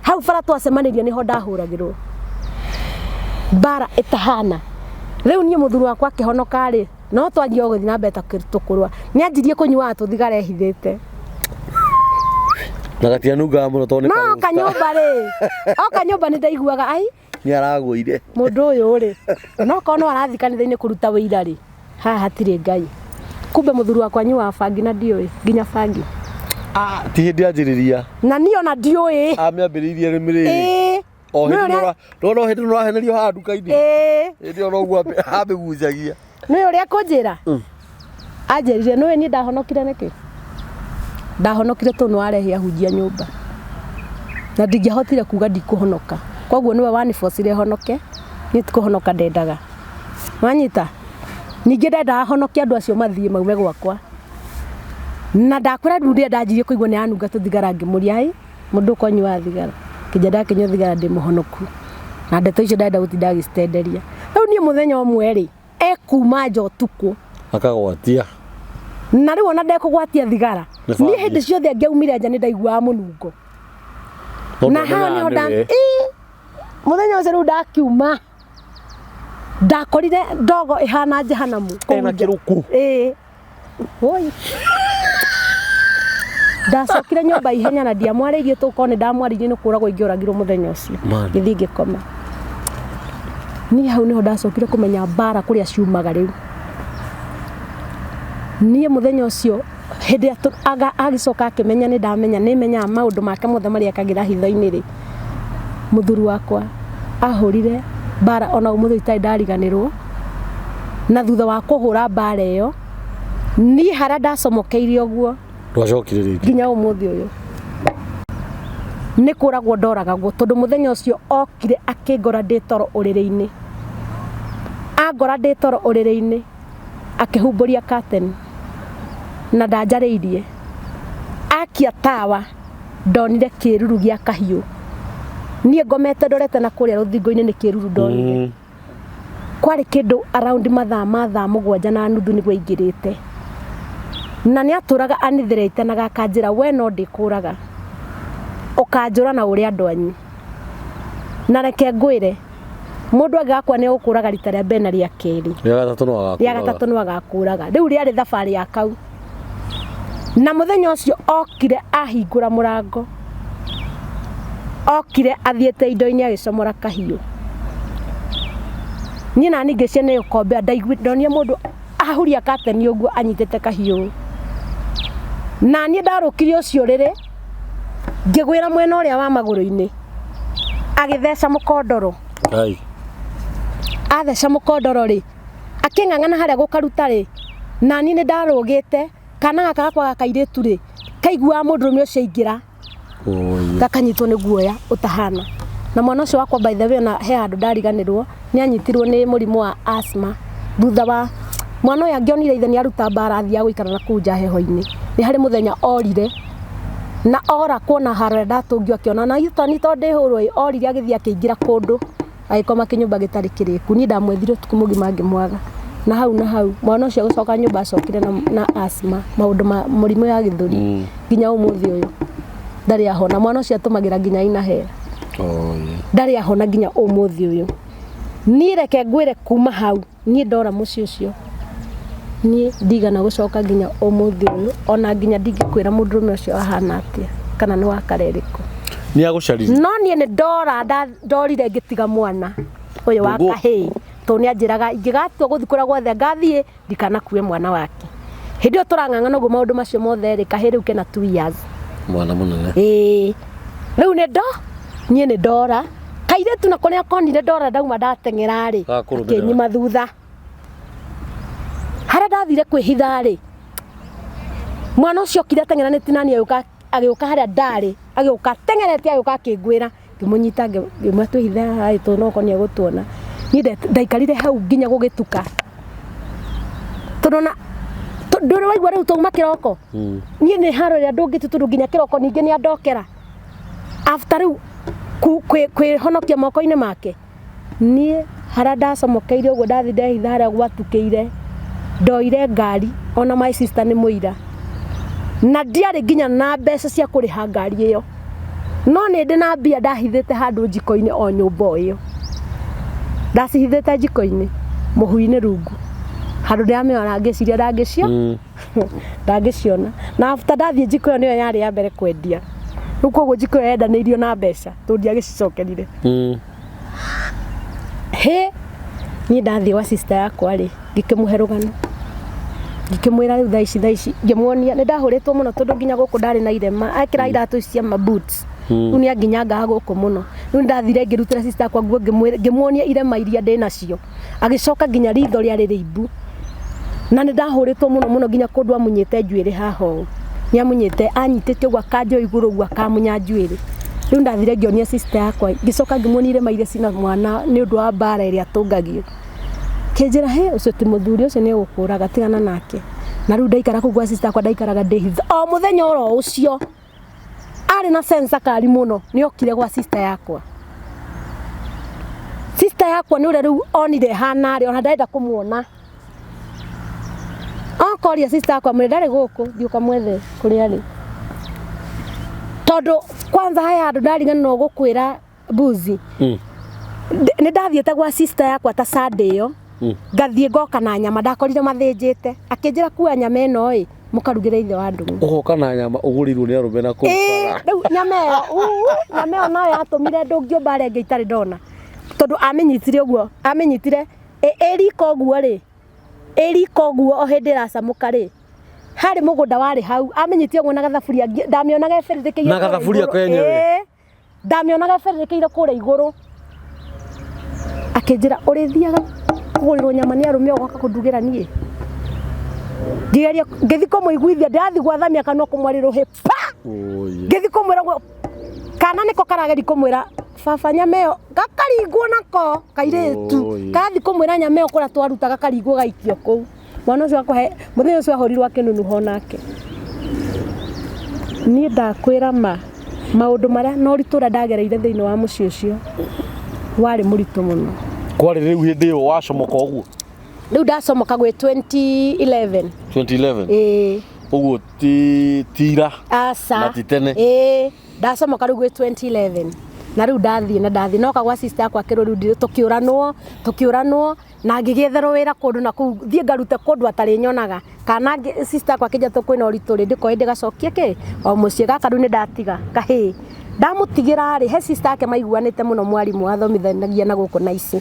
Hau bara twacemanĩria nĩho ndahũragĩrwo. Mbara ĩtahana. Rĩu niĩ mũthuri wakwa akĩhonoka rĩ, no twanjia gũthiĩ na mbere tũkũrũa. Nĩ anjirie kũnyuaga tũthigara ehithĩte. Na gatianungaga mũno tondũ nĩ No karũsta. kanyũmba rĩ, oka nyũmba nĩ ndaiguaga ai Nĩ aragũire. Mũndũ ũyũ rĩ, no korwo no arathiĩ kanitha-inĩ kũruta wĩira rĩ, haha hatirĩ Ngai. Kumbe mũthuri wakwa anyuaga bangi na ndiũĩ, nginya bangi. Ah, ti hĩndĩ anjĩrĩria. Na niĩ ona ndiũĩ. Amĩambĩrĩirie rĩ mĩrĩrĩ. Ĩĩ. O Nĩũĩ hĩndĩ ũrĩa- nora no hĩndĩ nĩũrahenerio haha nduka-inĩ. Ĩĩ. Hĩndĩ ĩyo noguo amĩgucagia. Nĩũĩ ũrĩa ekũnjĩra? Anjĩrire nĩũĩ niĩ ndahonokire nĩkĩ? Ndahonokire tondũ nĩwarehe ahunjia nyũmba. Na ndingĩahotire kuga ndikũhonoka. Koguo nĩwe wanibocire honoke, niĩ ti kũhonoka ndendaga. Wanyita? Ningĩ ndendaga honoke andũ acio mathiĩ maume gwakwa. Na ndakwĩra rĩu rĩrĩa ndanjirie kũigua nĩ aranunga tũthigara ngĩmũria ai mũndũ ũkwa anyuaga thigara? Kĩnja ndakĩnyua thigara ndĩ mũhonoku. Na ndeto icio ndarenda gũtinda agĩcitenderia. Rĩu niĩ mũthenya ũmwe rĩ, ekuma nja ũtukũ. Akagwatia. Na rĩu ona ndekũgwatia thigara. Nĩ Niĩ bangi. hĩndĩ ciothe angĩaumire nja nĩ ndaiguaga mũnungo. Tondũ Na haha amenyaga nĩho nda nĩwe. Ĩĩ, mũthenya ũcio rĩu ndakiuma ndakorire ndogo ĩhana jehanamu kũu Ĩna nja. kĩrũkũ. Ĩĩ. Woi. Ndacokire nyũmba ihenya na ndiamwarĩirie tũkorwo nĩ ndamwarĩirie nĩ kũragwo ingĩoragirwo mũthenya ũcio. Man. Ngĩthiĩ ngĩkoma. Niĩ hau nĩho ndacokire kũmenya mbara kũrĩa ciumaga rĩu. Niĩ mũthenya ũcio hĩndĩ ĩrĩa agĩcoka akĩmenya nĩ ndamenya nĩ menyaga maũndũ make mothe marĩa ekagĩra hitho-inĩ rĩ, mũthuri wakwa ahũrire mbara ona ũmũthĩ itarĩ ndariganĩrwo. Na thutha wa kũhũra mbara ĩyo, niĩ harĩa ndacomokeire ũguo Ndwacokire rĩngĩ. Nginya ũmũthĩ ũyũ nĩ kũragwo ndoragagwo tondũ mũthenya ũcio okire akĩngora ndĩ toro ũrĩrĩ-inĩ. Angora ndĩ toro ũrĩrĩ-inĩ akĩhumbũria curtain na ndanjarĩirie. Akia tawa ndonire kĩruru gĩa kahiũ. Niĩ ngomete ndorete na kũrĩa rũthingo-inĩ nĩ kĩruru ndonire. Kwarĩ kĩndũ around mathaa ma 7:30 nĩguo aingĩrĩte. Na nĩ atũraga anithĩrĩte na gakanjĩra we no ndĩkũraga. Ũkanjũra na ũrĩa andũ anyu. Na reke ngwĩre, mũndũ angĩgakua nĩ egũkũraga rita rĩa mbere na rĩa kerĩ. Rĩa gatatũ no agakũraga. Rĩa gatatũ no agakũraga. Rĩu rĩarĩ thabarĩ ya kau. Na mũthenya ũcio okire ahingũra mũrango. Okire athiĩte indo-inĩ agĩcomora kahiũ. Niĩ nani ngĩciria nĩ gũkombea ndonire mũndũ ahuria kateni ũguo anyitĩte kahiũ. Na niĩ ndarũkirie ũcio ũrĩrĩ, ngĩgwĩra mwena ũrĩa wa magũrũ-inĩ. Agĩtheca mũkondoro. Ngai. Atheca mũkondoro rĩ, akĩng'ang'ana harĩa gũkaruta rĩ, na niĩ nĩ ndarũgĩte, kana gaka gakwa ga kairĩtu rĩ, kaiguaga mũndũrũme ũcio aingĩra. Gakanyitwo nĩ guoya ũtahana. Na mwana ũcio wakwa by the way ona he handũ ndariganĩrwo, nĩ anyitirwo nĩ mũrimũ wa asthma. Thutha wa mwana ũyũ angĩonire ithe nĩ aruta mbara athiaga gũikara na kũu nja heho-inĩ. Nĩ harĩ mũthenya orire, na ora kuona haro ĩrĩa ndatũngio akĩona na itoni to ndĩhũrwo ĩ, orire agĩthiĩ akĩingĩra kũndũ agĩkoma kĩnyũmba gĩtarĩ kĩrĩku. Niĩ ndamwethire ũtukũ mũgima ngĩmwaga. Na hau na hau mwana ũcio gũcoka nyũmba acokire na asthma, maũndũ ma mũrimũ ya gĩthũri nginya ũmũthĩ ũyũ ndarĩ ahona. Mwana ũcio atũmagĩra nginya inhaler. Ndarĩ ahona nginya ũmũthĩ ũyũ. Niĩ reke ngwĩre kuma hau niĩ ndora mũciĩ ũcio niĩ ndigana gũcoka nginya ũmũthĩ ũyũ, ona nginya ndingĩkwĩra mũndũrũme ũcio ahana atĩa kana nĩ wa kara ĩrĩkũ. Nĩ agũcaririe. No niĩ nĩ ndora ndorire ngĩtiga mwana ũyũ wa kahĩĩ, tondũ nĩ anjĩraga ingĩgatua gũthiĩ kũrĩa guothe ngathiĩ ndikanakue mwana wake. Hĩndĩ ĩyo tũrang'ang'ana ũguo maũndũ macio mothe rĩ, kahĩĩ rĩu kena 2 years. Mwana mũnene. Ĩĩ. Rĩu nĩ ndo niĩ nĩ ndora kairĩtu na kũrĩa konire ndora ndauma ndateng'era rĩ, akĩnyima thutha. Harĩa ndathire kwĩhitha rĩ, mwana ũcio okire ateng'eranĩtie nani agĩũka agĩũka harĩa ndarĩ, agĩũka ateng'erete agĩũka akĩngwĩra, ngĩmũnyita ngĩmwĩra twĩhithe haha ĩ tondũ no okorwo nĩ egũtuona. Niĩ ndaikarire hau nginya gũgĩtuka. Tondũ ona ndũrĩ waigua rĩu twauma kĩroko? Niĩ nĩ haro ĩrĩa ndũngĩte tondũ nginya kĩroko ningĩ nĩ andokera. After rĩu kwĩhonokia moko-inĩ make, niĩ harĩa ndacomokeire ũguo ndathiĩ ndehitha harĩa gwatukĩire, ndoire ngari ona my sister nĩ mũira. Na ndiarĩ nginya na mbeca cia kũrĩha ngari ĩyo. No nĩ ndĩ na mbia ndahithĩte handũ njiko-inĩ o nyũmba o ĩyo. Ndacihithĩte njiko-inĩ, mũhu-inĩ rungu. Handũ ndĩramĩona ngĩciria ndangĩciona. Na after ndathiĩ njiko ĩyo nĩyo yarĩ ya mbere kwendia. Rĩu koguo njiko ĩyo yendanĩirio na mbeca tondũ ndiagĩcicokerire. Hĩ, niĩ ndathiĩ gwa sister yakwa rĩ, ngĩkĩmũhe rũgano. Ngĩkĩmwĩra rĩu thaa ici thaa ici, ngĩmuonia nĩ ndahũrĩtwo mũno tondũ nginya gũkũ ndarĩ na irema, ekĩra iratũ ici cia ma boots. Rĩu nĩ anginyangaga gũkũ mũno. Rĩu ndathire ngĩrutĩra sister yakwa nguo ngĩmuonia irema iria ndĩ nacio. Agĩcoka nginya ritho rĩarĩ rĩimbu. Na nĩ ndahũrĩtwo mũno mũno nginya kũndũ amunyĩte njuĩrĩ haha ũũ. Nĩ amunyĩte, anyitĩte ũguo akanjoya igũrũ ũguo akamunya njuĩrĩ. Rĩu ndathire ngĩonia sister yakwa, ngĩcoka ngĩmuonia irema iria cina mwana nĩ ũndũ wa mbara ĩrĩa atũngagio. Kĩnjĩra hĩ ũcio ti mũthuri ũcio nĩ egũkũraga tigana nake. Na rĩu ndaikara kũu gwa sister yakwa ndaikaraga ndĩhitha. O mũthenya oro ũcio arĩ na sense kari mũno nĩ okire gwa sister yakwa. Sister yakwa nĩ ũrĩa rĩu onire hana rĩ ona ndarenda kũmuona. Okoria sister yakwa mwĩre ndarĩ gũkũ thiĩ ũkamwethe kũrĩa arĩ. Tondũ kwanza haya handũ ndariganĩrwo gũkwĩra Buzi. Nĩ ndathiĩte gwa sister yakwa ta Sunday ĩyo. Ngathiĩ ngoka na nyama ndakorire mathĩnjĩte. Akĩnjĩra kua nyama ĩno ĩ mũkarugĩre ithe wa Ndung'u. Ũgoka na nyama ũgũrĩirwo nĩ arũme na kũu bara. Rĩu nyama ĩyo, nyama ĩyo nayo yatũmire ndũngio mbara ĩngĩ itarĩ ndona. Tondũ amĩnyitire ũguo, amĩnyitire ĩ riko ũguo rĩ, ĩ riko ũguo o hĩndĩ ĩracamũka rĩ, harĩ mũgũnda warĩ hau, amĩnyitire ũguo na gathaburia, ndamĩonaga ĩbĩrĩrĩkĩire Na gathaburia kenyewe. Ndamĩonaga ĩbĩrĩrĩkĩire kũrĩa igũrũ. Akĩnjĩra ũrĩthiaga kũgũrĩrwo nyama nĩ arũme ũgoka kũndugĩra niĩ. Ngĩgeria ngĩthiĩ kũmũiguithia ndĩrathiĩ gwathamia kanua kũmwarĩra rũhĩ pa. Ngĩthiĩ kũmwĩra ũguo kana nĩko karageria kũmwĩra baba nyama ĩyo gakaringwo nako kairĩtu. Karathiĩ kũmwĩra nyama ĩyo kũrĩa twaruta gakaringwo gaikio kũu. Mwana ũcio akũhe mũthenya ũcio ahũrirwo akĩnunuha onake. Niĩ ndakwĩra ma maũndũ marĩa na ũritũ ũrĩa ndagereire thĩinĩ wa mũciĩ ũcio warĩ mũritũ mũno. Kwarĩ rĩu hĩndĩ ĩyo wacomoka ũguo? Rĩu ndacomoka gwĩ 2011. 2011? Ĩĩ. Ũguo ti tira? Aca. Na ti tene? Ĩĩ, ndacomoka rĩu gwĩ 2011 na rĩu ndathiĩ na ndathiĩ noka gwa sister yakwa kĩrũri tũkĩũranwo tũkĩũranwo na ngĩgĩetherwo wĩra kũndũ na kũu thiĩ ngarute kũndũ atarĩ nyonaga kana sister yakwa akĩnjĩra tondũ kwĩna ũritũ rĩ ndĩkoĩ ndĩgacokie kĩ o mũciĩ gaka rĩu nĩ ndatiga kahĩĩ ndamũtigĩra rĩ he sister yake maiguanĩte mũno mwarimũ athomithanagia na gũkũ na ici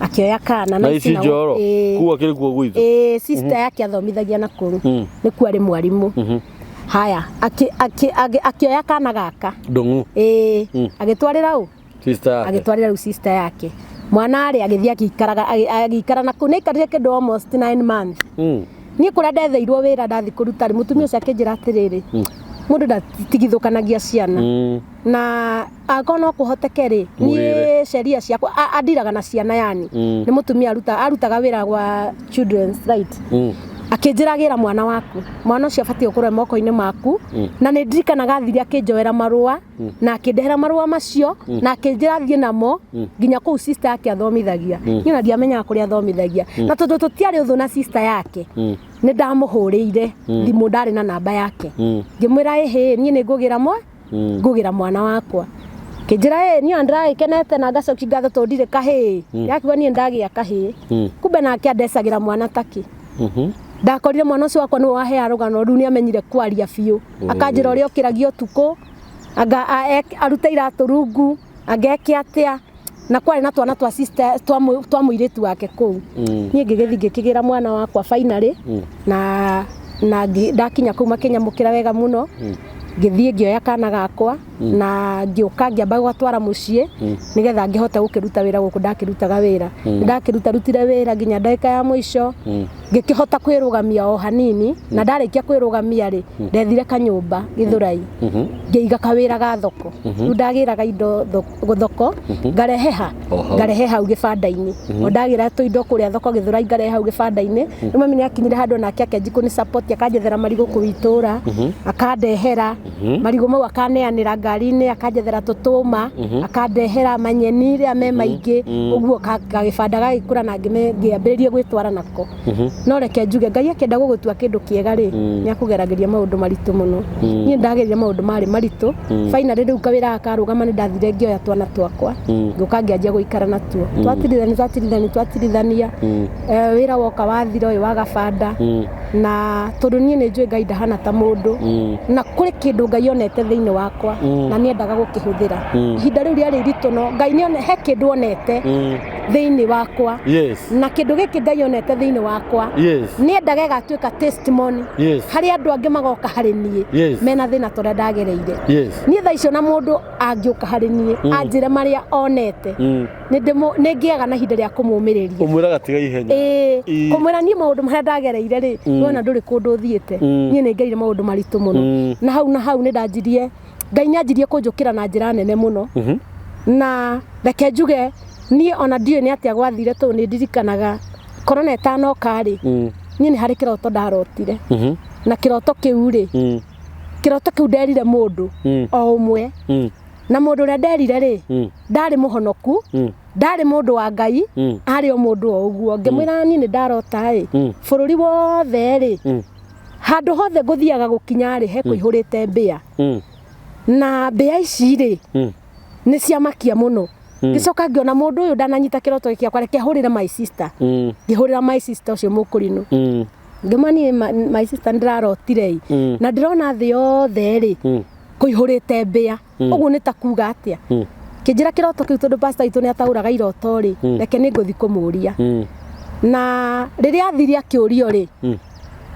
akĩoya kana Na ici na- njoro Ĩĩ. kuu akĩrĩ kuo gwitũ? Ĩĩ, sister yake athomithagia na kũu nĩkuo arĩ mwarimũ. Haya, akĩoya kana gaka. Ndũng'u. Ĩĩ, agĩtwarĩra ũ? Sister yake. Agĩtwarĩra rĩu sister yake. Mwana rĩ agĩthiĩ agĩikaraga agĩikara na kũu nĩ aikarire kĩndũ almost 9 months. Niĩ kũrĩa ndetheirwo wĩra ndathiĩ kũruta rĩ, mũtumia ũcio akĩnjĩra atĩrĩrĩ, mũndũ ndatigithũkanagia ciana na angĩkorwo no kũhoteke rĩ, Mũgĩre. niĩ sheria ciakwa andiraga na ciana yani nĩ mũtumia arutaga wĩra gwa children's right. Akĩnjĩra gĩra mwana waku, mwana ũcio abatiĩ gũkorwo e moko-inĩ maku. Na nĩ ndirikanaga athire akĩnjoera marũa na akĩndehera marũa macio na akĩnjĩra thiĩ namo nginya kũu sister yake athomithagia. Niĩ ona ndiamenyaga kũrĩa athomithagia, na tondũ tũtiarĩ ũthũ na sister yake nĩ ndamũhũrĩire thimũ, ndarĩ na namba yake, ngĩmwĩra ĩhĩ niĩ nĩ ngũgĩra mwa ngũgĩra mwana wakwa. Kĩnjĩra ĩ niĩ ona ndĩragĩkenete na ngacokia ngatho tondũ ndirĩ kahĩĩ yakiuga niĩ ndagĩa kahĩĩ. Kumbe nake andecagĩra mwana takĩ. Ndakorire mwana ũcio wakwa nĩwe wahea rũgano rũu, nĩ amenyire kwaria biũ, akanjĩra ũrĩa okĩragia ũtukũ anga arute iratũ rungu angeke atĩa, na kwarĩ na twana twa sister twa mũirĩtu wake kũu. Niĩ ngĩgĩthiĩ ngĩkĩgĩra mwana wakwa finally na ndakinya kũu makĩnyamũkĩra wega mũno. Ngĩthiĩ ngĩoya kana gakwa na ngĩũka ngĩamba gwatwara mũciĩ nĩgetha ngĩhote gũkĩruta wĩra gũkũ ndakĩrutaga wĩra. Ndakĩruta rutire wĩra nginya ndagĩka ya mũico ngĩkĩhota kwĩrũgamia o hanini, na ndarĩkia kwĩrũgamia rĩ, ndethire kanyũmba Gĩthũrai, ngĩiga kawĩra ga thoko. Rĩu ndagĩraga indo thoko ngarehe ha? O hau. Ngarehe hau gĩbanda-inĩ. O ndagĩra tũindo kũrĩa thoko Gĩthũrai ngarehe hau gĩbanda-inĩ. Rĩu mami nĩ akinyire handũ nake akĩanji kũni support, akanjethera marigũ kũu itũra, akandehera marigũ mau, akaneanĩra ngari-inĩ, akanjethera tũtũma, akandehera manyeni rĩrĩa me maingĩ ũguo gagĩbanda gagĩkũra na ngĩambĩrĩria gwĩtwara nako. No reke njuge Ngai akĩenda gũgũtua kĩndũ kĩega rĩ, nĩ akũgeragĩria maũndũ maritũ mũno. Niĩ ndageririe maũndũ marĩ maritũ. Finally rĩu kawĩra gaka karũgama nĩ ndathire ngĩoya twana twakwa ngĩũka ngĩanjia gũikara natuo, twatirithania twatirithania twatirithania. Wĩra woka wathira ũyũ wa gabanda, na tondũ niĩ nĩ njũĩ Ngai ndahana ta mũndũ na kũrĩ kĩndũ Ngai onete thĩinĩ wakwa na nĩendaga gũkĩhũthĩra ihinda rĩu rĩarĩ iritũ, no Ngai nĩ he kĩndũ onete thĩinĩ wakwa na kĩndũ gĩkĩ Ngai onete thĩinĩ wakwa nĩendaga ĩgatuĩka testimony harĩ andũ angĩ magoka harĩ niĩ mena thĩna ta ũrĩa ndagereire. Niĩ thaa icio na mũndũ angĩũka harĩ niĩ anjĩre marĩa onete, nĩ ngĩaga na ihinda rĩa kũmũmĩrĩria. Ũmwĩraga tiga ihenya. Ĩĩ. Kũmwĩra niĩ maũndũ marĩa ndagereire rĩ, wona ndũrĩ kũndũ ũthiĩte. Niĩ nĩ ngereire maũndũ maritũ mũno na hau nĩ ndanjirie Ngai nĩ anjirie kũnjũkĩra na njĩra nene mũno. Na reke njuge niĩ ona ndiũĩ nĩ atĩa gwathire tondũ nĩ ndirikanaga korona ĩtanoka rĩ, niĩ nĩ harĩ kĩroto ndarotire, na kĩroto kĩu rĩ, kĩroto kĩu nderire mũndũ o ũmwe, na mũndũ ũrĩa nderire rĩ, ndarĩ mũhonoku, ndarĩ mũndũ wa Ngai, arĩ o mũndũ o ũguo. Ngĩmwĩra niĩ nĩ ndarota ĩ bũrũri wothe rĩ, handũ hothe ngũthiaga gũkinya rĩ, he kũihũrĩte mbĩa, na mbĩa ici rĩ, nĩ ciamakia mũno. Ngĩcoka ngĩona mũndũ ũyũ ndananyita kĩroto gĩkĩ gĩakwa, reke hũrĩre my sister. Ngĩhũrĩra my sister ũcio mũkũrinũ, ngĩmwa niĩ my sister nĩ ndĩrarotire ĩ na ndĩrona thĩ yothe rĩ kũihũrĩte mbĩa, ũguo nĩ ta kuga atĩa? Kĩnjĩra kĩroto kĩu tondũ pastor witũ nĩ ataũraga iroto rĩ, reke nĩ ngũthi kũmũria. Na rĩrĩa athire akĩũrio rĩ,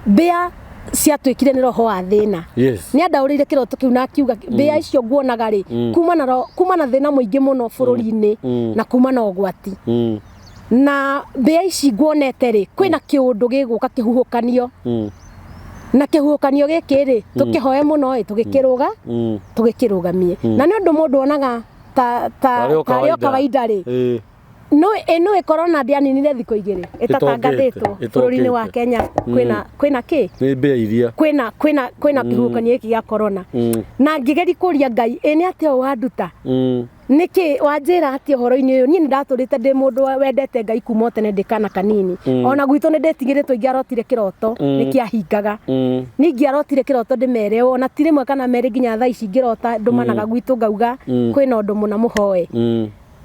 mbĩa ciatuĩkire nĩ roho wa thĩna. Nĩ andaũrĩire kĩroto kĩu na akiuga mbĩa icio nguonaga rĩ, kuma na thĩna mũingĩ mũno bũrũri-inĩ na kuma na ũgwati, na mbĩa ici nguonete rĩ, kwĩna kĩũndũ gĩgũka kĩhuhũkanio, na kĩhuhũkanio gĩkĩ rĩ, tũkĩhoe mũno ĩ tũgĩkĩrũga tũgĩkĩrũgamie. Na nĩ ũndũ mũndũ onaga ta Tarĩ o tarĩ o kawaida. Kawaida rĩ, no ĩno ĩkorona ndĩaninire thikũ 2 ĩtatangathĩtwo bũrũri-inĩ wa Ĩtokĩte. Kenya kwĩna kĩ? Nĩ mbĩa iria. Kwĩna kĩhuhũkanio gĩkĩ gĩa corona. Na ngĩgeria kũria Ngai ĩ nĩ atĩa ũũ wanduta. Nĩkĩ wanjĩra atĩ ũhoro-inĩ ũyũ? Niĩ nĩ ndatũrĩte ndĩ mũndũ wendete Ngai kuma o tene ndĩ kana kanini. Ona gwitũ nĩ ndĩtigĩrĩtwo ingĩarotire kĩroto nĩ kĩahingaga. Niĩ ingĩarotire kĩroto ndĩmere ũũ, ona ti rĩmwe kana merĩ nginya thaa ici ingĩrota ndũmanaga gwitũ ngauga kwĩna ũndũ mũna mũhoe.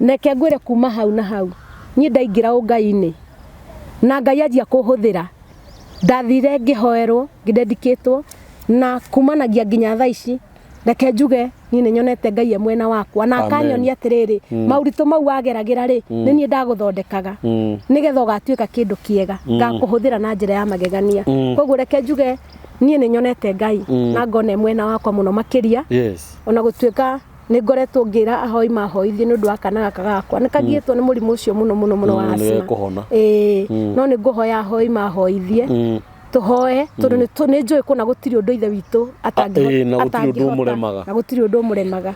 Reke ngwĩre kuma hau na hau, niĩ ndaingĩra ũngai-inĩ na Ngai anjia kũhũthĩra, ndathire ngĩhoerwo, ngĩdedicatwo na kumanagia nginya thaa ici. Reke njuge niĩ nĩ nyonete Ngai e mwena wakwa na akanyonia atĩrĩrĩ, maũritũ mau wageragĩra rĩ, nĩ niĩ ndagũthondekaga nĩgetha ũgatuĩka kĩndũ kĩega, ngakũhũthĩra na njĩra ya magegania. Koguo reke njuge niĩ nĩ nyonete Ngai na ngona e mwena wakwa mũno makĩria. Ona gũtuĩka nĩ ngoretwo ngĩra ahoi mahoithie nĩ ũndũ wa kana gaka gakwa, nĩ kagiĩtwo nĩ mũrimũ ũcio mũno mũno mũno wa Nĩ asthma. gekũhona. Ĩĩ, no nĩ ngũhoya ahoi mahoithie, tũhoe tondũ nĩ njũĩ kũna gũtirĩ ũndũ ithe witũ Ĩĩ, na gũtirĩ ũndũ atangĩhota, ũmũremaga. Na gũtirĩ ũndũ ũmũremaga.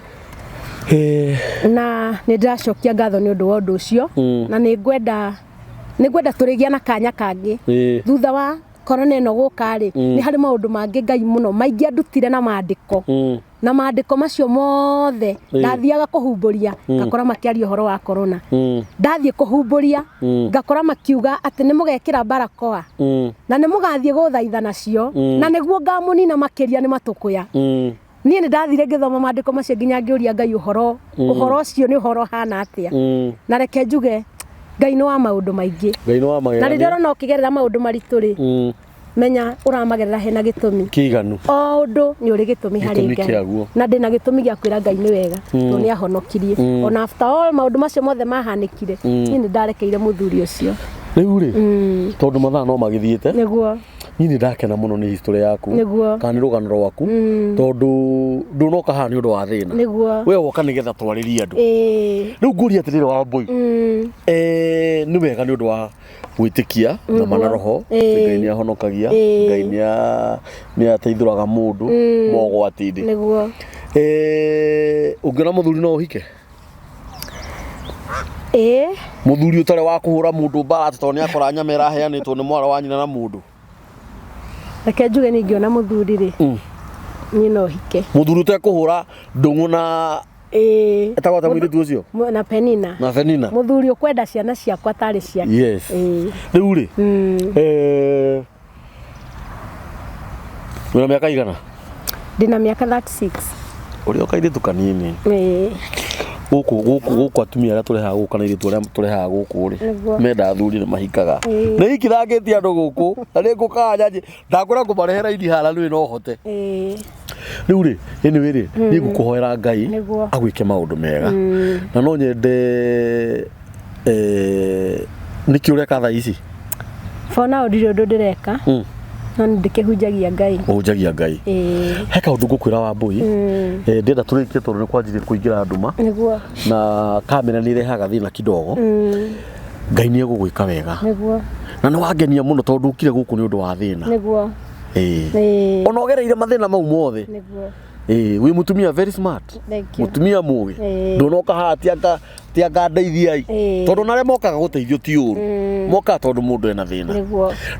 Na nĩ ndĩracokia ngatho nĩ ũndũ wa ũndũ ũcio, na nĩ ngwenda tũrĩgĩa na kanya kangĩ thutha wa korona ĩno gũka rĩ, nĩ harĩ maũndũ mangĩ Ngai mũno maingĩ andutire na maandĩko, na maandĩko macio mothe ndathiaga kũhumbũria ngakora makĩaria ũhoro wa korona. Ndathiĩ kũhumbũria ngakora makiuga atĩ nĩ mũgekĩra barakoa na nĩ mũgathiĩ gũthaitha nacio na nĩguo ngamũnina makĩria nĩ matũkũya. Niĩ nĩ ndathire ngĩthoma maandĩko macio nginya ngĩũria Ngai ũhoro ũcio nĩ ũhoro ũhana atĩa. Na reke njuge Ngai nĩ wa maũndũ maingĩ. Ngai nĩ wa Na rĩrĩa magegania. ũrona ũkĩgerera maũndũ maritũ rĩ, menya ũramagerera hena gĩtũmi. Kĩiganu. O ũndũ nĩ ũrĩ gĩtũmi harĩ Gĩtũmi Ngai. Kĩaguo. Na ndĩna gĩtũmi gĩa kwĩra Ngai nĩ wega tondũ nĩ ahonokirie. Ona after all maũndũ macio mothe mahanĩkire, niĩ nĩ ndarekeire mũthuri ũcio. Rĩu rĩ, tondũ mathaa no magĩthiĩte, niĩ nĩ ndakena mũno nĩ history yaku kana nĩ rũgano rwaku, tondũ ndũnoka haha nĩ ũndũ wa thĩna. We woka nĩgetha twarĩrie andũ. Rĩu ngũria atĩrĩrĩ, Wambũi, nĩ wega nĩ ũndũ wa gwĩtĩkia na mana roho atĩ Ngai nĩ ahonokagia, Ngai nĩ ateithũraga mũndũ mogwati-inĩ. Ũngĩona mũthuri no ũhike? Ĩĩ. Mũthuri ũtarĩ wa kũhũra mũndũ mbara atĩ tondũ nĩ akora nyama ĩraheanĩtwo nĩ mwarĩ wa nyina na mũndũ. Reke njuge niĩ ingĩona mũthuri rĩ, niĩ no hike. Mũthuri ũtekũhũra ndũng'ũ na etagwo ta mũirĩtu ũcio. Na Penina. Na Penina. Mũthuri ũkwenda ciana ciakwa tarĩ ciake. Rĩu rĩ, wĩna mĩaka igana? Ndĩna mĩaka 36. Ũrĩa kairĩtu kanini. Gũkũ atumia arĩa tũrehaga gũkũ kana airĩtu arĩa tũrehaga gũkũ rĩ, menda athuri nĩ mahikaga. Nĩ ikithangĩtie andũ gũkũ na nĩ ngũkaga njanji ndakwĩra ngũmarehera ini hara nĩ no hote. Rĩu rĩ, anyway rĩ, niĩ ngũkũhoera Ngai agwĩke maũndũ mega na no nyende nĩkĩ ũreka thaa ici? For now ndirĩ ũndũ ndĩreka, no nĩ ndĩkĩhunjagia Ngai. Ũhunjagia Ngai. He kaũndũ ngũkwĩra, Wambũi. Ndĩrenda tũrĩkie tondũ nĩ kwanjirie kũingĩra nduma na kamera nĩ irehaga thĩna kidogo. Ngai nĩ egũgwĩka wega na nĩ wangenia mũno tondũ ũkire gũkũ nĩ ũndũ wa thĩna. Ona ũgereire mathĩna mau mothe. Wĩ mũtumia very smart. Thank you. Mũtumia mũgĩ. Ndũnoka haha ti anga ndeithiai, tondũ narĩa mokaga gũteithio ti ũru, mokaga tondũ mũndũ ena thĩna.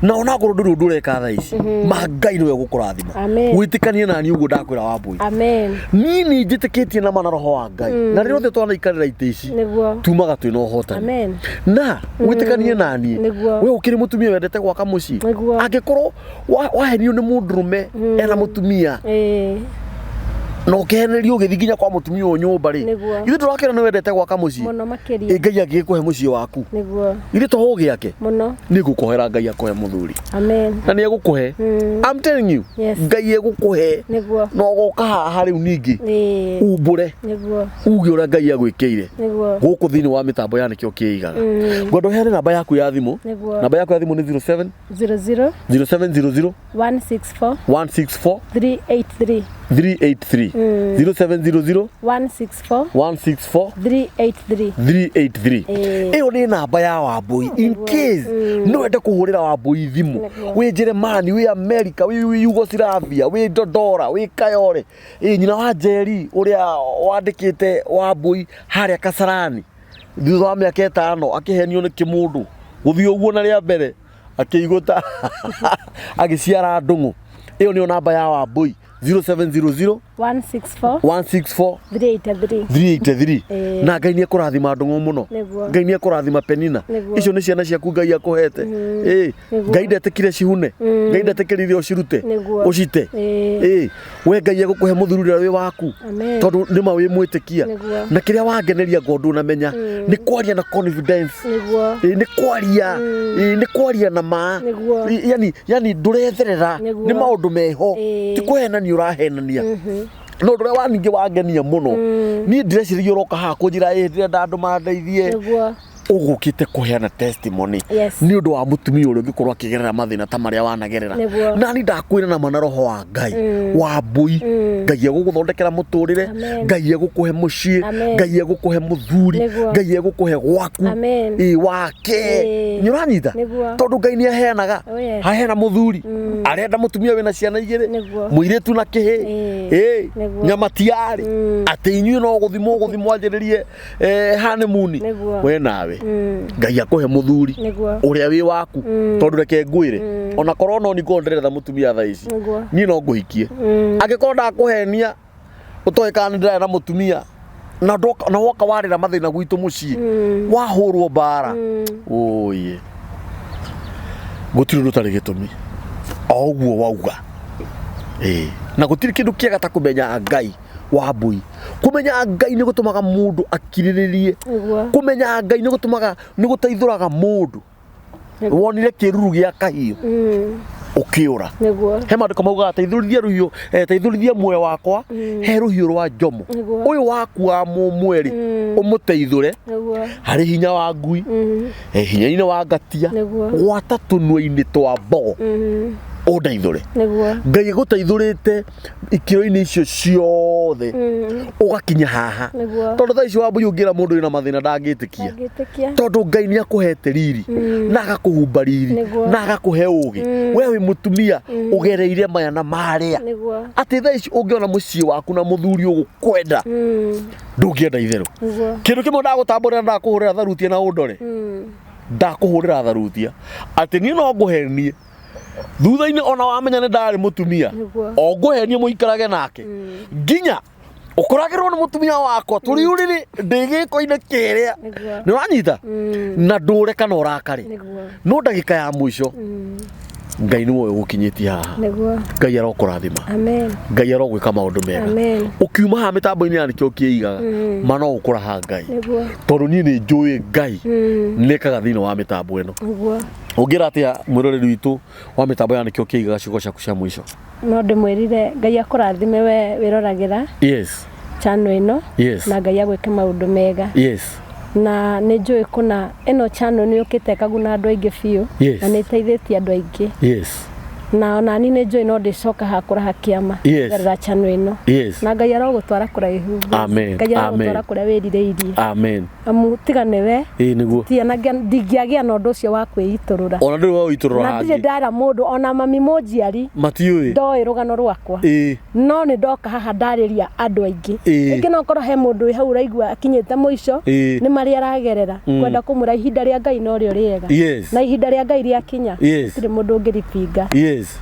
Na onakorwo ndũrĩ ũndũ ũreka thaa ici, ma Ngai nĩwe gũkũrathima. Amen. Wĩtĩkanie nani ũguo ndakwĩra, Wambũi? Amen. Niĩ nĩ njĩtĩkĩtie na mana roho wa Ngai, na rĩrĩa othe twanaikarĩra itĩ ici, tumaga twĩna ũhotani. Amen. Na wĩtĩkanie naniĩ, we ũkĩrĩ mũtumia wendete gwaka mũciĩ. Angĩkorwo wahenio nĩ mũndũrũme ena mũtumia na ũkĩhenerio ũgĩthiĩ nginya kwa mũtumia ũyũ nyũmba rĩ, ithuĩ tũrakĩra nĩ wendete gwaka mũciĩ. Mũno makĩria. Ĩ Ngai angĩgĩkũhe mũciĩ waku, ithuĩ to ũgĩake? Mũno. Nĩ ngũkũhoera Ngai akũhe mũthuri. Amen. Na nĩ egũkũhe. I'm telling you. Ngai egũkũhe. Na ũgoka haha rĩu ningĩ umbũre, uge ũrĩa Ngai agwĩkĩire gũkũ thĩinĩ wa mĩtambo ya Nĩkĩo Kĩigaga. Ngwenda ũheane namba yaku ya thimũ. Namba yaku ya thimũ nĩ 07 00 0700 164 164 383. 383. 0700 164 164 383. 383. Ĩyo nĩ namba ya Wambũi in case no wende kũhũrĩra Wambũi thimũ, wĩ Jeremani, wĩ America, wĩ Yugoslavia, wĩ Dodora, wĩ Kayore, ĩ nyina wa Njeri ũrĩa wandĩkĩte Wambũi harĩa Kasarani thutha wa mĩaka 5 akĩhenio nĩ kĩmũndũ gũthiĩ ũguo na rĩa mbere akĩigũta agĩciara ndũng'ũ. Ĩyo nĩyo namba ya Wambũi, 0700. 164 164 383. 383. Ĩĩ. Na Ngai nĩ ekũrathima ndũng'ũ mũno. Nĩguo. Ngai nĩ ekũrathima Penina. Nĩguo. Icio nĩ ciana ciaku Ngai akũhete. Ĩĩ. Nĩguo. Ngai ndetĩkire cihune. Ngai ndetĩkĩrire ũcirute. Nĩguo. Ũcite. Ĩĩ. Ĩĩ. We Ngai egũkũhe mũthuri ũrĩa wĩ waku. Amen. Tondũ nĩma wĩ mwĩtĩkia. Nĩguo. Na kĩrĩa wangeneria ngo ndũnamenya nĩ kwaria na confidence. Nĩguo. Ĩĩ, nĩ kwaria. Ĩĩ, nĩ kwaria na ma. Nĩguo. Ĩĩ, yani ndũretherera. Nĩguo. Nĩ maũndũ meho. Ĩĩ. Ti kũhenania ũrahenania. No ũndũ ũrĩa wa ningĩ wangenia mũno, niĩ ndireciria ũroka haha kũnjĩra ĩ ndĩrenda andũ mandeithie. Nĩguo. Ũgũkĩte kũheana testimony Yes. nĩ ũndũ wa mũtumia ũrĩa ũngĩkorwo akĩgerera mathĩna ta marĩa wanagerera. Nĩguo. Na niĩ ndakwĩra na ma na roho wa Ngai wa mbũi, Ngai egũgũthondekera mũtũrĩre. Amen. Ngai egũkũhe mũciĩ. Amen. Ngai egũkũhe mũthuri. Nĩguo. Ngai egũkũhe gwaku. Amen. Ĩ wake. Ĩĩ. Nĩ ũranyita? Nĩguo. Tondũ Ngai nĩ aheanaga. Oh, yes. Aheana mũthuri, arenda mũtumia wĩna ciana igĩrĩ. Nĩguo. Mũirĩtu na kĩhĩ. Ĩĩ. Ĩ Nĩguo. nyama tiarĩ atĩ inyuĩ no gũthimwo gũthimwo anjĩrĩrie honeymoon. Nĩguo. We nawe Ngai akũhe mũthuri Nĩguo. ũrĩa wĩ waku, tondũ reke ngwĩre, ona korwo no nikorwo ndĩretha mũtumia thaa ici, Nĩguo. niĩ no ngũhikie angĩkorwo ndakũhenia ũtoĩ kana nĩ ndĩrarĩ na mũtumia na na woka warĩra mathĩna gwitũ mũciĩ wahũrwo mbara ũyĩ, gũtirĩ ũndũ ũtarĩ gĩtũmi o ũguo wauga. Ĩĩ, na gũtirĩ kĩndũ kĩega ta kũmenya Ngai wa mbũi. Kũmenya Ngai nĩ gũtũmaga mũndũ akirĩrĩrie. Nĩguo. Kũmenya Ngai nĩ gũtũmaga, nĩ gũteithũraga mũndũ. Wonire kĩruru gĩa kahiũ ũkĩũra. Nĩguo. He maandĩko maugaga teithũrithia rũhiũ, teithũrithia muoyo wakwa he rũhiũ rwa njomo. Nĩguo. Ũyũ waku wa mũmwe rĩ, ũmũteithũre Nĩguo. harĩ hinya wa ngui, hinya-inĩ wa ngatia, Nĩguo. gwata tũnua-inĩ twa mbogo ũndeithũre. Nĩguo. Ngai agũteithũrĩte ikĩro-inĩ icio ciothe ũgakinya haha. Nĩguo. Tondũ thaa ici wambui ũngĩra mũndũ wĩna mathĩna ndangĩtĩkia. Ndangĩtĩkia. Tondũ Ngai nĩ akũhete riri na agakũhumba riri Nĩguo. na agakũhe ũgĩ. We wĩ mũtumia ũgereire maya na marĩa, Nĩguo. atĩ thaa ici ũngĩona mũciĩ waku na mũthuri ũgũkwenda, ndũngĩenda itherũ. Nĩguo. Kĩndũ kĩmwe ndagũtambũrĩra, ndakũhũrĩra tharutia na ũndore, ndakũhũrĩra tharutia atĩ niĩ no ngũhenie thutha-inĩ ona wamenya nĩ ndarĩ mũtumia. Nĩguo. O ngũhenie mũikarage nake nginya ũkoragĩrwo nĩ mũtumia wakwa tũrĩ ũrĩrĩ ndĩ gĩko-inĩ kĩrĩa. Nĩguo. Nĩ ũranyita na ndũre kana ũrakare. Nĩguo. No ndagĩka ya mũico Ngai nĩwe ũgũkinyĩtie haha. Nĩguo. Ngai arokũrathima. Amen. Ngai arogwĩka maũndũ mega. Amen. Ũkiuma haha mĩtambo-inĩ ya nĩkĩo kĩigaga ma no ũkũraha Ngai. Nĩguo. Tondũ niĩ nĩ njũĩ Ngai nĩkaga thĩinĩ wa mĩtambo ĩno. Nĩguo. Ũngĩra atĩa mwĩroreri witũ wa mĩtambo ya nĩkĩo kĩigaga ciugo ciaku cia mũico? No ndĩmwĩrire Ngai akũrathime we wĩroragĩra channel ĩno. Na Ngai agwĩke maũndũ mega. Na nĩ njũĩ kũna ĩno channel nĩ yũkĩte ĩkaguna andũ aingĩ biũ. Na nĩ ĩteithĩtie andũ aingĩ. Na ona niĩ nĩ njũĩ no ndĩcoka haha kũraha kĩama kũgerera channel ĩno. Na Ngai arogũtwara kũraihu. Amen. Ngai arogũtwara Amen. kũrĩa wĩrirĩirie. Amen. Amu tiga nĩwe, Ĩĩ nĩguo. ndingĩagĩa na ũndũ ũcio wa kwĩitũrũra. Ona ndũrĩ waũitũrũra Na ndirĩ hangĩ. ndera mũndũ ona mami mũnjiari Matiũĩ. ndoĩ rũgano rwakwa. Ĩĩ. No nĩ ndoka haha ndarĩria andũ aingĩ. Ĩĩ. Rĩngĩ no korwo he mũndũ wĩ hau ũraigua akinyĩte mũico, Ĩĩ. nĩ marĩa aragerera, kwenda kũmwĩra ihinda rĩa Ngai norĩo rĩega. Na ihinda rĩa Ngai rĩakinya, gũtirĩ mũndũ ũngĩrĩbinga.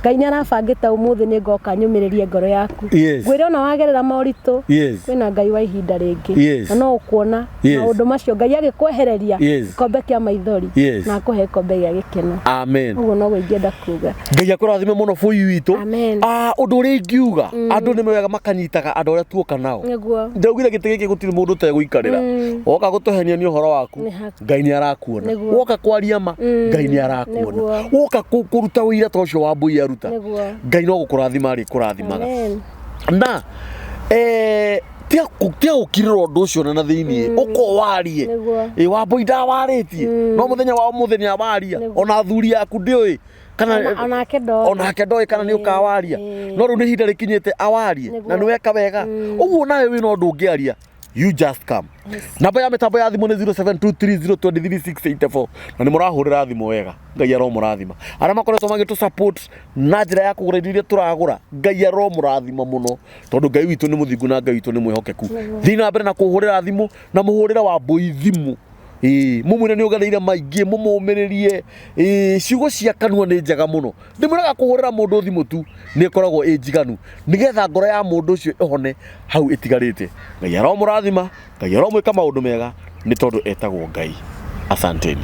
Ngai nĩ arabangĩte ũmũthĩ nĩ ngoka nyũmĩrĩrie ngoro yaku. Ngwĩre ona wagerera moritũ, kwĩna Ngai wa ihinda rĩngĩ. Na no ũkuona maũndũ macio Ngai agĩkwehereria gĩkombe kĩa maithori na akũhe gĩkombe gĩa gĩkeno. Amen. Ũguo noguo ingĩenda kuga. Ngai akũrathime mũno bũi witũ. Amen. Ũndũ ũrĩa ingiuga, andũ nĩ wega makanyitaga andũ arĩa tuoka nao. Nĩguo. Ndaugire gĩtĩ gĩkĩ gũtirĩ mũndũ ũtegũikarĩra. Woka gũtũhenia nĩ ũhoro waku, Nĩ ha- Ngai nĩ arakuona. Nĩguo. Woka kwaria ma, Ngai nĩ arakuona. Nĩguo. Woka kũruta ũira ta ũcio wa mbũi aruta, Nĩguo. Ngai no gũkũrathima arĩkũrathimaga. Amen. Na tia gũkirĩra ũndũ ũcio na thĩiniĩ ũko warie. Nĩguo. Ĩ wambũi ndawarĩtie no mũthenya wa ũmũthĩ nĩ awaria. Nĩguo. Ona athuri aku ndĩũĩ kana Onake ndoĩ. Onake ndoĩ kana nĩ ũkawaria. No rĩu nĩ ihinda rĩkinyĩte awarie. Nĩguo. Na nĩ weka wega ũguo nawe wĩna ũndũ ũngĩaria, you just come. Namba ya mĩtambo ya thimũ nĩ 0723023684 na nĩ mũrahũrĩra thimũ wega. Ngai aromũrathima arĩa makoretwo magĩtũ support na njĩra ya kũgũra indo iria tũragũra. Ngai aromũrathima mũno tondũ Ngai witũ nĩ mũthingu na Ngai witũ nĩ mwĩhokeku. Thiĩ na mbere na kũhũrĩra thimũ na mũhũrĩre wa mbũi thimũ. Ĩĩ, mũmwĩre nĩ ũgereire maingĩ, mũmũmĩrĩrie. Ĩĩ, ciugo cia kanua nĩ njega mũno. Ndĩmwĩraga kũhũrĩra mũndũ thimũ tu nĩ ĩkoragwo ĩ njiganu nĩgetha ngoro ya mũndũ ũcio ĩhone hau ĩtigarĩte. Ngai aromũrathima, Ngai aromwĩka maũndũ mega nĩ tondũ etagwo Ngai. Asanteni.